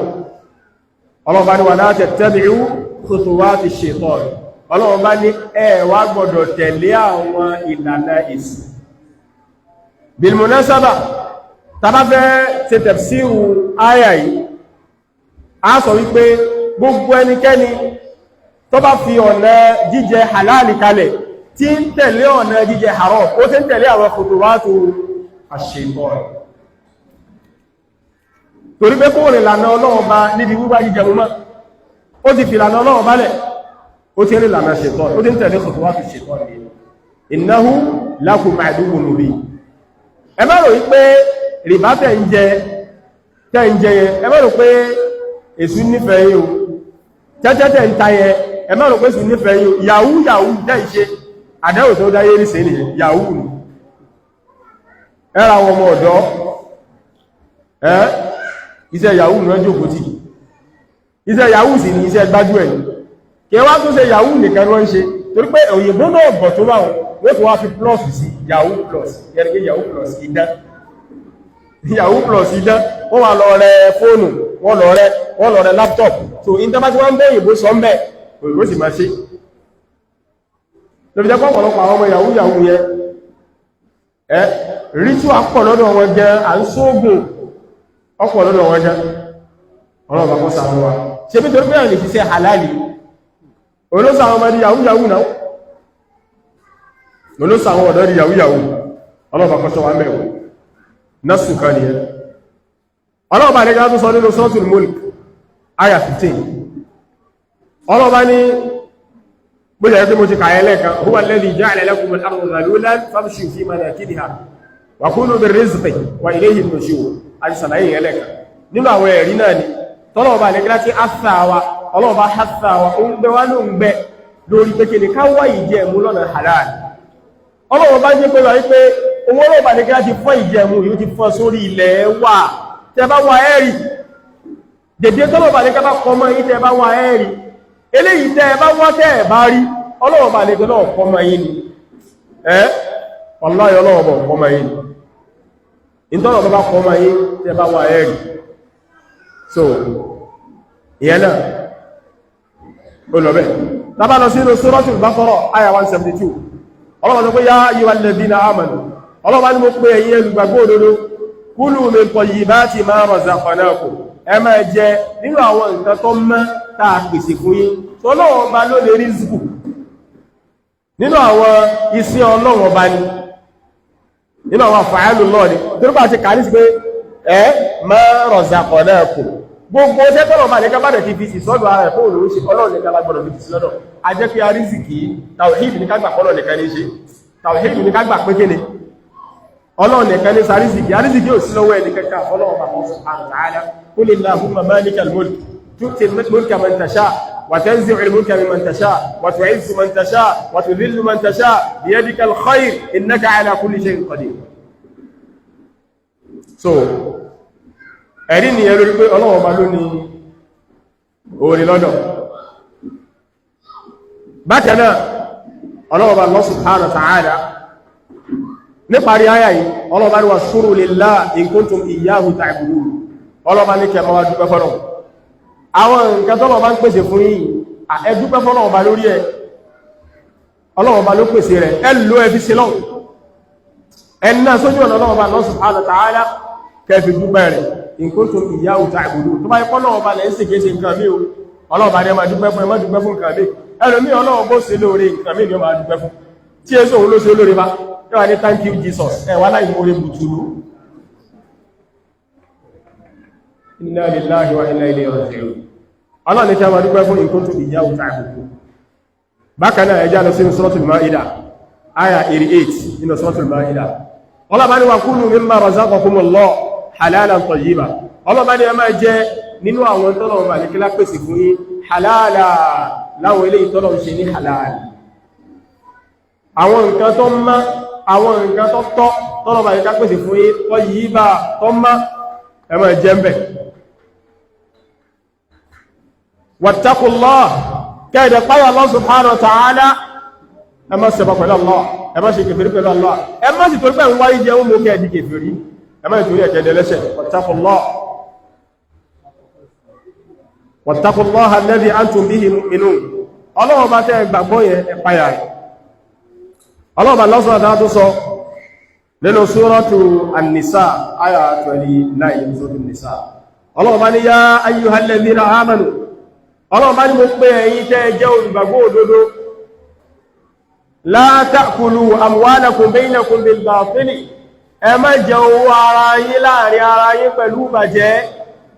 Ọlọ́run bá ní wala tattabi'u khutuwati shaitan. Ọlọ́run bá ní ẹ wá gbọ́dọ̀ tẹ̀lé àwọn ìlànà èṣù. Bil munasaba, tá bá fẹ́ ṣe tafsiru áyà yìí, a sọ wípé gbogbo ẹnikẹ́ni tó bá fi ọ̀nà jíjẹ halali kalẹ̀ tí ń tẹ̀lé ọ̀nà jíjẹ haram, ó tí ń tẹ̀lé àwọn khutuwatu ash-shaytan. Torí pé kó rìn lànà Ọlọ́run bá níbi wíwá jíjẹ mọ́, ó ti fi lànà Ọlọ́run bá lẹ̀, ó ti rí lànà ṣaitan, ó ti ń tẹ̀lé khutuwatu ash-shaytan. Innahu lakum aduwwun mubin. Ẹ má rò wípé rìbá tẹ̀ ń jẹ yẹn, ẹ má rò pé èṣù nífẹ̀ẹ́ yín o. Tẹ́tẹ́ tẹ̀ ń ta yẹn, ẹ má rò pé èṣù nífẹ̀ẹ́ yín o. Yahoo yahoo tẹ́ ń ṣe, àdáwò tó dáyé ní sí nìyẹn, yahoo ni. Ẹ ra àwọn ọmọ ọ̀dọ́ ẹ́, iṣẹ́ yahoo ní ọjọ́ òkútì. Iṣẹ́ yahoo sì ní iṣẹ́ gbájú ẹ̀. Kí wá tó ṣe yahoo nìkan ló ń ṣe, torí pé òyìnbó náà bọ̀ tó bá wọn tó wá fi plus sí, yahoo plus yẹn, pé yahoo plus idán, yahoo plus idán. Wọ́n wà lọ rẹ fóònù, wọ́n lọ rẹ laptop. So in tó bá tí wọ́n ń bẹ́ òyìnbó sọ ń bẹ́, òyìnbó sì máa ṣe. Lóbi jẹ́ pọ̀pọ̀lọpọ̀ àwọn ọmọ yahoo yahoo yẹn, ẹ́ ritual pọ̀ lọ́dọ̀ wọn gan, à ń sóògùn ọ̀pọ̀ lọ́dọ̀ wọn gan. Ọlọ́ọ̀bà kọ́ sàánú wa. Ṣe bí torí pé àwọn lè ṣiṣẹ́ halali, olóòsà àwọn ọmọdé yahoo yahoo náà, olóòsà àwọn ọ̀dọ́ di yahoo yahoo. Ọlọ́ọ̀bà kọ́ sọ wa mẹ́wọ̀ násù kan ni ẹ. Ọlọ́ọ̀bà ní tó sọ nínú Suratul Mulk, aya 15. Ọlọ́ọ̀bà ní bó jẹ́ pé mo ti kàyẹ lẹ́ẹ̀kan, huwa alladhi ja'ala lakum al-arda dhalulan famshu fi manakibiha wa kulu min rizqihi wa ilayhi an-nushur. Àti sàlàyé yẹn lẹ́ẹ̀kan. Nínú àwọn ẹ̀rí náà ni tọ́lọ̀ọ̀bà ní kíláti àṣà wa, ọlọ́ọ̀bá àṣà wa, ó ń gbẹ wá ló ń gbẹ lórí pé kí ni ká wá ìjẹ mú lọ́nà halal. Ọlọ́wọ́ bá jẹ́ pé wà wípé owó ọlọ́ọ̀bà ní kíláti fọ́ ìjẹ mú yóò ti fọ́ sórí ilẹ̀ wà. Tẹ bá wà ẹ́rì dèdè tọ́lọ̀ọ̀bà ní ká bá kọmọ yí, tẹ bá wà ẹ́rì eléyìí, tẹ bá wá, tẹ́ bá rí, ọlọ́ọ̀bà ní kíláti kọmọ yí ni ẹ́. Wallahi, ọlọ́ọ̀bà kọmọ yí ni ìtọ́lọ̀ bá kọmọ yí, tẹ bá wà ẹ́rì. So ìyẹn náà ó lọ bẹ́ẹ̀. Tá bá lọ sínú Suratul Baqara, àyà 172, ọlọ́wọ́ sọ pé yá ayyuhal ladhina amanu, ọlọ́wọ́ ní mo pé ẹ̀yin olùgbàgbọ́ òdodo, kulu min tayyibati ma razaqnakum, ẹ máa jẹ nínú àwọn nǹkan tó mọ́ tá a pèsè fún yín. Tó ọlọ́wọ́ bá ló lè rízùkù, nínú àwọn iṣẹ́ ọlọ́wọ́ bá ní, nínú àwọn àfààlù lọ́ọ̀ ni. Torí bá ti kà ní sí pé ẹ ma razaqnakum, gbogbo ṣẹ́ tọ́lọ̀ bá ní kábàdẹ̀ ti fi sì sọ́dọ̀ ara ẹ̀ fún òun ṣe, ọlọ́run nìkan lágbọ́dọ̀ fi sì sọ́dọ̀. A jẹ́ pé arísìkí, tàwíìdì ní ká gbà pọ́lọ̀ nìkan ní ṣe, tàwíìdì ní ká gbà pé kíni, ọlọ́run nìkan ní sàrísìkí. Arísìkí ò sí lọ́wọ́ ẹni kẹta fọ́lọ́run bá subhanahu wa ta'ala. Qul illahumma malikal mulk tu'ti al-mulka man tasha wa tanzi'u al-mulka mimman tasha wa tu'izzu man tasha wa tudhillu man tasha biyadika al-khayr innaka ala kulli shay'in qadir. So ẹ̀rí ni ẹ̀rí pé Ọlọ́run ọba ló ní orí lọ́dọ̀. Bákan náà, Ọlọ́run ọba Allah subhanahu wa ta'ala, níparí ayà yìí, Ọlọ́run ọba ní washkuru lillahi in kuntum iyyahu ta'budun. Ọlọ́run ọba ní kẹma wá dúpẹ́ fọ́lọ́run. Àwọn nǹkan tọ́lọ̀ bá ń pèsè fún yín, ẹ dúpẹ́ fọ́lọ́run bá lórí ẹ̀. Ọlọ́run bá ló pèsè rẹ̀, ẹ lò ẹ fi ṣe lọ́hùn, ẹ ná sójú ọ̀nà Ọlọ́run bá Allah subhanahu wa ta'ala kẹfì dúpẹ́ rẹ̀. In kuntum iyyahu ta'budun, tó bá yẹ kọ́ Ọlọ́run bá lẹ́ ń sèké ṣe nǹkan mí o, Ọlọ́run bá ní ẹ máa dúpẹ́ fún, ẹ má dúpẹ́ fún nǹkan mí. Ẹlòmí Ọlọ́run bó ṣe lóore, nǹkan mí ni ó máa dúpẹ́ fún, tí èso òun ló ṣe lóore bá yíwa ní thank you Jesus. Ẹ wá láì mọ́re bùtùlù. Inna lillahi wa inna ilayhi raji'un. Ọlọ́run ní kí a máa dúpẹ́ fún in kuntum iyyahu ta'budun. Bákan náà, ẹjá lọ sínú Suratul Ma'idah, aya 88 nínú Suratul Ma'idah. Ọlọ́ba ní wa kulu mimma razaqakumullah halalan tayyiba. Ọlọ́ba ní ẹ máa jẹ nínú àwọn tọ́lọ̀ bá ní kílá pèsè fún yín, halala, láwọn ilé ìtọ́lọ̀ ń ṣe ní halal, àwọn nǹkan tó mọ́, àwọn nǹkan tó tọ́ tọ́lọ̀ bá ní ká pèsè fún yín, tayyiba, tó mọ́, ẹ máa jẹ ń bẹ̀. Wattaqullah, kẹ́ẹ̀dẹ̀ páyà Allah subhanahu wa ta'ala. Ẹ má ṣẹbọ pẹ̀lú Allah, ẹ má ṣe kèfèrí pẹ̀lú Allah, ẹ má sì torí pé ń wáyé jẹun mú kẹ́ẹ̀dì kèfèrí, ẹ má torí ẹ̀kẹ́ dẹlẹ́ṣẹ̀. Wattaqullah, wattaqullaha alladhi antum bihi mu'minun. Ọlọ́run bá tẹ́ gbàgbọ́ yẹn, ẹ páyà rẹ̀. Ọlọ́run bá lọ́sọ̀rọ̀ àtàrà tó sọ nínú suratu An-Nisa, àyà 29, suratu An-Nisa. Ọlọ́run bá ní ya ayyuhal ladhina amanu, Ọlọ́run bá ní mo pé ẹ̀yin tẹ́ jẹ́ olùgbàgbọ́ òdodo, la ta'kulu amwalakum bainakum bil batili, ẹ má jẹ owó ara yín láàrin ara yín pẹ̀lú ìbàjẹ́.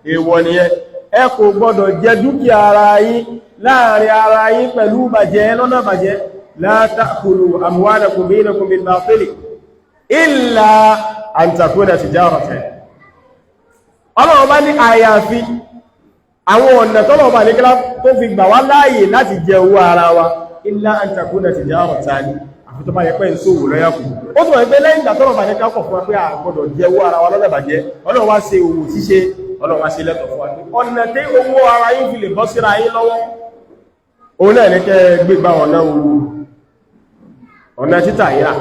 Èèwọ̀ nìyẹn. Ẹ kò gbọdọ̀ jẹ dúkìá ara yín láàrin ara yín pẹ̀lú ìbàjẹ́, lọ́nà ìbàjẹ́. La ta'kulu amwalakum bainakum bil batili illa an takuna tijaratan. Ọlọ́run bá ní àyàfi àwọn ọ̀nà tọ́lọ̀ bá ní kílá tó fi gbà wá láàyè láti jẹ owó ara wa, illa an takuna tijaratan, àfi tó bá yẹ pé ń sówò lọ́yàkù. Ó tún wọ́n pé lẹ́yìn ìgbà tọ́lọ̀ bá ní kákọ̀ fún wa pé a gbọ́dọ̀ jẹ owó ara wa lọ́nà bàjẹ́, Ọlọ́run wá ṣe òwò ṣíṣe, Ọlọ́run wá ṣe lẹ́tọ̀ fún wa pé ọ̀nà tí owó ara yín fi lè bọ́ síra yín lọ́wọ́, òun náà ní kẹ́ gbégbá ọ̀nà owó, ọ̀nà títà yíra.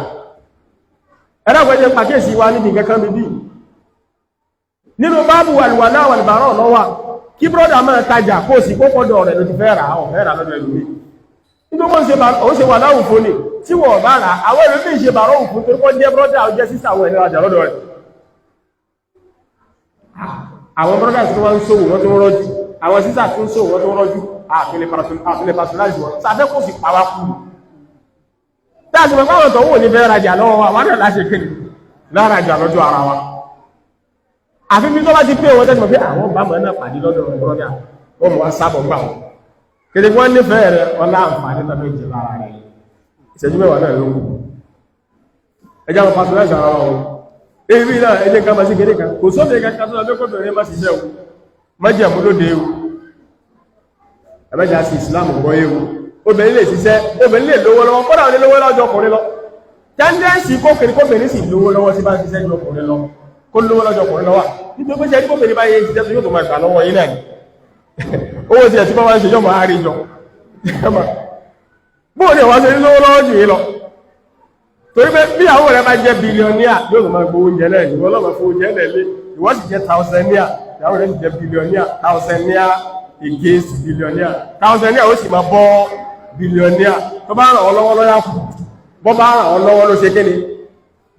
Ẹ̀rọ pàkíyèsí wa níbi nǹkan kan bíbí nínú báàbù àlùwàlá wàlùbárọ̀ lọ́wà. Kí brọ́dà máa tajà, kó sì kó pọ́dọ̀ rẹ̀ ló ti fẹ́ rà, ọ̀ fẹ́ rà lọ́dọ̀ ẹlòmí, nítorí wọ́n ṣe wà láwùn fún ni tí wọ́n bá rà. Àwọn ẹlòmí ṣe bàrọ̀ òfin torí wọ́n jẹ́ brọ́dà, ó jẹ́ sísà, àwọn ẹ̀lẹ́rajà lọ́dọ̀ rẹ̀. Àwọn brọ́dà tí wọ́n ń ṣòwò, wọ́n tó ń rọ́jú. Àwọn sísà tó ń ṣòwò, wọ́n tó ń rọ́jú. Àfilẹ̀ patronize wọn sàfẹ́ kò sì pàwá kú dáàsì mọ̀ fáwọn tó wò ní fẹ́ rajà lọ́wọ́ wa, wọ́n náà láṣẹ kéde lárajà lọ́jọ́ ara wa, àfi bí tó bá ti pé wọ́n tẹ́sí mọ̀ pé àwọn bá mọ̀ náà pàdé lọ́dọ̀ brọ́dà, wọ́n mọ̀ wá sábọ̀ gbà wọ́n kéde. Wọ́n nífẹ̀ẹ́ rẹ̀, wọ́n láǹfààní tàbí ìjẹ lára rẹ̀. Ìṣẹ́jú 10 náà ló kù. Ẹjá wọn patronize ara wọn. Èyí náà, ẹjẹ́ kan máa sí kéde kan, kò sóde kankan tó lọ́dọ́ kóbìnrin má ṣiṣẹ́ o, májẹ̀mú lóde o. Ẹ̀mẹ́jà sí Islam gbọ́ ewu. Obìnrin lè ṣiṣẹ́, obìnrin lè lówó lọ́wọ́, kódà ó lè lówó lọ́jọ́ ọkùnrin lọ. Tendency kókèrè kóbìnrin sì lówó lọ́wọ́ tí bá ń ṣiṣẹ́ ju ọkùnrin lọ, kó lówó lọ́jọ́ ọkùnrin lọ́wọ́, nítorí pé ṣe ní kóbìnrin bá yẹ ṣiṣẹ́ tó yóò tó máa gbà lọ́wọ́ yín náà ni. Owó tí ẹ̀ tí bá wá ń ṣe yọ́ máa rí jọ. Bóò ní ọ̀wá ṣe ní lówó lọ́wọ́ jù yín lọ, torí pé bí àwọn rẹ̀ bá jẹ́ billionaire, yóò tó máa gbowó oúnjẹ náà, ìwọ lọ́mọ fún oúnjẹ náà lé. Ìwọ sì jẹ́ thousandaire, ìyàwó rẹ̀ sì jẹ́ billionaire. Thousandaire against billionaire, thousandaire ó sì máa bọ́ billionaire. Tó bá ràn ọ́ lọ́wọ́ lọ́yà kù, bọ́ bá ràn ọ́ lọ́wọ́ ló ṣe kéne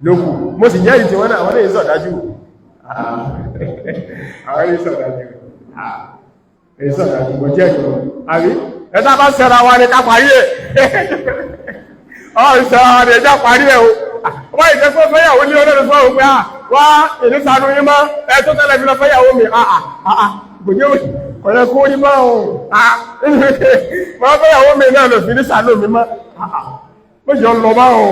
ló kù. Mo sì jẹ́ ìtì wọn náà, àwọn lè sọ̀dájú, àwọn lè sọ̀dájú, lè sọ̀dájú. Mo jẹ́ ìwọ̀n àbí ẹ̀ta bá sẹ́ra wa ní ká parí ẹ̀. Ọ̀ ìsẹ́ra wa ní ẹjá parí ẹ̀ o. Wọ́n ìjẹ́ fún fẹ́yàwó ní ọlọ́run fún òun pé à wá ìlú sanu yín mọ́ ẹ tó tẹ́lẹ̀ fi lọ fẹ́yàwó mi. Àà àà, kò ní kọ̀lẹ́ kó rí mọ́ o. Wọ́n fẹ́yàwó mi náà lọ fi ní sanu mi mọ́, mo jọ lọ bá o,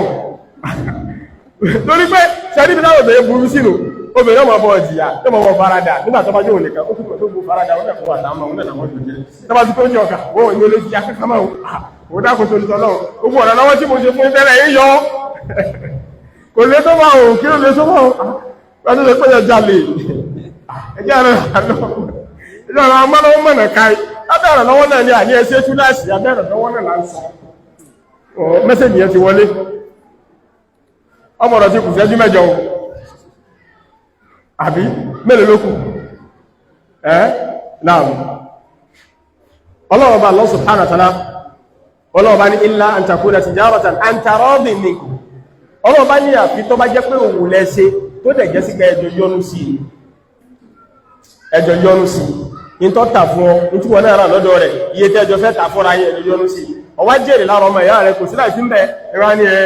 torí pé sẹ́ni bí táwọn obìnrin burú sínú, obìnrin ọmọ bọ̀ jìyà, tó mọ̀ bọ̀ farada nígbà tó bá jẹ́ òun nìkan, ó kúkọ̀ tó bu farada wọn náà kó wà táwọn ọmọ náà làwọn jò jẹ́. Tó bá ti kó ń jẹ ọkà, wọ́n ò ní olè jìyà kankan mọ́ o. Dákun tó ní tọ́lọ́, gbogbo ọ̀nà lọ́wọ́ tí mo ṣe fún tẹ́lẹ̀ yín yọ, kò lè tó bá òun, kí ló lè tó bá òun? Wọ́n tó lè pé yẹn jalè, ẹjẹ́ rẹ̀ lọ ìjọba amọ́lọ́wọ́ mọ̀nà káì abẹ́rẹ̀ lọ́wọ́ náà ní àní ẹsẹ̀ túláàsì abẹ́rẹ̀ lọ́wọ́ náà là ń sọ. Mẹ́sẹ̀jì yẹn ti wọlé, ọmọ ọ̀rọ̀ ti kù sẹ́jú 8 o, àbí mélòó ló kù? Ẹ́ náà Ọlọ́ọ̀bá Allah subhanahu wa ta'ala, ọlọ́ọ̀bá ní illa an takuna tijaratan an taradin minkum. Ọlọ́ọ̀bá ní àfi tó bá jẹ́ pé òun lẹ́ṣe tó dẹ̀ jẹ́ sí pé ẹjọ́ yọ́nú sí, ẹjọ́ yọ́nú sí in tó tà fún ọ, in tí wọ́n náà rà lọ́dọ̀ rẹ̀, iye tẹ́ ẹjọ́ fẹ́ tà fúnra yẹn, ẹjọ́ yọ́nú sí. Ọwá jèrè lára ọmọ ìyá rẹ̀, kò sí láì fi ń bẹ ìwá ní ẹ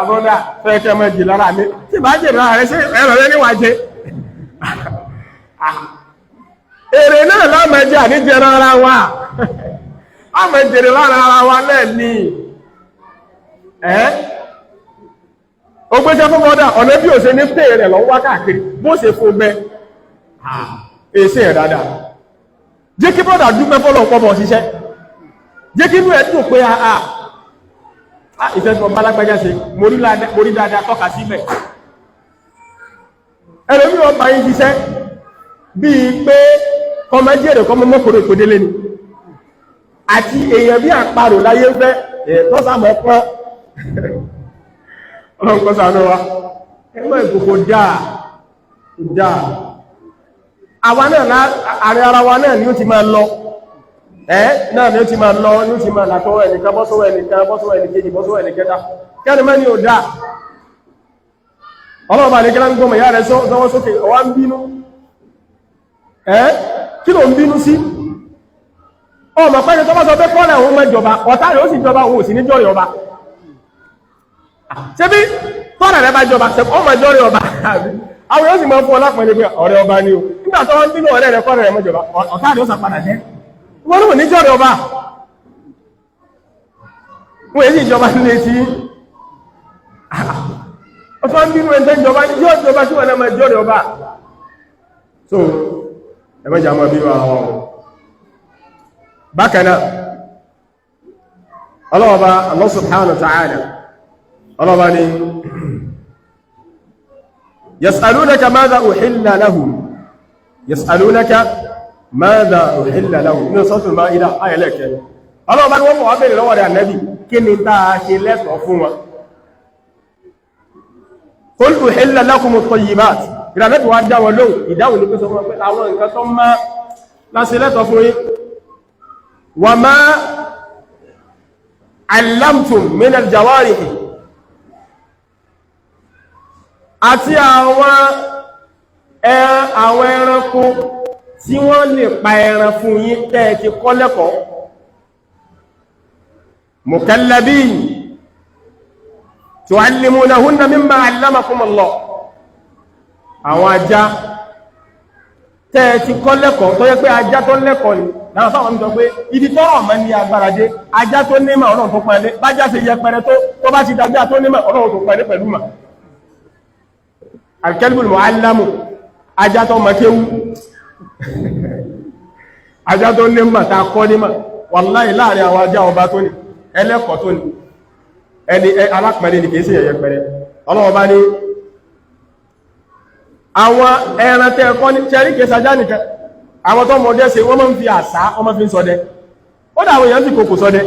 àbọ́dà fẹ́ kẹ́ mọ́ jì lára mi. Tí bá jèrè lára rẹ̀, ṣé ẹ̀rọ rẹ̀ níwà jẹ èrè náà lámẹ́jẹ́ àníjẹrẹ ara wa, àmẹ́jẹrẹ lára ara wa náà ní ẹ́. Ó gbéṣẹ́ fún bọ́dà, ọ̀nà bí ò ṣe ní pè rẹ̀ lọ wá káàkiri bó ṣe fún gbẹ èsì ẹ̀ dáadáa. Jẹ́ kí bọ́dà dúpẹ́ fọ́lọ̀ pọ́bọ̀ ṣiṣẹ́, jẹ́ kí inú ẹ̀ dùn pé àà ìfẹ́ tí wọ́n bá lágbájá ṣe, mo rí dáadáa tọ́ka síbẹ̀. Ẹlòmí wọn bá yín ṣiṣẹ́ bíi pé kọmọ jẹ́rẹ̀ kọmọ mọ́kòrò ìpòdélé ni, àti èèyàn bí àparò láyé fẹ́ tó sàmọ́ pọ́n. Ọlọ́nkọ́ sàánú wa. Ẹgbẹ́ ìkòkò dáa dáa, àwa náà ààrẹ ara wa náà ni ó ti máa lọ ẹ́, náà ni ó ti máa lọ, ní ó ti máa látọwọ́ ẹnìkan bọ́sọ́wọ́ ẹnìkan, bọ́sọ́wọ́ ẹnìkejì, bọ́sọ́wọ́ ẹnìkẹta, kẹ́ni mẹ́ni ò dáa. Ọlọ́ọ̀bà ní kílá ń gbọmọ̀ ìyá rẹ̀ sọ́wọ́ sókè, ọwá ń bínú. Ẹ́ kí ló ń bínú sí? Ọmọ pẹ́ni tó bá sọ pé kọ́lẹ̀ òun mẹ́jọba, ọ̀tá rẹ̀ ó sì jọba, òun ò sì ní jọ́rẹ̀ ọba. Ṣé bí tọ́rẹ̀ rẹ̀ bá jọba, ọmọ jọ́rẹ̀ ọba, àwọn yóò sì máa fún ọ lápẹẹrẹ pé ọ̀rẹ́ ọba ni o. Nígbà tó wọ́n bínú ọ̀rẹ́ rẹ̀ kọ́rẹ̀ rẹ̀ mẹ́jọba, ọ̀tá rẹ̀ ó sàpadà jẹ́ wọ́n ní jọ́rẹ̀ ọba. Wọ́n èyí ìjọba ní etí ọ̀tọ́ ń bínú ẹ̀ntẹ́ ìjọba yóò jọba sí wọn náà jọ́rẹ̀ ọba. So ẹmẹ́jà mọ́ bí wọ́n wọ́n. Bákanáà ọlọ́ọ̀bá Allah subhanahu wa ta'ala, ọlọ́ọ̀bá ni yas'alunaka madha uhilla lahum, yas'alunaka madha uhilla lahum ní Suratul Ma'idah ayẹlẹ́kẹ́. Ọlọ́ọ̀bá ni wọ́n mọ̀ wá bèèrè lọ́wọ́ rẹ̀ Ànábì, kí ni tá a ṣe lẹ́tọ̀ọ́ fún wọn? Qul uhilla lakumut tayyibat. Ìrànlẹ́bí wá dá wọn lóhùn, ìdáhùn ní pé sọ fún wọn pé àwọn nǹkan tó máa láṣẹ lẹ́tọ̀ọ́ fún yín. Wa ma allamtum minal jawarihi, àti àwọn ẹranko tí wọ́n lè pa ẹran fún yín tẹ́ ẹ ti kọ́ lẹ́kọ̀ọ́. Mukallabin tuallimunahunna mimma allamakum Allah, àwọn ajá tẹ́ ti kọ́ lẹ́kọ̀ọ́ tó yẹ pé ajá tó lẹ́kọ̀ọ́ ni. Láwọn fáwọn ń sọ pé ibi tọ́rọ̀ mọ́ ní agbára dé, ajá tó nímọ̀ Ọlọ́run tó pẹ́lẹ́, bájá ṣe yẹpẹrẹ tó bá ti dàgbà tó nímọ̀ Ọlọ́run tó pẹ́lẹ́ pẹ̀lú mà. Al-kalbul mu'allamu, ajá tó mọ̀ kéwú, ajá tó nímọ̀ ta kọ́ nímọ̀, wàláhì láàrin àwọn ajá ọba tó ní ẹlẹ́kọ̀ọ́ tó ní ẹni alápẹ̀lẹ́ ni, kìí sí ẹ̀yẹpẹrẹ. Ọlọ́run bá ní àwọn ẹran tẹ́ ẹ̀kọ́ ní ṣẹ́rí kẹsàjá nìkan, àwọn tó mọ̀dé ṣe wọ́n máa ń fi àṣà, wọ́n máa fi ń ṣọdẹ. Ó dà àwọn èèyàn sì kòkò ṣọdẹ,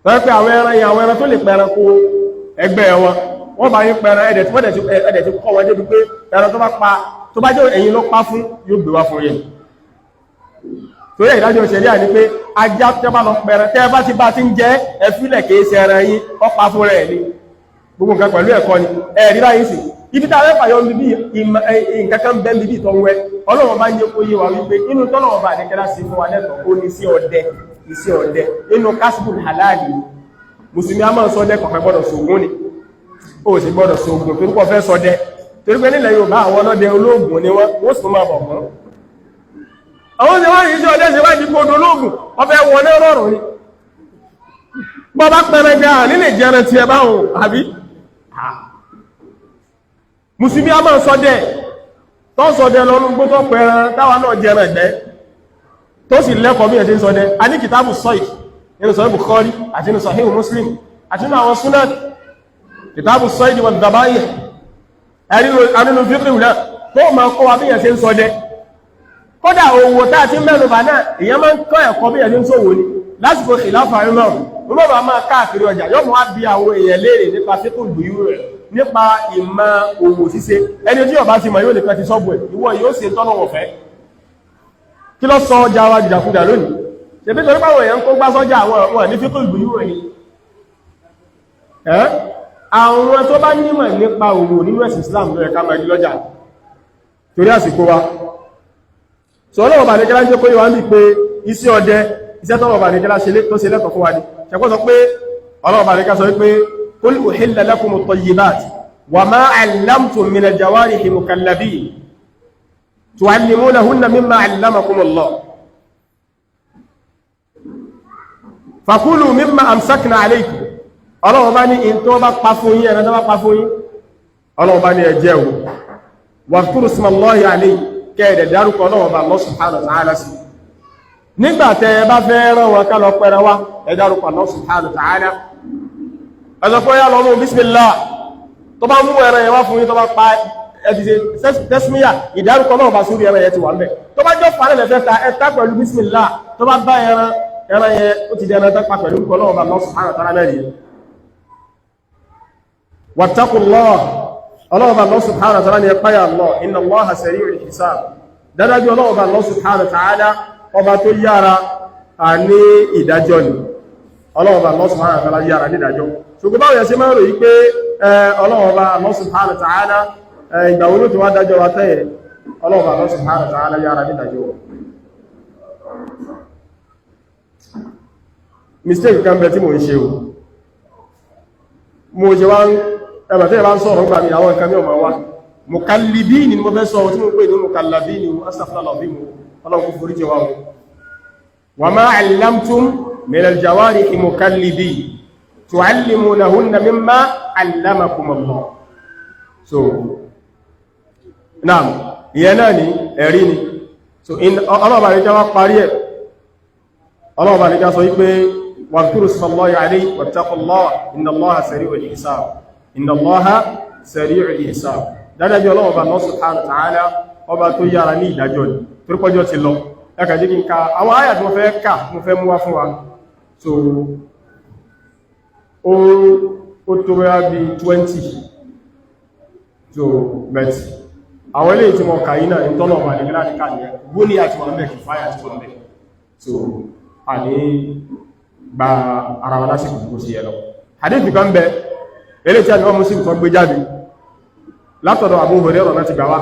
pé àwọn ẹran yẹn, àwọn ẹran tó lè pẹran kó ẹgbẹ́ wọn, wọ́n bá yín pẹran, ẹ̀dẹ̀ tí kọ́ wọn débi pé ẹran tó bá pa, tó bá jẹ́ ẹ̀yin ló pa fún, yóò gbé wá fún yẹn. Torí ìdájọ́ ṣẹ̀ríà ní pé ajá tẹ́ bá lọ pẹran, tẹ́ bá ti bá ti ń jẹ́ ẹfílẹ̀ kìí ṣe ẹran yín, ó pa fún rẹ̀ ni. Gbogbo nǹkan pẹ̀lú ẹ̀kọ́ ni ẹ̀rí báyìí sí. Ibi tá a fẹ́ fàyọ bíbí nǹkankan bẹ́ bíbí tó ń wẹ́, Ọlọ́run bá ń jẹ́ kó yé wa wípé inú tọ́lọ́run bá àdékẹ́lá sí fún wa lẹ́tọ̀ọ́ ó ní sí ọdẹ, iṣẹ́ ọdẹ inú kásìbù halali. Mùsùlùmí a máa sọdẹ, kọ̀ọ̀kan gbọ́dọ̀ sógun ni, ó sì gbọ́dọ̀ sógun torí pọ̀ fẹ́ sọdẹ, torí pé nílẹ̀ Yorùbá àwọn ọlọ́dẹ olóògùn ni wọ́n, wọ́n sì máa bọ̀ fún àwọn ṣe wá ní iṣẹ́ ọdẹ ṣe wá ní kó dolóògùn, wọ́n fẹ́ wọlé rọrùn ni. Bọ́ bá pẹrẹ gan nílé jẹrẹ tiẹ̀ báwọn àbí. Mùsùlùmí a máa sọdẹ, tó sọdẹ lọ́nú gbó tó pẹran táwa náà jẹrẹ ẹgbẹ́ tó sì lẹ́kọ̀ọ́ bí ẹ̀ tí ń sọdẹ. A ní kìtàbù sọ́ì nínú sọ́ì Bukhari àti nínú Sahih Muslim àti nínú àwọn sunan, kìtàbù sọ́ì di wọn dàbáyé ẹ̀rínú fíkìrì náà tó máa kọ́ wa bí ẹ̀ tí ń sọdẹ. Kódà òwò tá a ti mẹ́nu bà náà, èèyàn máa ń kọ́ ẹ̀kọ́ bí ẹ̀ tí ń sòwò ni. Lásìkò khilafa Umar, Umar máa káàkiri ọjà, yóò mú wá bí àwọn èèyàn léèrè nípa fíkù lùyú rẹ̀, nípa ìmọ̀ òwò ṣíṣe. Ẹni tí ó bá ti mọ̀ yóò nìkan ti sọ́bù ẹ̀, ìwọ yóò ṣe tọ́nà wọ̀fẹ́. Kí ló sọ ọjà wa dìdàkudà lónìí? Ṣebí torí pàwọn èèyàn kó gbá sọ́jà àwọn ní fíkò ìgbìyànjú rẹ̀ ni. Àwọn tó bá nímọ̀ nípa òwò nínú ẹ̀sìn Islam ló yẹ ká máa rí lọ́jà. Torí àsìkò wa. So Ọlọ́run bá nìkẹ́lá ń jẹ́ kó yé wa ń bí pé iṣẹ́ ọdẹ, iṣẹ́ tọ́lọ̀ bá nìkẹ́lá tó ṣe lẹ́tọ̀ọ́ fún wa ni. Ṣẹ̀kọ́ sọ pé Ọlọ́run bá nìkẹ́lá sọ wípé qul uhilla lakumut tayyibat wa ma 'allamtum minal jawarihi mukallabin tu'allimunahunna mimma 'allamakumullah fakulu mimma amsakna alaykum. Ọlọ́run bá ní in tó bá pa fún yín, ẹ̀rẹ́ tó bá pa fún yín, Ọlọ́run bá ní ẹ jẹ o. Wadhkuru ismallahi alayhi, kẹ́ẹ̀dẹ̀ dárúkọ Ọlọ́run bá Allah subhanahu wa ta'ala sí. Nígbà tẹ́ ẹ bá fẹ́ rán wọn ká lọ pẹrẹ wá, ẹ dárúkọ Allah subhanahu wa ta'ala. Ẹ sọ pé yá lọ mú bismillah, tó bá mú ẹran yẹn wá fún yín, tó bá pa ẹ̀dìsẹ̀ tẹ́símíyà, ìdárúkọ náà bá sórí ẹran yẹn ti wà ń bẹ̀. Tó bá jọ fàálẹ̀ lẹ́fẹ́ ta, ẹ ta pẹ̀lú bismillah, tó bá bá ẹran ẹran yẹn ó ti di ẹran tó pa pẹ̀lú orúkọ Ọlọ́run bá Allah subhanahu wa ta'ala náà nìyẹn. Wattaqullah, Ọlọ́run bá Allah subhanahu wa ta'ala ní ẹ páyà Allah, inna Allaha sari'ul hisab. Dádájú Ọlọ́run bá Allah subhanahu wa ta'ala ọba tó yára a ní ìdájọ́ ni. Ọlọ́run bá Allah subhanahu wa ta'ala yára ní ìdájọ́. Ṣùgbọ́n báwo yẹn ṣe máa ń ròyìn pé Ọlọ́run bá Allah subhanahu wa ta'ala ìgbà wo ló ti wá dájọ́ wa tẹ́yẹ? Ọlọ́run bá Allah subhanahu wa ta'ala yára ní ìdájọ́. Mistake kan bẹ tí mo ń ṣe o. Mo ṣe wá ń ẹgbà tí ẹ bá ń sọ̀rọ̀ gbà mí àwọn nǹkan mi ò máa wá. Mukallibin ni mo fẹ́ sọ tí mo pè ní mukallabin ni astaghfirullah bí mo Ọlọ́run kó forí jì wá o. Wa ma 'allamtum minal jawarihi mukallibin tu'allimunahunna mimma 'allamakumullah. So naam, ìyẹn náà ni ẹ̀rí ni. So ọlọ́ọ̀bà ní ká wá parí ẹ̀. Ọlọ́ọ̀bà ní ká sọ wípé wadhkuru ismallahi alayhi wattaqullaha inna Allaha sari'ul hisab. Inna Allaha sari'ul hisab. Dáadáa bí Ọlọ́run Allah subhanahu wa ta'ala ọba tó yára ní ìdájọ́ ni. Torípọ́jọ́ ti lọ. Ẹ kàn jẹ́ kí n ka àwọn àyà tí mo fẹ́ kà, mo fẹ́ mú wá fún wa. So ó tó bóyá bí 20. So but àwọn eléyìí tí mo kà yìí náà ìtọ́nà ọba ní láti ká nìyẹn. Bó ní àti wọn bẹ̀ kì fáyà àti wọn bẹ̀. So a ní gba ara wa lásìkò kò sí ẹ lọ. Hadith kan bẹ, eléyìí tí a ní wọ́n Muslim tó gbé jáde látọ̀dọ̀ Abu Hurairah náà ti gbà wá.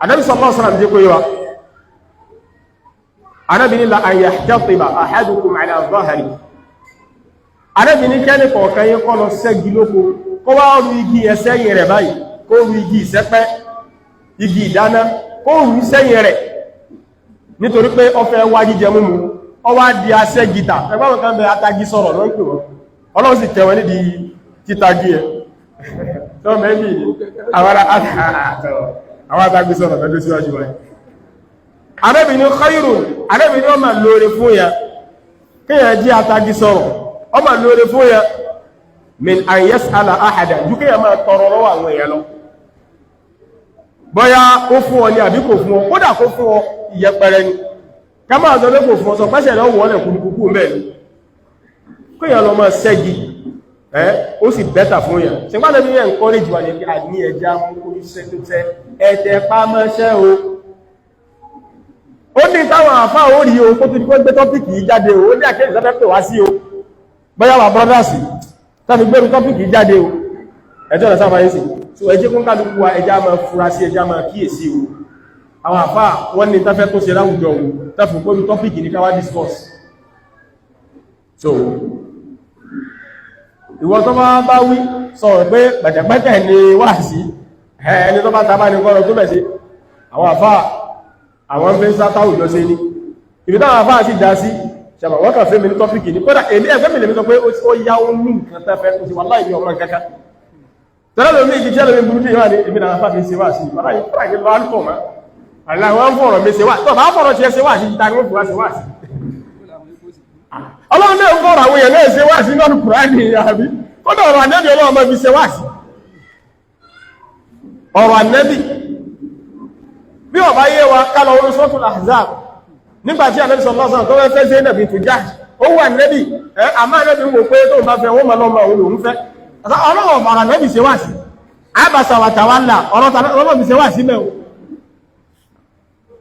Ànábì sallallahu alaihi wasallam jẹ́ kó yé wa. Ànábì ní la an yahtatiba ahadukum ala dhahri. Ànábì ní kẹ́ni kọ̀ọ̀kan yín kó lọ ṣẹ́gi lóko, kó wá rú igi yẹn sẹ́yìn rẹ̀ báyìí, kó rú igi ìsẹ́pẹ́, igi ìdáná, kó rú sẹ́yìn rẹ̀. Nítorí pé ó fẹ́ wá jíjẹ múmu, ó wá di aṣẹ́gìtà. Ẹgbẹ́ àwọn kan bẹ atagi sọ̀rọ̀ ló ń pè wọ́n. Ọlọ́run sì kẹ́ wọn nídìí títagi ẹ̀. Tó mẹ́bí àwọn atagi sọ̀rọ̀ lọ́dún síwájú wa. Ànábì ní khairun, Ànábì ní ó máa lóore fún yẹn. Kéèyàn jí atagi sọ̀rọ̀, ó máa lóore fún yẹn. Min an yas'ala ahada, ju kéèyàn máa tọrọ lọ́wọ́ àwọn èèyàn lọ. Bóyá ó fún ọ ní àbí kò fún ọ, kódà kó fún ọ ìyẹpẹrẹ ni. Ká máa sọ pé kò fún ọ sọ pẹ́sẹ̀ lọ wọ́lẹ̀ kúrukúkú mẹ́ ni. Kéèyàn lọ máa ṣẹ́gi, ó sì bẹ́tà fún yẹn. Ṣé pàdé bí yẹn encourage wa ní kí a ní ẹja mú oríṣẹ́ tó tẹ́ ẹ̀tẹ̀ pamọ́ṣẹ́ o. Ó ní táwọn àfáà ó rí o kó tó di kó gbé tọ́pìkì yìí jáde o, ó ní àkéyèsí sáfẹ́ pè wá sí o. Bóyá wà brothers tàbí gbérú tọ́pìkì yìí jáde o. Ẹjọ́ ọ̀nà sáfà yìí sí. So ẹ jẹ́ kó ń kálukú wa ẹja máa fura sí, ẹja máa kíyèsí o. Àwọn àfáà wọ́n ní táfẹ́ tó ṣe láwùjọ o, táfù gbérú tọ́pìkì ní ká wá discuss. So ìwọ tó bá bá wí sọ̀rọ̀ pé pẹ̀tẹ̀pẹ̀tẹ̀ ni wáàsí, ẹni tó bá ta bá ní kọ́rọ̀ tó bẹ̀ sí. Àwọn àfáà àwọn fẹ́ ń sátá òjò ṣe ní. Ibi táwọn àfáà sì dá sí, ṣàbà wọ́n kàn fẹ́ mi ní tọ́pìkì ní. Kódà èmi ẹgbẹ́ mi lè mi sọ pé ó yá ó ní nǹkan tẹ́fẹ́ tó ti wà láì ní ọmọ nǹkan kan. Tẹ́lẹ̀ lómi ìjì tẹ́lẹ̀ mi burú ní ìwà ní èmi náà fà fi ṣe wá sí. Wàláhì kódà kí lọ á ń tọ̀ mọ́. Àlà wọn ń fọ̀rọ̀ mi ṣe wá. Tọ́ bá fọ̀rọ̀ tiẹ̀ ṣe wá sí, ta ni wọ́n fi wá ṣe wá sí. Ọlọ́run náà ń fọ̀rọ̀ àwọn èèyàn náà ṣe wá sí nínú Kùránì àbí. Kódà ọ̀rọ̀ Ànábì Ọlọ́run máa fi ṣe wá sí. Ọ̀rọ̀ Ànábì. Bí ó bá yé wa ká lọ orí Suratul Ahzab. Nígbà tí Ànábì sallallahu alaihi wasallam tó fẹ́ fẹ́ Zainab bint Jahsh, ó wà Ànábì, àmọ́ Ànábì ń wò pé tóun bá fẹ́ wọ́n máa lọ́mọ òun lòún fẹ́. Ọlọ́run ọ̀rọ̀ Ànábì ṣe wá sí. Abasa wa tawalla, ọ̀rọ̀ Ọlọ́run fi ṣe wá sí mẹ́ o.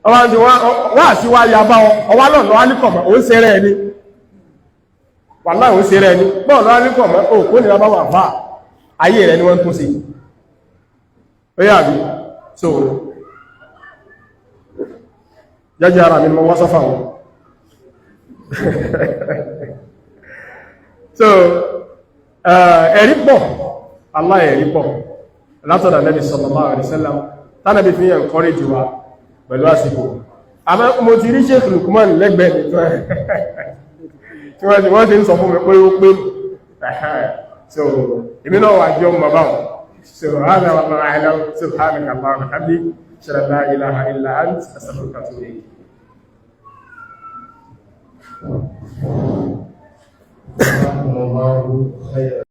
Ọwá ti wá sí wá ya bá ọwá lọ́nà wá ní kọ̀mọ́, ó ń ṣe rẹ̀ ni. Wàláhì, ó ń ṣe rẹ̀ ni. Bọ́ọ̀lù wá ní kọ̀mọ́, ó kó nira bá wà fà. Ayé rẹ̀ ni wọ́n tún sí. Ó yà bí? So, jẹ́jẹ́ ara mi mọ́ wá sọ́fà wọn. So, ẹ̀rí pọ̀, Allah, ẹ̀rí pọ̀ látọ̀dà Nabi sallallahu alaihi wasallam tánàbí fi encourage wa pẹ̀lú àsìkò. Àmọ́ mo ti rí Sheikh Lukman lẹ́gbẹ̀ẹ́ mi tí wọ́n ti ń sọ fún mi pé ó pé. So èmi náà wà jọ mọ̀ báwọn. So hādhā wallāhu a'lam. Subhānaka Allahumma wa bihamdika, ashhadu an lā ilāha illā anta, astaghfiruka wa atubu ilayk. Jazakumullahu khairan.